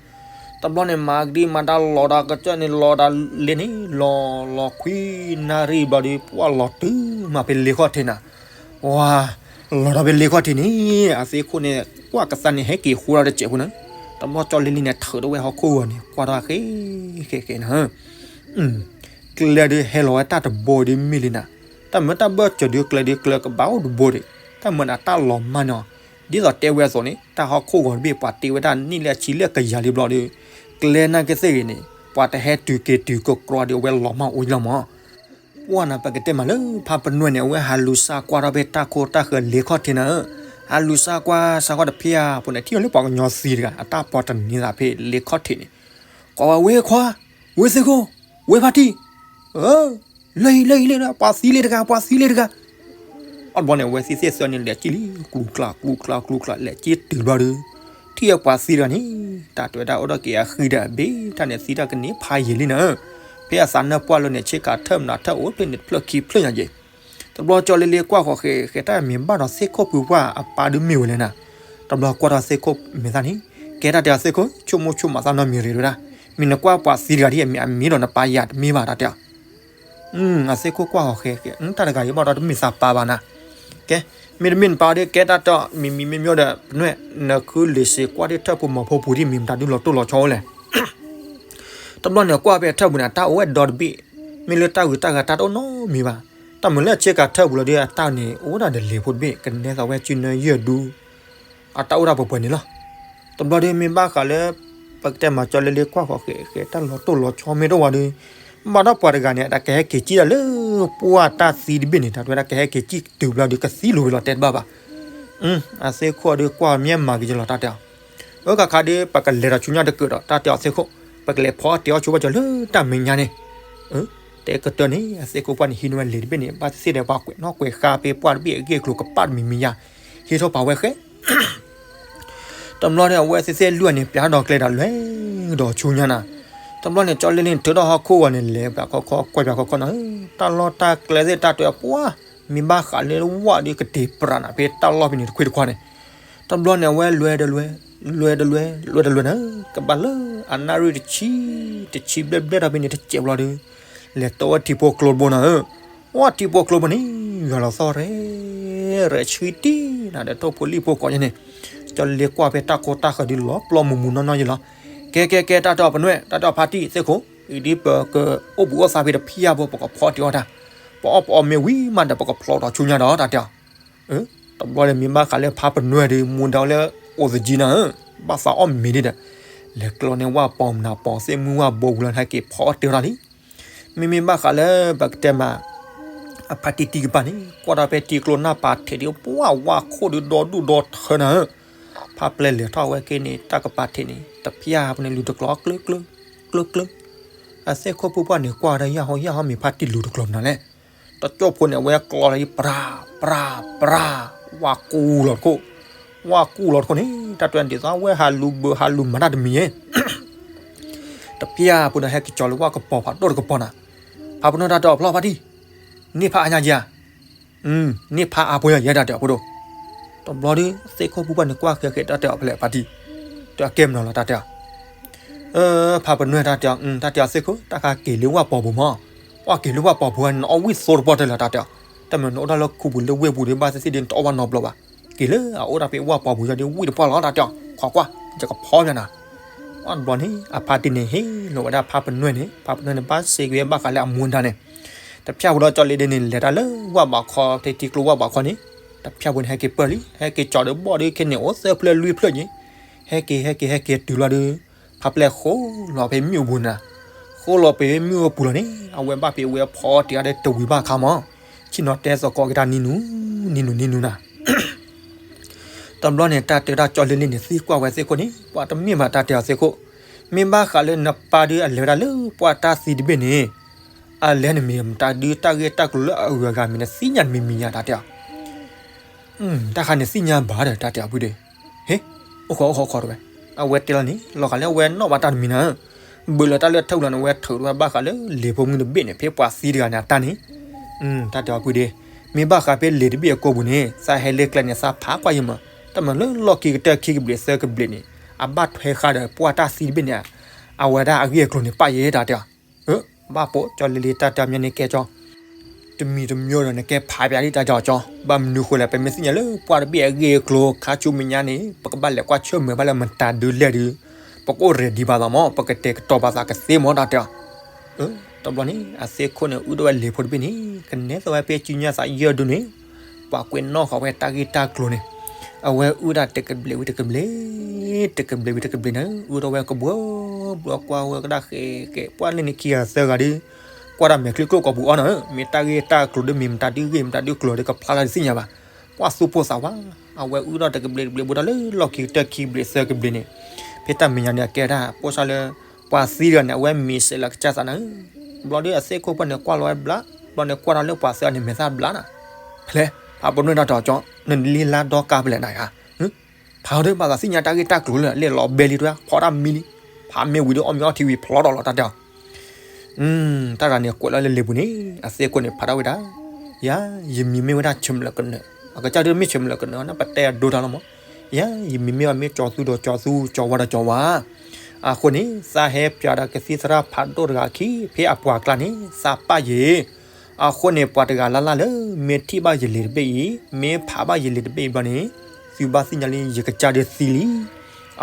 တဘျီန့ၣ်မၤကဒံမၤတၢ်လီၤဒီးကစၢၢ်န့ၣ် လီၤဒီးလ့န့ၣ် လီၤလီၤခွံနၣ်ရံၣ်ဘျီဒီး ပှၤလီၤတုၤမးဖဲလ့ခီၣ်ထံးနၤ, ဝါ လီၤဒီးဖဲလ့ခီၣ်ထံးန့ၣ် အသ့ၣ်ခိၣ်န့ၣ် ကွၢ်ကသါန့ၣ် ဟဲက့ၤဃိဒီးတစဲးဖိန့ၣ်, တဘျီကၠီလ့လ့န့ၣ် ထုးထီၣ်ဝဲဟီၣ်ခိၣ်ဂီၤန့ၣ် ကွၢ်ထီၣ်ဃဲဃဲဃဲနၤဧၢ ကျဲဒုးဟဲလီၤဝဲတၢ်တဘိဒုးမ့ၢ်လံနၤ, တၢ်မၢတၢ်ဘၢၣ်စၢၤဒုးကျဲဒုးကျဲကဘၣ်အိၣ်တဘိဒံး, တၢ်မၢနၤတၢ်လီၤမၢ်န့ၣ်, ဒ်သိးတဲဝဲအသိးန့ၣ် တၢ်ဟီၣ်ခိၣ်ဂီၤတဘ့ၣ် ပှၤတ့ဝဲဒၣ်နံၣ်လၢအဆံလၢကယၤလံဘျီဒီး, ကျဲနာ်က့သ့ၣ်ဂ့ၤန့ၣ် ပှၤတဟဲတုၤက့ၤတုၤကကြီဒီး အဝဲလီၤမၢ်အိၣ်လီၤမး ပှၢ်နၤ ပကတဲမးလၢဖါပနွဲၣ်န့ၣ် အဝဲဟးလူၤစၢ်ကွၢ်ထီၣ်ဖဲတၢ်ခိတၢ်ဃၢၤလ့ခီၣ်ထံးနၤဧၢ, ဟးလူၤစၢ်ကွၢ်စၢ်ကွၢ်တဖျၢၣ်ဖိန့ၣ် ထံၣ်အီၤလၢပှၤကညီသံတဂၤ အတၢ်ပီတနံၤသးဖဲလ့ခီၣ်ထံးန့ၣ်, ကိးဝဲ ဝဲခွါ, ဝဲသ့ၣ်ခိၣ်, ဝဲဖါတံၢ်, လၢအံၤလၢအံၤလၢ ပှၤသံလ့တဂၤ ပှၤသံလ့တဂၤ အဘျီန့ၣ် အဝဲသ့ၣ်သ့ၣ်သၢန့ၣ် လဲၤကံၣ်လံ ကျူကျါ ကျူကျါ ကျူကျါ လဲၤကံၣ်တုၤဘျီဒီး, ထံၣ်အပှၤသံတဂၤန့ၣ် တၢ်တဲဝဲဒၣ်အိၣ်ဒီးက့ၤအဃံဒီးအဘ့ၣ် တၢ်န့ၣ်သံတၢ်ကန့ၢ်ဖးယံာ်လံနၤဧၢ, ဖဲအသးနၢ်ပှၢ်လၢန့ၣ် ဆ့ကၤထၢၣ်မနုၤထၢၣ်အိၣ်ဖျၢၣ်န့ၣ်တဖျၢၣ်ခံဖျၢၣ်ညါက့ၤ, တဘျီကၠီလ့လ့ကွၢ်ဃီၤဃဲးဃဲး တၢ်မ့ၢ်ဘၣ်ဒီးသ့ၣ်ခိၣ်ဖုပှၢ်အပၢ်ဒုးမ့ၢ်ဝဲလဲၣ်နၤ, တဘျီကွၢ်ဒီးသ့ၣ်ခိၣ်မဲာ်သၣ်န့ၣ်, ကဲတၢ်တဲအီၤသ့ၣ်ခိၣ် ဆိကမိၣ်ဆိကမးသးနီတမံၤရ့ၣ်တဲဝဲဒၣ်, မ့ၢ်နကွၢ်ပှၤသံတဂၤဒ်အမ့ၢ်အမ့ၢ်ဒီးနပၢ်ယၤတမ့ၢ်ဘၣ်တၢ်တဲအီၤ အသ့ၣ်ခိၣ်ကွၢ်ဃီၤဃဲးဃဲး တၢ်တဂၤအံၤဘၣ်ဒီးတမ့ၢ်သးပၢ်ဘၣ်နၤ, ကဲ, မ့တမ့ၢ်နပၢ်ဒီး ကဲတၢ်တဲအီၤ မံၤမံၤမ့ၢ်မ့ၢ်ဒီး ပနွဲၣ် နဃုလံာ်စ့ၤကွၢ်ဒ်ထၢၣ်ဖိမီၤဖိပူၤဒ်မ့ၢ်မတၤဒုးလီၤတိၢ်လီၤဆီအိၣ်လဲၣ်, တဘျီန့ၣ်ကွၢ်ဖဲထၢၣ်ပူၤန့ၣ် အတၢ်အိၣ်ဝဲဒီတဘ့ၣ်, မ့ၢ်လၢတၢ်ဂုၤတၢ်ဂၤတၢ်တအိၣ်နီတမံၤဘၣ်, တၢ်မုာ်လၢဆ့ကၤထၢၣ်ပူၤလီၤဒီး အတၢ်န့ၣ် အိၣ်ဝဲဒၣ်ဒီးလံာ်ဖိတဘ့ၣ် ကနဲသးဝဲစုနၢယဲၢ်ဒူ အတၢ်အိၣ်ဒၣ်ပှဲၤပှဲၤန့ၣ်လီၤ. တဘျီဒီးမ့ၢ်ဘၣ်ဃးလၢ ပကတဲမၤကၠီလ့လ့ကွၢ်ဃီၤဃဲးဃဲး တၢ်လီၤတိၢ်လီၤဆီမ့ၢ်တအိၣ်ဝဲဒီး ဘၣ်ဒီးပှၤတဂၤန့ၣ် တၢ်ကဟဲက့ၤကံၣ်ဒၣ်လၢပှၢ်တၢ်သံတဘ့ၣ်န့ၣ် တၢ်တဲဝဲဒၣ်ကဟဲက့ၤကံၣ်တုၤဘျီဒီးကသံလိာ်ဝဲလီၤတဲတဘၣ်ဘၣ် အသ့ၣ်ခိၣ်ဒီးကွၢ်မ့ၢ်မၤက့ၤယလီၤတၢ်တဲအီၤ, အၢ ခါခါဒီး ပကလဲၤဒီးဆူညါတကုာ်ဒီး တၢ်တဲအီၤသ့ၣ်ခိၣ် ပကလဲၤဖီအီၣ်တဲအီၣ်ဆိဝဲကၠီလၢတၢ်မဲာ်ညါန့ၣ်, တဲကတၢၢ်န့ၣ် အသ့ၣ်ခိၣ်ပှၢ်န့ၣ် ဟံးန့ၢ်ဝဲလံာ်တဘ့ၣ်န့ၣ် ဘၣ်သ့ၣ်သ့ၣ်ဒီးပှၤကွဲးနီၣ်ကွဲးဃါဖဲပှၢ်တဘ့ၣ်အဂ့ၢ်အကျိၤကပၣ်တမံၤမံၤယါ, ဟံးထီၣ်ပာ်ဝဲဃဲ တဘျီန့ၣ် အဝဲသ့ၣ်သ့ၣ်လွံၢ်န့ၣ် ပျးဒီးကျဲဒီးလွဲၢ်ဒီးဆူညါနၤ, တဘျီန့ၣ် ကၠီလ့လ့န့ၣ် ထုးထီၣ်ဟီၣ်ခိၣ်ဂီၤန့ၣ် လဲၤပျးခီခီ ကွဲးပျးခီခီနၤဧၢ, တၢ်လီၢ်တၢ်ကျဲသ့ၣ်တၢ်တဲပှၢ် မ့ၢ်ဘၣ်ဃးလၢဝၣ်ဒီးကတ့ၤပြးနၤ ဖဲတၢ်လီၢ်ဖဲန့ၣ်တခွ့တခွါန့ၣ်, တဘျီန့ၣ် အဝဲလွဲဒီးလွဲ, လွဲဒီးလွဲ, လွဲဒီးလွဲနၤဧၢ, ကဘၣ်လၢအနၣ်ရံၣ်တဆံ, တဆံဘျဲၣ်ဘျဲၣ်ဒီးဖဲန့ၣ်တစဲးဘျီဒီး လဲၤတီဝဲထံဖိကျိတဘိနၤဧၢ, ဝဲထံဖိကျိဘိန့ၣ် ယွၤလီၤသီၣ်ရဲၣ်, ရဲၣ်ဆှံတံၢ်နၤဒီးထိၣ်ဖိလံၣ်ဖိကိးယဲန့ၣ်, ကၠီလ့လ့ကွၢ်ဖဲတၢ်ခိတၢ်ဃၢၤဒုးလီၤပျီမူးမူးနီၢ်နီၢ်ယဲလီၤ, ကဲကဲကဲ တၢ်တဲအီၤပနွဲၣ် တၢ်တဲအီၤဖါတံၢ်သ့ၣ်ခိၣ်, အံၤဒ်ပကအိၣ်ဘှံးအိၣ်သါဖဲတဖံးယါဖိ ပကဖီအီၣ်တဲအီၣ်တၢ်, ပအီၣ်ပအီၣ်မ့ၢ်ဝံၤမးဒီး ပကဖျီဒီးဆူညါဒီး တၢ်တဲအီၤ တဘျီဒီးမ့ၢ်ဘၣ်ဃးလၢဖါပနွဲၣ်ဒီး မူဒါလၢအိၣ်သယံၤနၤဧၢ, ဘၣ်သးအီၣ်မ့ၤဒ်ဒီး လဲၤကျီန့ၢ်ဝၣ်ပီၤမနုၤပီၤ သ့ၣ်မုၢ်ဝၣ်ဘိဝံၤလီၤ ဟဲက့ၤဖီအီၣ်တဲအီၣ်တၢ်လံ, မ့မ့ၢ်ဘၣ်ဃးလၢပကတဲမး အဖါတံၢ်တံၢ်ကပၤန့ၣ် ကွၢ်ထီၣ်ဖဲထံကျိနၢ်ပၤထဲးဒီး ပှၢ်ဝၣ်ခိၣ်ဒီးဒီဒူၣ်ဒီထၢနၤဧၢ, ဖါပျဲၢ်လဲၤထီၣ်ဝဲက့ၤန့ၣ် တၢ်ကပၤထဲးန့ၣ် တဖၣ်ပန့ၣ်လူၤတကျီကျၢၤကျၢၤ ကျၢၤကျၢၤ, အသ့ၣ်ခိၣ်ဖိပှၢ်န့ၣ် ကွၢ်ဒီးယၢ်ဟီယၢ်ဟီမ့ၢ်ဖါတံၢ်လူၤတကျီမနုၤလဲၣ် တကၠိၢ်ဖိန့ၣ် အဝဲကျီလီၤဒ် ပြၢ် ပြၢ် ပြၢ် ဝၢ်ကူၣ်လီၤတခိၣ်, ဝၢ်ကူၣ်လီၤတခိၣ်န့ၣ် တၢ်တဲဒ်သိး အဝဲဟးလူၤဘၢဟးလူၤမၤတၢ်တမံၤယဲ တပျၢ်ဖိဒီးဟဲက့ၤကၠီၤလၢဝၢ်ကပီၤဖးဒိၣ်တကပီၤနၤ, ဖးပနီၣ်တၢ်တဲအီၤဖျီဖါတံၢ်, န့ၢ်ဖးအါညါက့ဧါ, န့ၢ်ဖးအါဖိယဲတၢ်တဲအီၤဖိဒိၣ်, တဘျီဒီး သ့ၣ်ခိၣ်ဖိပှၢ်န့ၣ်ကွၢ်ဃဲဃဲတၢ်တဲအီၤဖဲလဲၣ်ဖါတံၢ်, တၢ်ကဲမနီၤလီၤတၢ်တဲအီၤ ဖးပနီၣ်တၢ်တဲအီၤ တၢ်တဲအီၤသ့ၣ်ခိၣ် တၢ်ဃးက့ၤလၢဝၢ်ပီၤပူၤမး, ပှၢ်က့ၤလၢဝၢ်ပီၤပူၤန့ၣ် နအီၣ်ဝံၣ်သိတပှၢ်တၢၢ်လီၤတၢ်တဲအီၤ, တၢ်မ့ၢ်နအိၣ်ဒၣ်လၢခူပူၤလၢဝ့ၢ်ပူၤဒီး ဘၣ်သ့ၣ်သ့ၣ်ဒီးနတအီၣ်ဘၣ်နီတဘျီဘၣ်, က့ၤလၢအအိၣ်ဒၣ်ဖဲဝၢ်ပီၤပူၤယီၤဒီးဝံၣ်တပှၢ်လီၤတၢ်တဲအီၤ, ခိးကွၢ် ယကဖီမးနၤ တဘျီန့ၣ် အဖါတံၢ်န့ၣ်ဟ့ၣ်လီၤဝဲဒၣ်ဖးပနီၣ်န့ၣ်, ဖးပနီၣ်န့ၣ် ဘၣ်စ့ၢ်ကီးဘၣ်ဃးလၢအမူဒါန့ၣ်, တဖၣ်ဖိဒီးကၠီလ့ဒ့န့ၣ် လဲၤတၢ်လၢဝၢ်ဘးခီ ဖဲထံကျိဝၢ်ဘးခီန့ၣ်, တဖၣ်ဖိန့ၣ် ဟဲက့ၤပၢၢ်လံ ဟဲက့ၤကၠီၤဒီးဘီၣ်ဒီးခဲန့ၣ် အိၣ်သၢဖျၢၣ်လွံၢ်ဖျၢၣ်န့ၣ်, ဟဲက့ၤ ဟဲက့ၤ ဟဲက့ၤတုၤလီၤဒီး ဖးပျဲၢ်ဃိလီၤဖဲမ့ၣ်အူပူၤနၤ, ဃိလီၤဖဲမ့ၣ်အူပူၤလီၤန့ၣ် အဝဲဘၣ်ဖဲအဝဲဖီတံၢ်အါဒီးတဝံၤဘၣ်အခါမး, ဆ့ၣ်နီၤတဲသကိးက့ၤတၢ်နံၤနူၤ နံၤနူၤ နံၤနူၤနၤ တဘျီန့ၣ် တၢ်တဲဒၣ်ကၠီလ့လ့န့ၣ် သံကွၢ်ဝဲသ့ၣ်ခိၣ်န့ၣ် ပှၤတမ့ၢ်ဘၣ်တၢ်တဲအီၤသ့ၣ်ခိၣ်, မ့ၢ်ဘၣ်ဃးလၢနပၢ်ဒုးအလဲၤဝဲဒၣ်လၢပှၢ်တၢ်သံတဘ့ၣ်န့ၣ်, အလဲၤန့ၣ်မ့ၢ်မတၤဒုးတၢ်ဂ့ၢ်တၢ်ကျိၤလၢအဂုၤအဂၤမ့ၢ်နသ့ၣ်ညါတမံၤမံၤညါတၢ်တဲအီၤ, တၢ်ဃးန့ၣ်သ့ၣ်ညါဘၣ်ဒီးတၢ်တဲအီၤဖုဒီး, ဟ့ၣ်, အိၣ်ခိးအိၣ်ခိးခိးတဝဲ, အဝဲတဲလီၤန့ၣ် လီၤဂာ်လၢအဝဲနီၣ်ဘၣ်တၢ်တမံၤနၤ ဘၣ်လၢတၢ်လၢထၢၣ်လီၤန့ၣ် အဝဲထုးထီၣ်ဘၣ်ဃးလၢလံာ်ဖိမုၢ်တဘ့ၣ်န့ၣ် ဖဲပှၤသံတဂၤန့ၣ်အတၢ်န့ၣ်, တၢ်တဲအီၤဖုဒ့, မ့ၢ်ဘၣ်ဃးဖဲလံာ်တဘ့ၣ်အကိာ်ပူၤန့ၣ် သးဟဲလၢကျဲန့ၣ် သးဖးကွၢ်ယံၤမး, တၢ်မၤလၢလီၢ်ခံကတၢၢ်ခံကဘျံးသၢကဘျံးန့ၣ် အဘၣ်ထွဲဃာ်ဒီးပှၢ်တၢ်သံတဘ့ၣ်န့ၣ်, အဝဲဒၣ်အဂ့ၢ်အကျိၤန့ၣ် ပၣ်ယဲတၢ်တဲအီၤ, ဘၣ်ပိာ်ကၠီလ့လ့တၢ်တဲအီၤမ့ၢ်န့ၣ်ကဲကၠီ တမံၤတမံၤဒီးနကဲဖးပၠးဒ်တၢ်ကၠီကၠီ, ဘၣ်မနုၤဃိလဲၣ် ပမ့ၢ်သ့ၣ်ညါလၢပှၢ်တဘ့ၣ်အဂ့ၢ်အကျိၤ ခါဆူမဲာ်ညါန့ၣ် ပကဘၣ်လဲၤကွၢ်ဆၢၣ်မဲာ်ဘၣ်လၢမတၤဒုးလဲၣ်ဒုး, ပကအိၣ် ready ဘၣ်သးမး ပကတဲာ်ကတီၤဘၣ်သးကသ့မးတၢ်တဲအီၤ, တဘျီန့ၣ် အသ့ၣ်ခိၣ်န့ၣ် အုၣ်ထီၣ်ဝဲလံာ်ဖိတဘ့ၣ်န့ၣ် ကနဲသီၣ်ဝဲဖဲစုညါသးယဲၢ်ဒုန့ၣ်, ပှၤကွဲးနီၣ်ဃီၤဝဲတၢ်ဂ့ၢ်တၢ်ကျိၤန့ၣ်, အဝဲအုၣ်ဒၣ်တကဘျံးဝံၤတကဘျံး, တကဘျံးဝံၤတကဘျံးန့ၣ် အုၣ်ထီၣ်ဝဲကဘှၢ ဘျီကွၢ်ဝဲကဒၣ်ဃဲဃဲ ပှၢ်လၢန့ၣ်ခံဂၤသၢဂၤဒီး ကွၢ်တၢ်မဲာ်ချံကျိၣ်ကိာ်ပူၤအီၤနၤဧၢ, မ့ၢ်တၢ်ဂ့ၢ်တၢ်ကျိၤဒီး မ့ၢ်မတၤဒုးဂ့ၢ်မတၤဒုးကျိၤဒီး ကဖျါလၢတသ့ၣ်ညါဘၣ်, ပှၢ်သူၣ်ပိၢ်သးဝး, အဝဲအုၣ်ထီၣ်တကဘျံးတကဘျံး ဘူးဒီးလၢလီၢ်ခံကတၢၢ်ခံကဘျံးသၢကဘျံးန့ၣ်, ဖဲတၢ်မဲာ်ညါန့ၣ် အကဲဒၣ် ပိၢ်ဆၣ်လၢ ပှၤသံတဂၤန့ၣ် အဝဲမ့ၢ်စဲးလီၤကစၢ်သးနၤဧၢ, ဘျီဒီးအသ့ၣ်ခိၣ်ပှၢ်န့ၣ် ကွၢ်လီၤဝဲဘျါ, ဘျီန့ၣ်ကွၢ်တၢ်လၢပှၤသံအီၤန့ၣ် မဲာ်သၣ်ဘျါနၤ, ဖဲလဲၣ် ဖးပနီၣ်တၢ်တဲအီၤကၠီ, နလံလါဒီကါဖဲလဲၣ်နၤဧါ ဖးအီၤဒီး ဘၣ်သးသ့ၣ်ညါတၢ်ဂ့ၢ်တၢ်ကျိၤလၢ လဲၤလီၤဘဲလံတဝဲ ဖီတၢ်မံလံ, ဖးမ့ၢ်ဝံၤဒီး အီၣ်မ့ၤအီထံဝံၤဖျီထီၣ်လီၤတၢ်တဲအီၤ, တၢ်တဂၤန့ၣ် ကွဲးလီၤလၢလံာ်ပူၤန့ၣ် အသ့ၣ်ခိၣ်န့ၣ် ဖးထီၣ်ဝဲဒၣ်, ယၤ ယမံၤမ့ၢ်ဝဲဒၣ်ဆၢၣ်မုၢ်လၢကနၢၤ, အကစၢ်ဒုးမ့ၢ်ဆၢၣ်မုၢ်လၢကနၢၤ နပတဲအဒိတၢ်လီၤမး, ယၤ ယမံၤမ့ၢ်အီၤမ့ၢ်ကၠီၤသူဒီးကၠီၤသူ ကၠီၤဝါဒီးကၠီၤဝါ, အဃိန့ၣ် သးဟဲပၠးဒီးကသံၣ်သရၣ်ဖးဒိၣ်တဂၤအခံ ဖဲအပှၤကျါန့ၣ် သးပၢ်ယဲ အဃိန့ၣ် ပှၤတဂၤလၢ်လၢ်လၢ မ့ၢ်ထံၣ်ဘၣ်ယလံာ်တဘ့ၣ်အံၤ, မ့ၢ်ဖးဘၣ်ယလံာ်တဘ့ၣ်အံၤဘျီန့ၣ်, သုဘၣ်သ့ၣ်ညါလံ ယကစၢ်ဒုးသံလံ.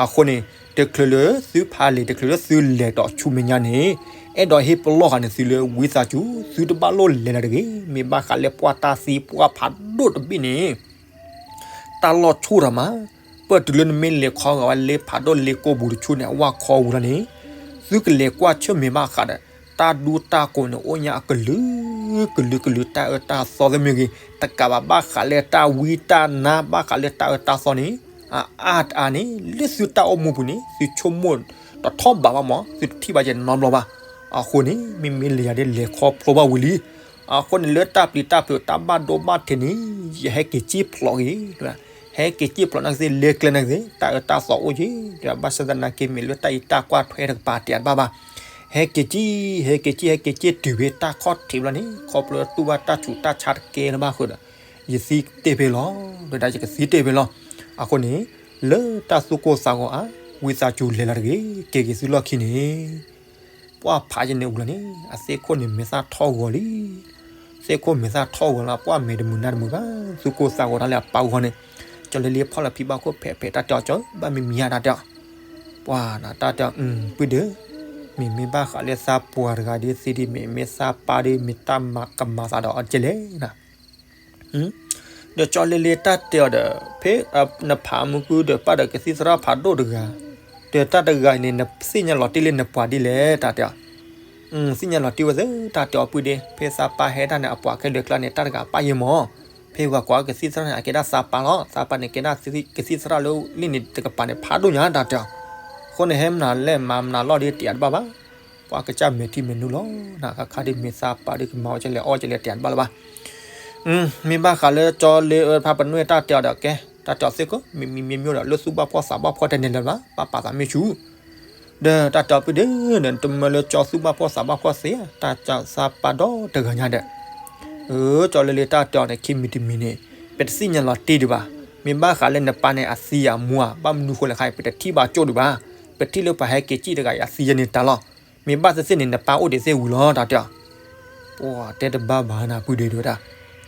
အဃိန့ၣ် တချုးလၢသုဖးလံာ် တချုးလၢသုလဲၤဒီးဆူမဲာ်ညါန့ၣ်, အဲၣ်ဒိးဟ့ၣ်ပလီၢ်ဃာ်န့ၢ်သုလၢ ဝံသးစူၤ သုတဘၣ်လိၣ်လဲၤလၢၤတဂ့ၤ. မ့ၢ်ဘၣ်ဃးလၢပှၢ်တၢ်သံပှၢ်ဖးဒိၣ်တဘ့ၣ်န့ၣ် တၢ်လီၢ်ဆိၣ်တၢ်မး, ပၢၢ်တုၤလၢနမ့ၢ်လဲၤခီဂာ်ဝဲလၢဖးဒိၣ်လ့ကိာ်ပူၤတဆူန့ၣ် အဝၣ်ခီဝံၤလီၤန့ၣ်, သုကလဲၤကွၢ်ဆၢၣ်မဲာ်ဘၣ်ဃးဒီး တၢ်ဒူတၢ်ကိးန့ၣ် အိၣ်ညါအကလုာ်, ကလုာ်ကလုာ် တၢ်အၢတၢ်သီသ့ၣ်မ့ၢ်ဂ့ၤ, တကးဘၣ်ဘၣ်ဃးလၢတၢ်ဝံတၢ်နါ ဘၣ်ဃးလၢတၢ်အၢတၢ်သီန့ၣ်, အအါတအါန့ၣ် လၢသုတၢ်အိၣ်မူပူၤန့ၣ် သုဆိကမိၣ်တထီၣ်ဘးဘၣ်မး, သုတထံၣ်ဘၣ်ယဲနီတဘျီဘၣ်. အဃိန့ၣ် မ့မ့ၢ်လဲၤယၤဒ်လဲၤခီဖျိဘၣ်ဝံၤလံ. အဃိန့ၣ် လၢတၢ်ပျံၤတၢ်ဖုးတၢ်ဘၣ်ဒိဘၣ်ထံးန့ၣ် ယဟဲက့ၤစံၣ်ဖျိးဂ့ၤ, ဟဲက့ၤစံၣ်ဖျိးနာ်က့ၤ လဲၤကျဲနာ်က့ၤ တၢ်အၢတၢ်သီအိၣ်ယဲ, ဘၣ်ဆၣ်သနာ်က့ မ့ၢ်လၢတၢ်အံၤတၢ်ကွၢ်ထွဲတကပၤတဲတဘၣ်ဘၣ်. ဟဲက့ၤစံၣ်, ဟဲက့ၤစံၣ်, ဟဲက့ၤစံၣ်တုၤဖဲတၢ်ခီၣ်ထံးဘျီန့ၣ် ခီဖျိတူၢ်ဘၣ်တၢ်ဆူးတၢ်ဆါတကဲလၢၤဘၣ်ဃုာ်ဒီး ယသံတ့ၢ်ဖဲလီၤ, ဒီးဒၣ်ယကသံတ့ၢ်ဖဲလီၤ. အဃိန့ၣ် လၢတၢ်သူၣ်ကိၢ်သးဂီၤအါ, ဝံသးစူၤလဲၤလၢၤတဂ့ၤ, က့ၤက့ၤသုလီၢ်ခံန့ၣ် ပှၢ်ဖးယဲန့ၣ်ဝံၤလီၤန့ၣ် အသ့ၣ်ခိၣ်န့ၣ်မဲာ်သၣ်ထီၣ်ဂီၤလံ. သ့ၣ်ခိၣ်မဲာ်သၣ်ထီၣ်ဂီၤလီၤ ပှၢ်မဲာ်တမုာ်နါတမုာ်ဘၣ်, သူၣ်ကိၢ်သးဂီၤတၢ်လၢအပၢ်ဂီၢ်န့ၣ်, ကၠီလ့လ့ဖီၣ်လီၤဖံးဘၣ်ခိၣ်ဖဲးဖဲးတၢ်တဲအီၤကၠီ ဘၣ်မံမံၤယါတၢ်တဲအီၤ, ပှၢ်နတၢ်တဲအီၤ ပုၢ်ဒီး, မ့မ့ၢ်ဘၣ်ဃးလၢသးပှၢ်တဂၤဒ်သ့ဒ်မ့ၢ်မ့ၢ်သးပၢ်ဒီး မ့ၢ်တၢ်မၤကမၤသးဒီးအီၤကဲလဲၣ်နၤ ဒီးကၠီလ့လ့တၢ်တဲအီၤဒီး ဖဲနဖးမူကုဒီးပၢ်ဒီးကသံၣ်သရၣ်ဖးဒိၣ်တဂၤ, ဒီးတၢ်တဂၤအံၤန့ၣ် နသ့ၣ်ညါလီၤတံၢ်လၢနပှၤဒ်လဲၣ်တၢ်တဲအီၤ, သ့ၣ်ညါလီၤတံၢ်ဝဲသ့ၣ်တၢ်တဲအီၤပုၢ်ဒ့, ဖဲသးပၢ်ဟဲဒၣ်န့ၣ် အပှၤခဲလၢာ်ကျါန့ၣ် တၢ်တဂၤပၢ်ယဲမး, ဖဲပှၤကိးကသံၣ်သရၣ်န့ၣ် အကဲဒၣ်သးပၢ်လီၤ, သးပၢ်န့ၣ်ကဲဒၣ်ကသံၣ်သရၣ်လၢလံၣ်န့ၣ်တကပၤန့ၣ် ဖးဒိၣ်ညါတၢ်တဲအီၤ, အဃိန့ၣ် ဟဲမနုၤလဲၣ်မၤမနုၤလီၢ်ဒ်တယးတဘၣ်ဘၣ် ပှၤကစၢ်မဲာ်ထံမဲာ်နိလီၤ. နခါခါဒ်မ့ၢ်သးပာ်ဒ်ကမၤအီၣ်ကလဲၣ်အီၣ်ကလဲၣ်တၢ်တဘၣ်လၢၤဘၣ်. မ့ၢ်ဘၣ်ဃးလၢကၠီလ့အၢတဖၣ်ပနွဲၣ်တၢ်တဲအီၤဒီးကဲ, တၢ်တဲအီၤသ့ၣ်ခိၣ် မ့မံမ့မ့ၢ်ဒီး လၢသူၣ်ဘၣ်ဖှီၣ်သးဘၣ်ဖှီၣ်တန့ၢ်လၢၤဘၣ်, ဘၣ်ပာ်သးမ့ၢ်ဆူၣ် ဒီးတၢ်တဲအီၤဖုဒ့ဒီး တမၢလၢကၠီသူၣ်ဘၣ်ဖှီၣ်သးဘၣ်ဖှီၣ်သ့, တၢ်သးပာ်ဒီတဂၤညါဒီး, ကၠီလ့လ့တၢ်တဲအီၤန့ၣ် ခံမံၤတမံၤန့ၣ် ပတသ့ၣ်ညါလီၤတံၢ်ဒံးဘၣ်. မ့ၢ်ဘၣ်ဃးလၢနပၢ်န့ၣ်အသံအမူဧါ, ဘၣ်မနုၤဃိလဲၣ်ခါအံၤ ပတထံၣ်ဘၣ်ကၠိၣ်ဒံးဘၣ်. ပထံၣ်လၢပှၤဟဲက့ၤစံၣ်တဂၤအံၤအသံယဲန့ၣ်တၢ်လီၤ. မ့ၢ်ဘၣ်သ့ၣ်သ့ၣ်န့ၣ် နပၢ်အိၣ်ဒံးသ့ၣ်ဝံၤလီၤ တၢ်တဲအီၤ ပှၤတဲတဘၣ်ဘၣ်နၤဖုဒ့ဒဝဲဒၣ်,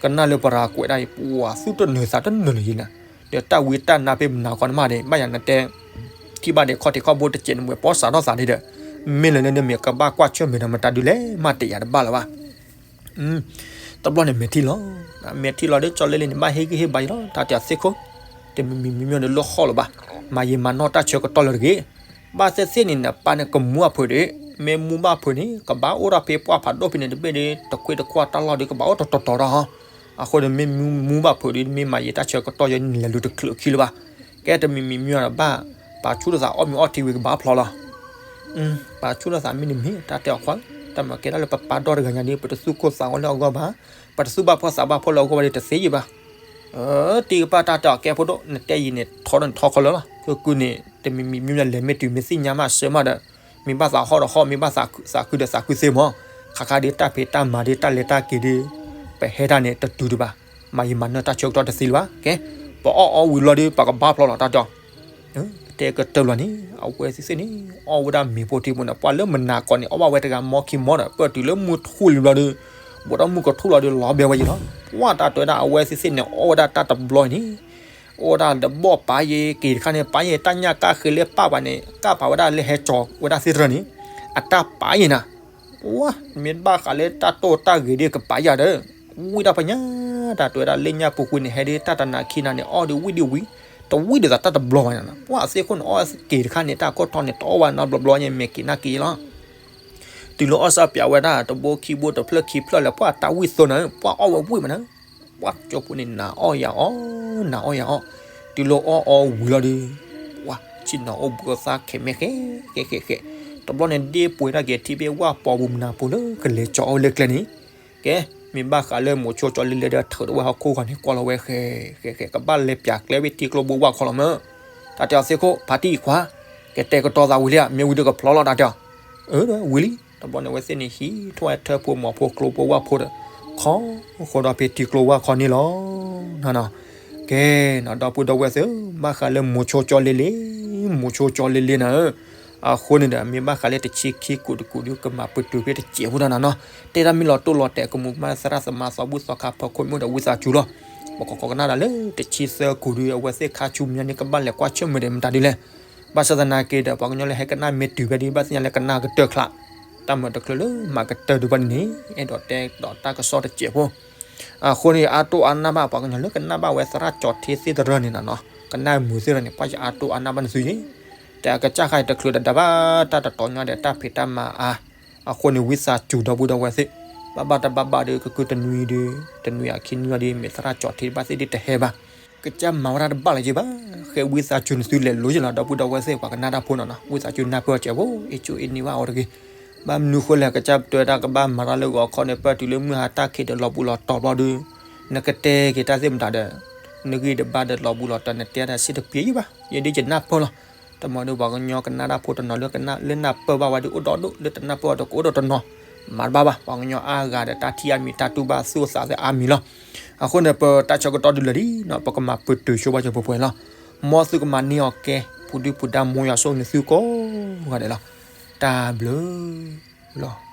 ကနၣ်လၢပရၤကွဲးဒၣ်အံၤ ပှၤသူၣ်တနုၤသးတနုၤလၢၤယံၤလီၤ. ဒီးတၢ်ဝံတၢ်နါဖဲမနၤကီန့ၣ်မးန့ၣ် ဘၣ်ယၤနတဲ ထံၣ်ဘၣ်ဒံးခီၣ်ထံးခီၣ်ဘိတစဲးန့ၣ် မ့ၢ်ပီစးထီၣ်သးဒံးဒီး, မ့ၢ်လၢလၢနမ့ၢ်ကဘၣ်ကွၢ်ဆၢၣ်မဲာ်ဒီးမတၤဒုလဲၣ်မးတယာ်တဘၣ်လၢၤဘၣ်. တဘျီန့ၣ်မဲာ်ထံလီၤ, မဲာ်ထံလီၤဒီးကၠီလ့လ့န့ၣ် ဘၣ်ဟ့ၣ်ဂံၢ်ဟ့ၣ်ဘါယံၤလီၤ တၢ်တဲအီၤသ့ၣ်ခိၣ်, တမံၤမံၤမံၤမံၤဒီးလၢဟီၣ်လၢၤဘၣ်, မၤယံာ်မၤနီၢ်တၢ်ဆၢကတီၢ်လၢတဂ့ၤ. ဘၣ်သ့ၣ်သ့ၣ်န့ၣ် နပၢ်န့ၣ်ကမူအဖုးဒီး, မ့ၢ်မူဘၣ်ဖုးန့ၣ် ကဘၣ်အိၣ်ထီၣ်ဖဲပှၢ်ဖးဒိၣ်ဖဲန့ၣ်တဘ့ၣ်ဒီး တခွ့တခွါတၢ်လီၢ်ဒီးကဘၣ်အိၣ်တတီၤတီၤဒီး, အဃိန့ၣ်မ့ၢ်မူဘၣ်ဖုးဒီး မ့ၢ်မၤယံာ်တၢ်ဆၢကတီၢ်ယဲန့ၣ် လဲၤလူၤတချုးခံလၢၤဘၣ်. ကဲတမံၤမံၤမံၤဒီးဘၣ်, ပာ်ဆူၣ်ထီၣ်သးအီၣ်မ့ၤအီထံဝံၤကဘၣ်ဖျီလီၤ. ပာ်ဆူၣ်ထီၣ်သးမ့ၢ်တမ့ၢ် တၢ်တဲအီၤခွါ, တၢ်မၤကဲဒၣ်လၢပပၢ်ဒီတဂၤညါဒီး ပတသူၣ်ကိၢ်သးဂီၤလၢအဂီၢ်ဘၣ်, ပတသူၣ်ဘၣ်ဖှီၣ်သးဘၣ်ဖှီၣ်လၢအဂီၢ်ဘၣ်ဒီးတသ့ယံၤဘၣ်. တံၤကပၢ်တၢ်တဲအီၤကဲဖိဒိၣ် နတဲယံၤန့ၣ် ထီထီၣ်န့ၣ်ထီခီလၢာ်လီၤ. ကုၢ်ကုၢ်န့ၣ် တမံၤမံၤမံၤလဲၤမ့ၢ်တုၤမ့ၢ်သ့ၣ်ညါမးစၢၤမးဒီး, မ့ၢ်ဘၣ်သးဟီၣ်ဒီးဟီၣ် မ့ၢ်ဘၣ်သးခုဒီးသးခုသ့မး, ခါခါဒီးတၢ်ဖံးတၢ်မၤဒီးတၢ်လဲၤတၢ်က့ၤဒီး, ပဟဲတၢ်န့ၣ်တတုၤဒံးဘၣ်, မၤယံာ်မၤနီၢ်တၢ်ဆၢကတီၢ်တသ့လၢၤဘၣ်. ကဲ, ပအီၣ်အီဝံၤလီၤဒီး ပကဘၣ်ဖျီလီၤ တၢ်တဲအီၤ တဲကတၢၢ်လီၤန့ၣ် အဝဲသ့ၣ်သ့ၣ်န့ၣ် အီၣ်ဝဲဒၣ်မ့ၤဖိထံဖိန့ၣ် ပှၤလၢမနၤကိးန့ၣ် အီၣ်ဘၣ်ဝဲတဂၤမီခံမီဒီး ပၢၢ်တုၤလၢမုၢ်ထူၣ်လံဘျီဒီး, ဘူးဒီးမုၢ်ကထူၣ်လီၤဒီးလီၤဘဲဝဲယံၤလီၤ. ပှၤတၢ်တဲဝဲဒၣ် အဝဲသ့ၣ်သ့ၣ်န့ၣ် အီၣ်ဝဲဒၣ်တၢ်တဘျီအံၤန့ၣ်, အီၣ်ဝဲဒၣ်တဘီၣ်ပာ်ယဲက့ၤတခါန့ၣ် ပာ်ယဲတၢ်ညၣ်ကၣ်ဃ့လၢပၢ်ပှၤန့ၣ် ကၣ်ပာ်ဝဲဒၣ်လၢဟဲကၠီၤဝဲဒၣ်သ့ၣ်တရၢန့ၣ်, အတၢ်ပာ်ယဲနၤ ပှၤမ့ၢ်ဘၣ်ဃးလၢတၢ်တိၢ်တၢ်ဂ့ၤဒီးကပာ်ယၤဒီး, ဝံၣ်တၢ်ပညၣ်, တၢ်တဲဝဲဒၣ်လၢညၣ်ပူၤကွံာ်န့ၣ် ဟဲဒ်တၢ်တနၤခံနၤန့ၣ် အီၣ်ဒီးဝံၣ်ဒံးဝံၤ, တဝံၣ်ဒီးသးတၢ်တဘျီဘၣ်န့ၣ်, ပှၤသ့ၣ်ခိၣ်န့ၣ် အီၣ်က့ၤတခါန့ၣ် တၢ်ကိၢ်ထီၣ်န့ၣ် တအီၣ်ဝဲနီတဘျီဘျီညါ မဲာ်က့ၤနၢ်က့ၤလီၤ. တုၤလၢအီၣ်စၢ်ပၠးဝဲဒၣ် တဘိခံဘိတဖျၢၣ်ခံဖျၢၣ်လၢ ပှၤတၢ်ဝံၣ်သိနၤ, ပှၤအီၣ်ဝဲဝံၣ်မးနၤ, ပှၤကၠိဖိန့ၣ် နၤအီၣ်ယၤအီၣ်, နၤအီၣ်ယၤအီၣ်, တုၤလၢအီၣ်အီဝံၤလီၤဒီး ပှၤဆ့ၣ်နီၤအိၣ်ဘှံးအသးခဲမဲာ်ဃဲဃဲဃဲဃဲ, တဘျီန့ၣ်ဒ့ပှ့ၤတၢ်က့ၤထံၣ်ဖဲဝၣ်ပီပူၤမနၤပူၤလၢကလဲၤကၠီၤအီၣ်ဝဲလၢကျဲန့ၣ်, ကဲ, မ့ၢ်ဘၣ်ဃးလၢမိၤဆိကၠီလ့လ့ဒီးထုးထီၣ်ဝဲဟီၣ်ခိၣ်ဂီၤန့ၣ် ကွၢ်လီၤဝဲဃဲဃဲဃဲ ကဘၣ်လဲၤပၠးကျဲဝဲထံကျိဘိဝၣ်ခီလီၤမး. တၢ်တဲအီၤသ့ၣ်ခိၣ် ဖါတံၢ်ခွါ, ကတဲာ်ကတီၤသးဝံၤလံဧါ, မ့ၢ်ဝံၤဒီးကဖျီလီၤ တၢ်တဲအီၤ. အၢ ဝံၤလံ. တဘျီန့ၣ် အဝဲသ့ၣ်န့ၣ်ဟံးထီၣ်ဝဲထၢဖိမီၤဖိကျိဖိဝၣ်ဖိဒီး ခီဃီဒီးဖဲထံကျိဝၣ်ခီန့ၣ်လီၤ. ကဲနီၤ ဒီပုၢ်ဒီဝဲၢ်သ့ၣ်ဧၢ, ဘၣ်ဃးလၢမိၤဆိကၠီလ့လ့, မိၤဆိကၠီလ့လ့နၤဧၢ, အဃိန့ၣ်ဒီး မ့ၢ်ဘၣ်ဃးလၢတဆံခံကူာ်တကူာ်ဒီး ကမၤပတုာ်ဖဲတစဲးဖိတၢ်နၤနီၤ, တဲတၢ်မ့ၢ်လီၤတိၢ်လီၤတဲာ် ကမူၤကမၣ်သရၣ်သမါသီဘူၣ်သီခါဖီခိၣ်မ့ၢ်ဒီးဝံသးစူၤလီၤ. ပကကိးကနၣ်ဒၣ်လၢတဆံသၢကူာ်ဒီး အဝဲသ့ၣ်ခါဆူမဲာ်ညါန့ၣ် ကဘၣ်လဲၤကွၢ်ဆၢၣ်မဲာ်ဒီးမတၤဒ်လဲၣ်. ဘၣ်ဆၣ်သနာ်က့ဒီး ပှၤကညီလၢဟဲကနၣ်မ့ၢ်တုၤဖဲဒ် ဘၣ်သ့ၣ်ညါလၢကနၣ်ကတၢၢ်ချါ, တၢ်မၤတချုးလၢမၤကတၢၢ်ဒံးဘၣ်န့ၣ် အဲၣ်ဒိးတဲဒီးတၢ်ကစီၣ်တစဲးဖိ အဃိန့ၣ် အါတိၢ်အါနၢ်ဘၣ် ပှၤကညီလၢကနၣ်ဘၣ်ဝဲသရၣ်ကၠီၤထ့သ့ၣ်တရၢန့ၣ်နၤနီၤ, ကနၣ်မုာ်သ့ၣ်တရၢန့ၣ် ပှၤယအါတိၢ်အါနၢ်ဘၣ်နသုယ့ၣ်. တၢ်ကစၢ်ခါအံၤတချုးဒီးဒါဘၣ် တၢ်တတီၤညီဒီးတၢ်ဖံးတၢ်မၤအါ, အဃိန့ၣ် ဝံသးစူၤဒီပုၢ်ဒီဝဲၢ်သ့ၣ်, ဘၣ်ဘၣ်တဘၣ်ဘၣ်ဒီး ကကုၢ်တနွံဒီး တနွံအခံနွံအီၤဒီး မ့ၢ်သရၣ်ကၠီၤထ့ဘၣ်သ့ၣ်ဒီးတဟဲဘၣ်. ကစၢ်မၤဝဲဒၣ်တဘၣ်လၢၤယ့ၣ်ဘၣ်, ဃဲဝံသးစူၤနသုလဲၤလိၤယ့ၣ်လီၤ ဒီပုၢ်ဒီဝဲၢ်သ့ၣ် ပှၤကနၣ်တၢ်ဖိနီၤနီၤ, ဝံသးစူၤနၢ်ပၢၢ်စဲးဖိ အ့ၣ်ကၠိအ့ၣ်နံၣ်ဘၣ်အီၤတဂ့ၤ. ဘၣ်မနုၤဃိလဲၣ် ကစၢ်တဲဝဲဒၣ်ကဘၣ်မၤတၢ်လၢဂီၤခီန့ၣ် ပၢၢ်တုၤလၢမုၢ်ဟါတၢ်ခံးဒီးလီၤဘူးလီၤတီၤဘျီဒီး နကတဲက့ၤတၢ်သ့ၣ်မတၤဒီး နဂံၢ်တဘါဒီးလီၤဘူးလီၤတီၤ နတဲတၢ်စ့ၢ်တပျ့ၤယ့ၣ်ဘၣ်, ယဲဒ်ယနၢ်ပၢၢ်လီၤ. တမ့ၢ်ဒီးပှၤကညီကနၣ်တၢ်ဖိတနီၤလၢကနၣ်လၢနၢ်ပၢၢ်ဘၣ်ဝဲဒီးအိၣ်ဒီဒူၣ် လၢတနၢ်ပၢၢ်ဒီးကအိၣ်ဒီးတနီၤ, မၤတဘၣ်ဘၣ် ပှၤကညီအါဂၤဒီးတၢ်ထံၣ်အါမံၤတၢ်တူၢ်ဘၣ်သူၣ်အသးသ့ၣ်အါမံၤလီၤ. အဃိန့ၣ် ပတၢ်ဆၢကတီၢ်ဒုးလၢာ်လံနီၤ ပကမၤပတုာ်ဆိပှၤကၠိဖိပှဲၤလီၤ. မ်သုကမၤန့ၢ်အီၤကဲ ပူၤဒုၣ်ပူၤဒါ မ်ယွၤဆိၣ်ဂ့ၤနသုကိးဂၤဒဲးလီၤ. တၢ်ဘျုးလီၤ.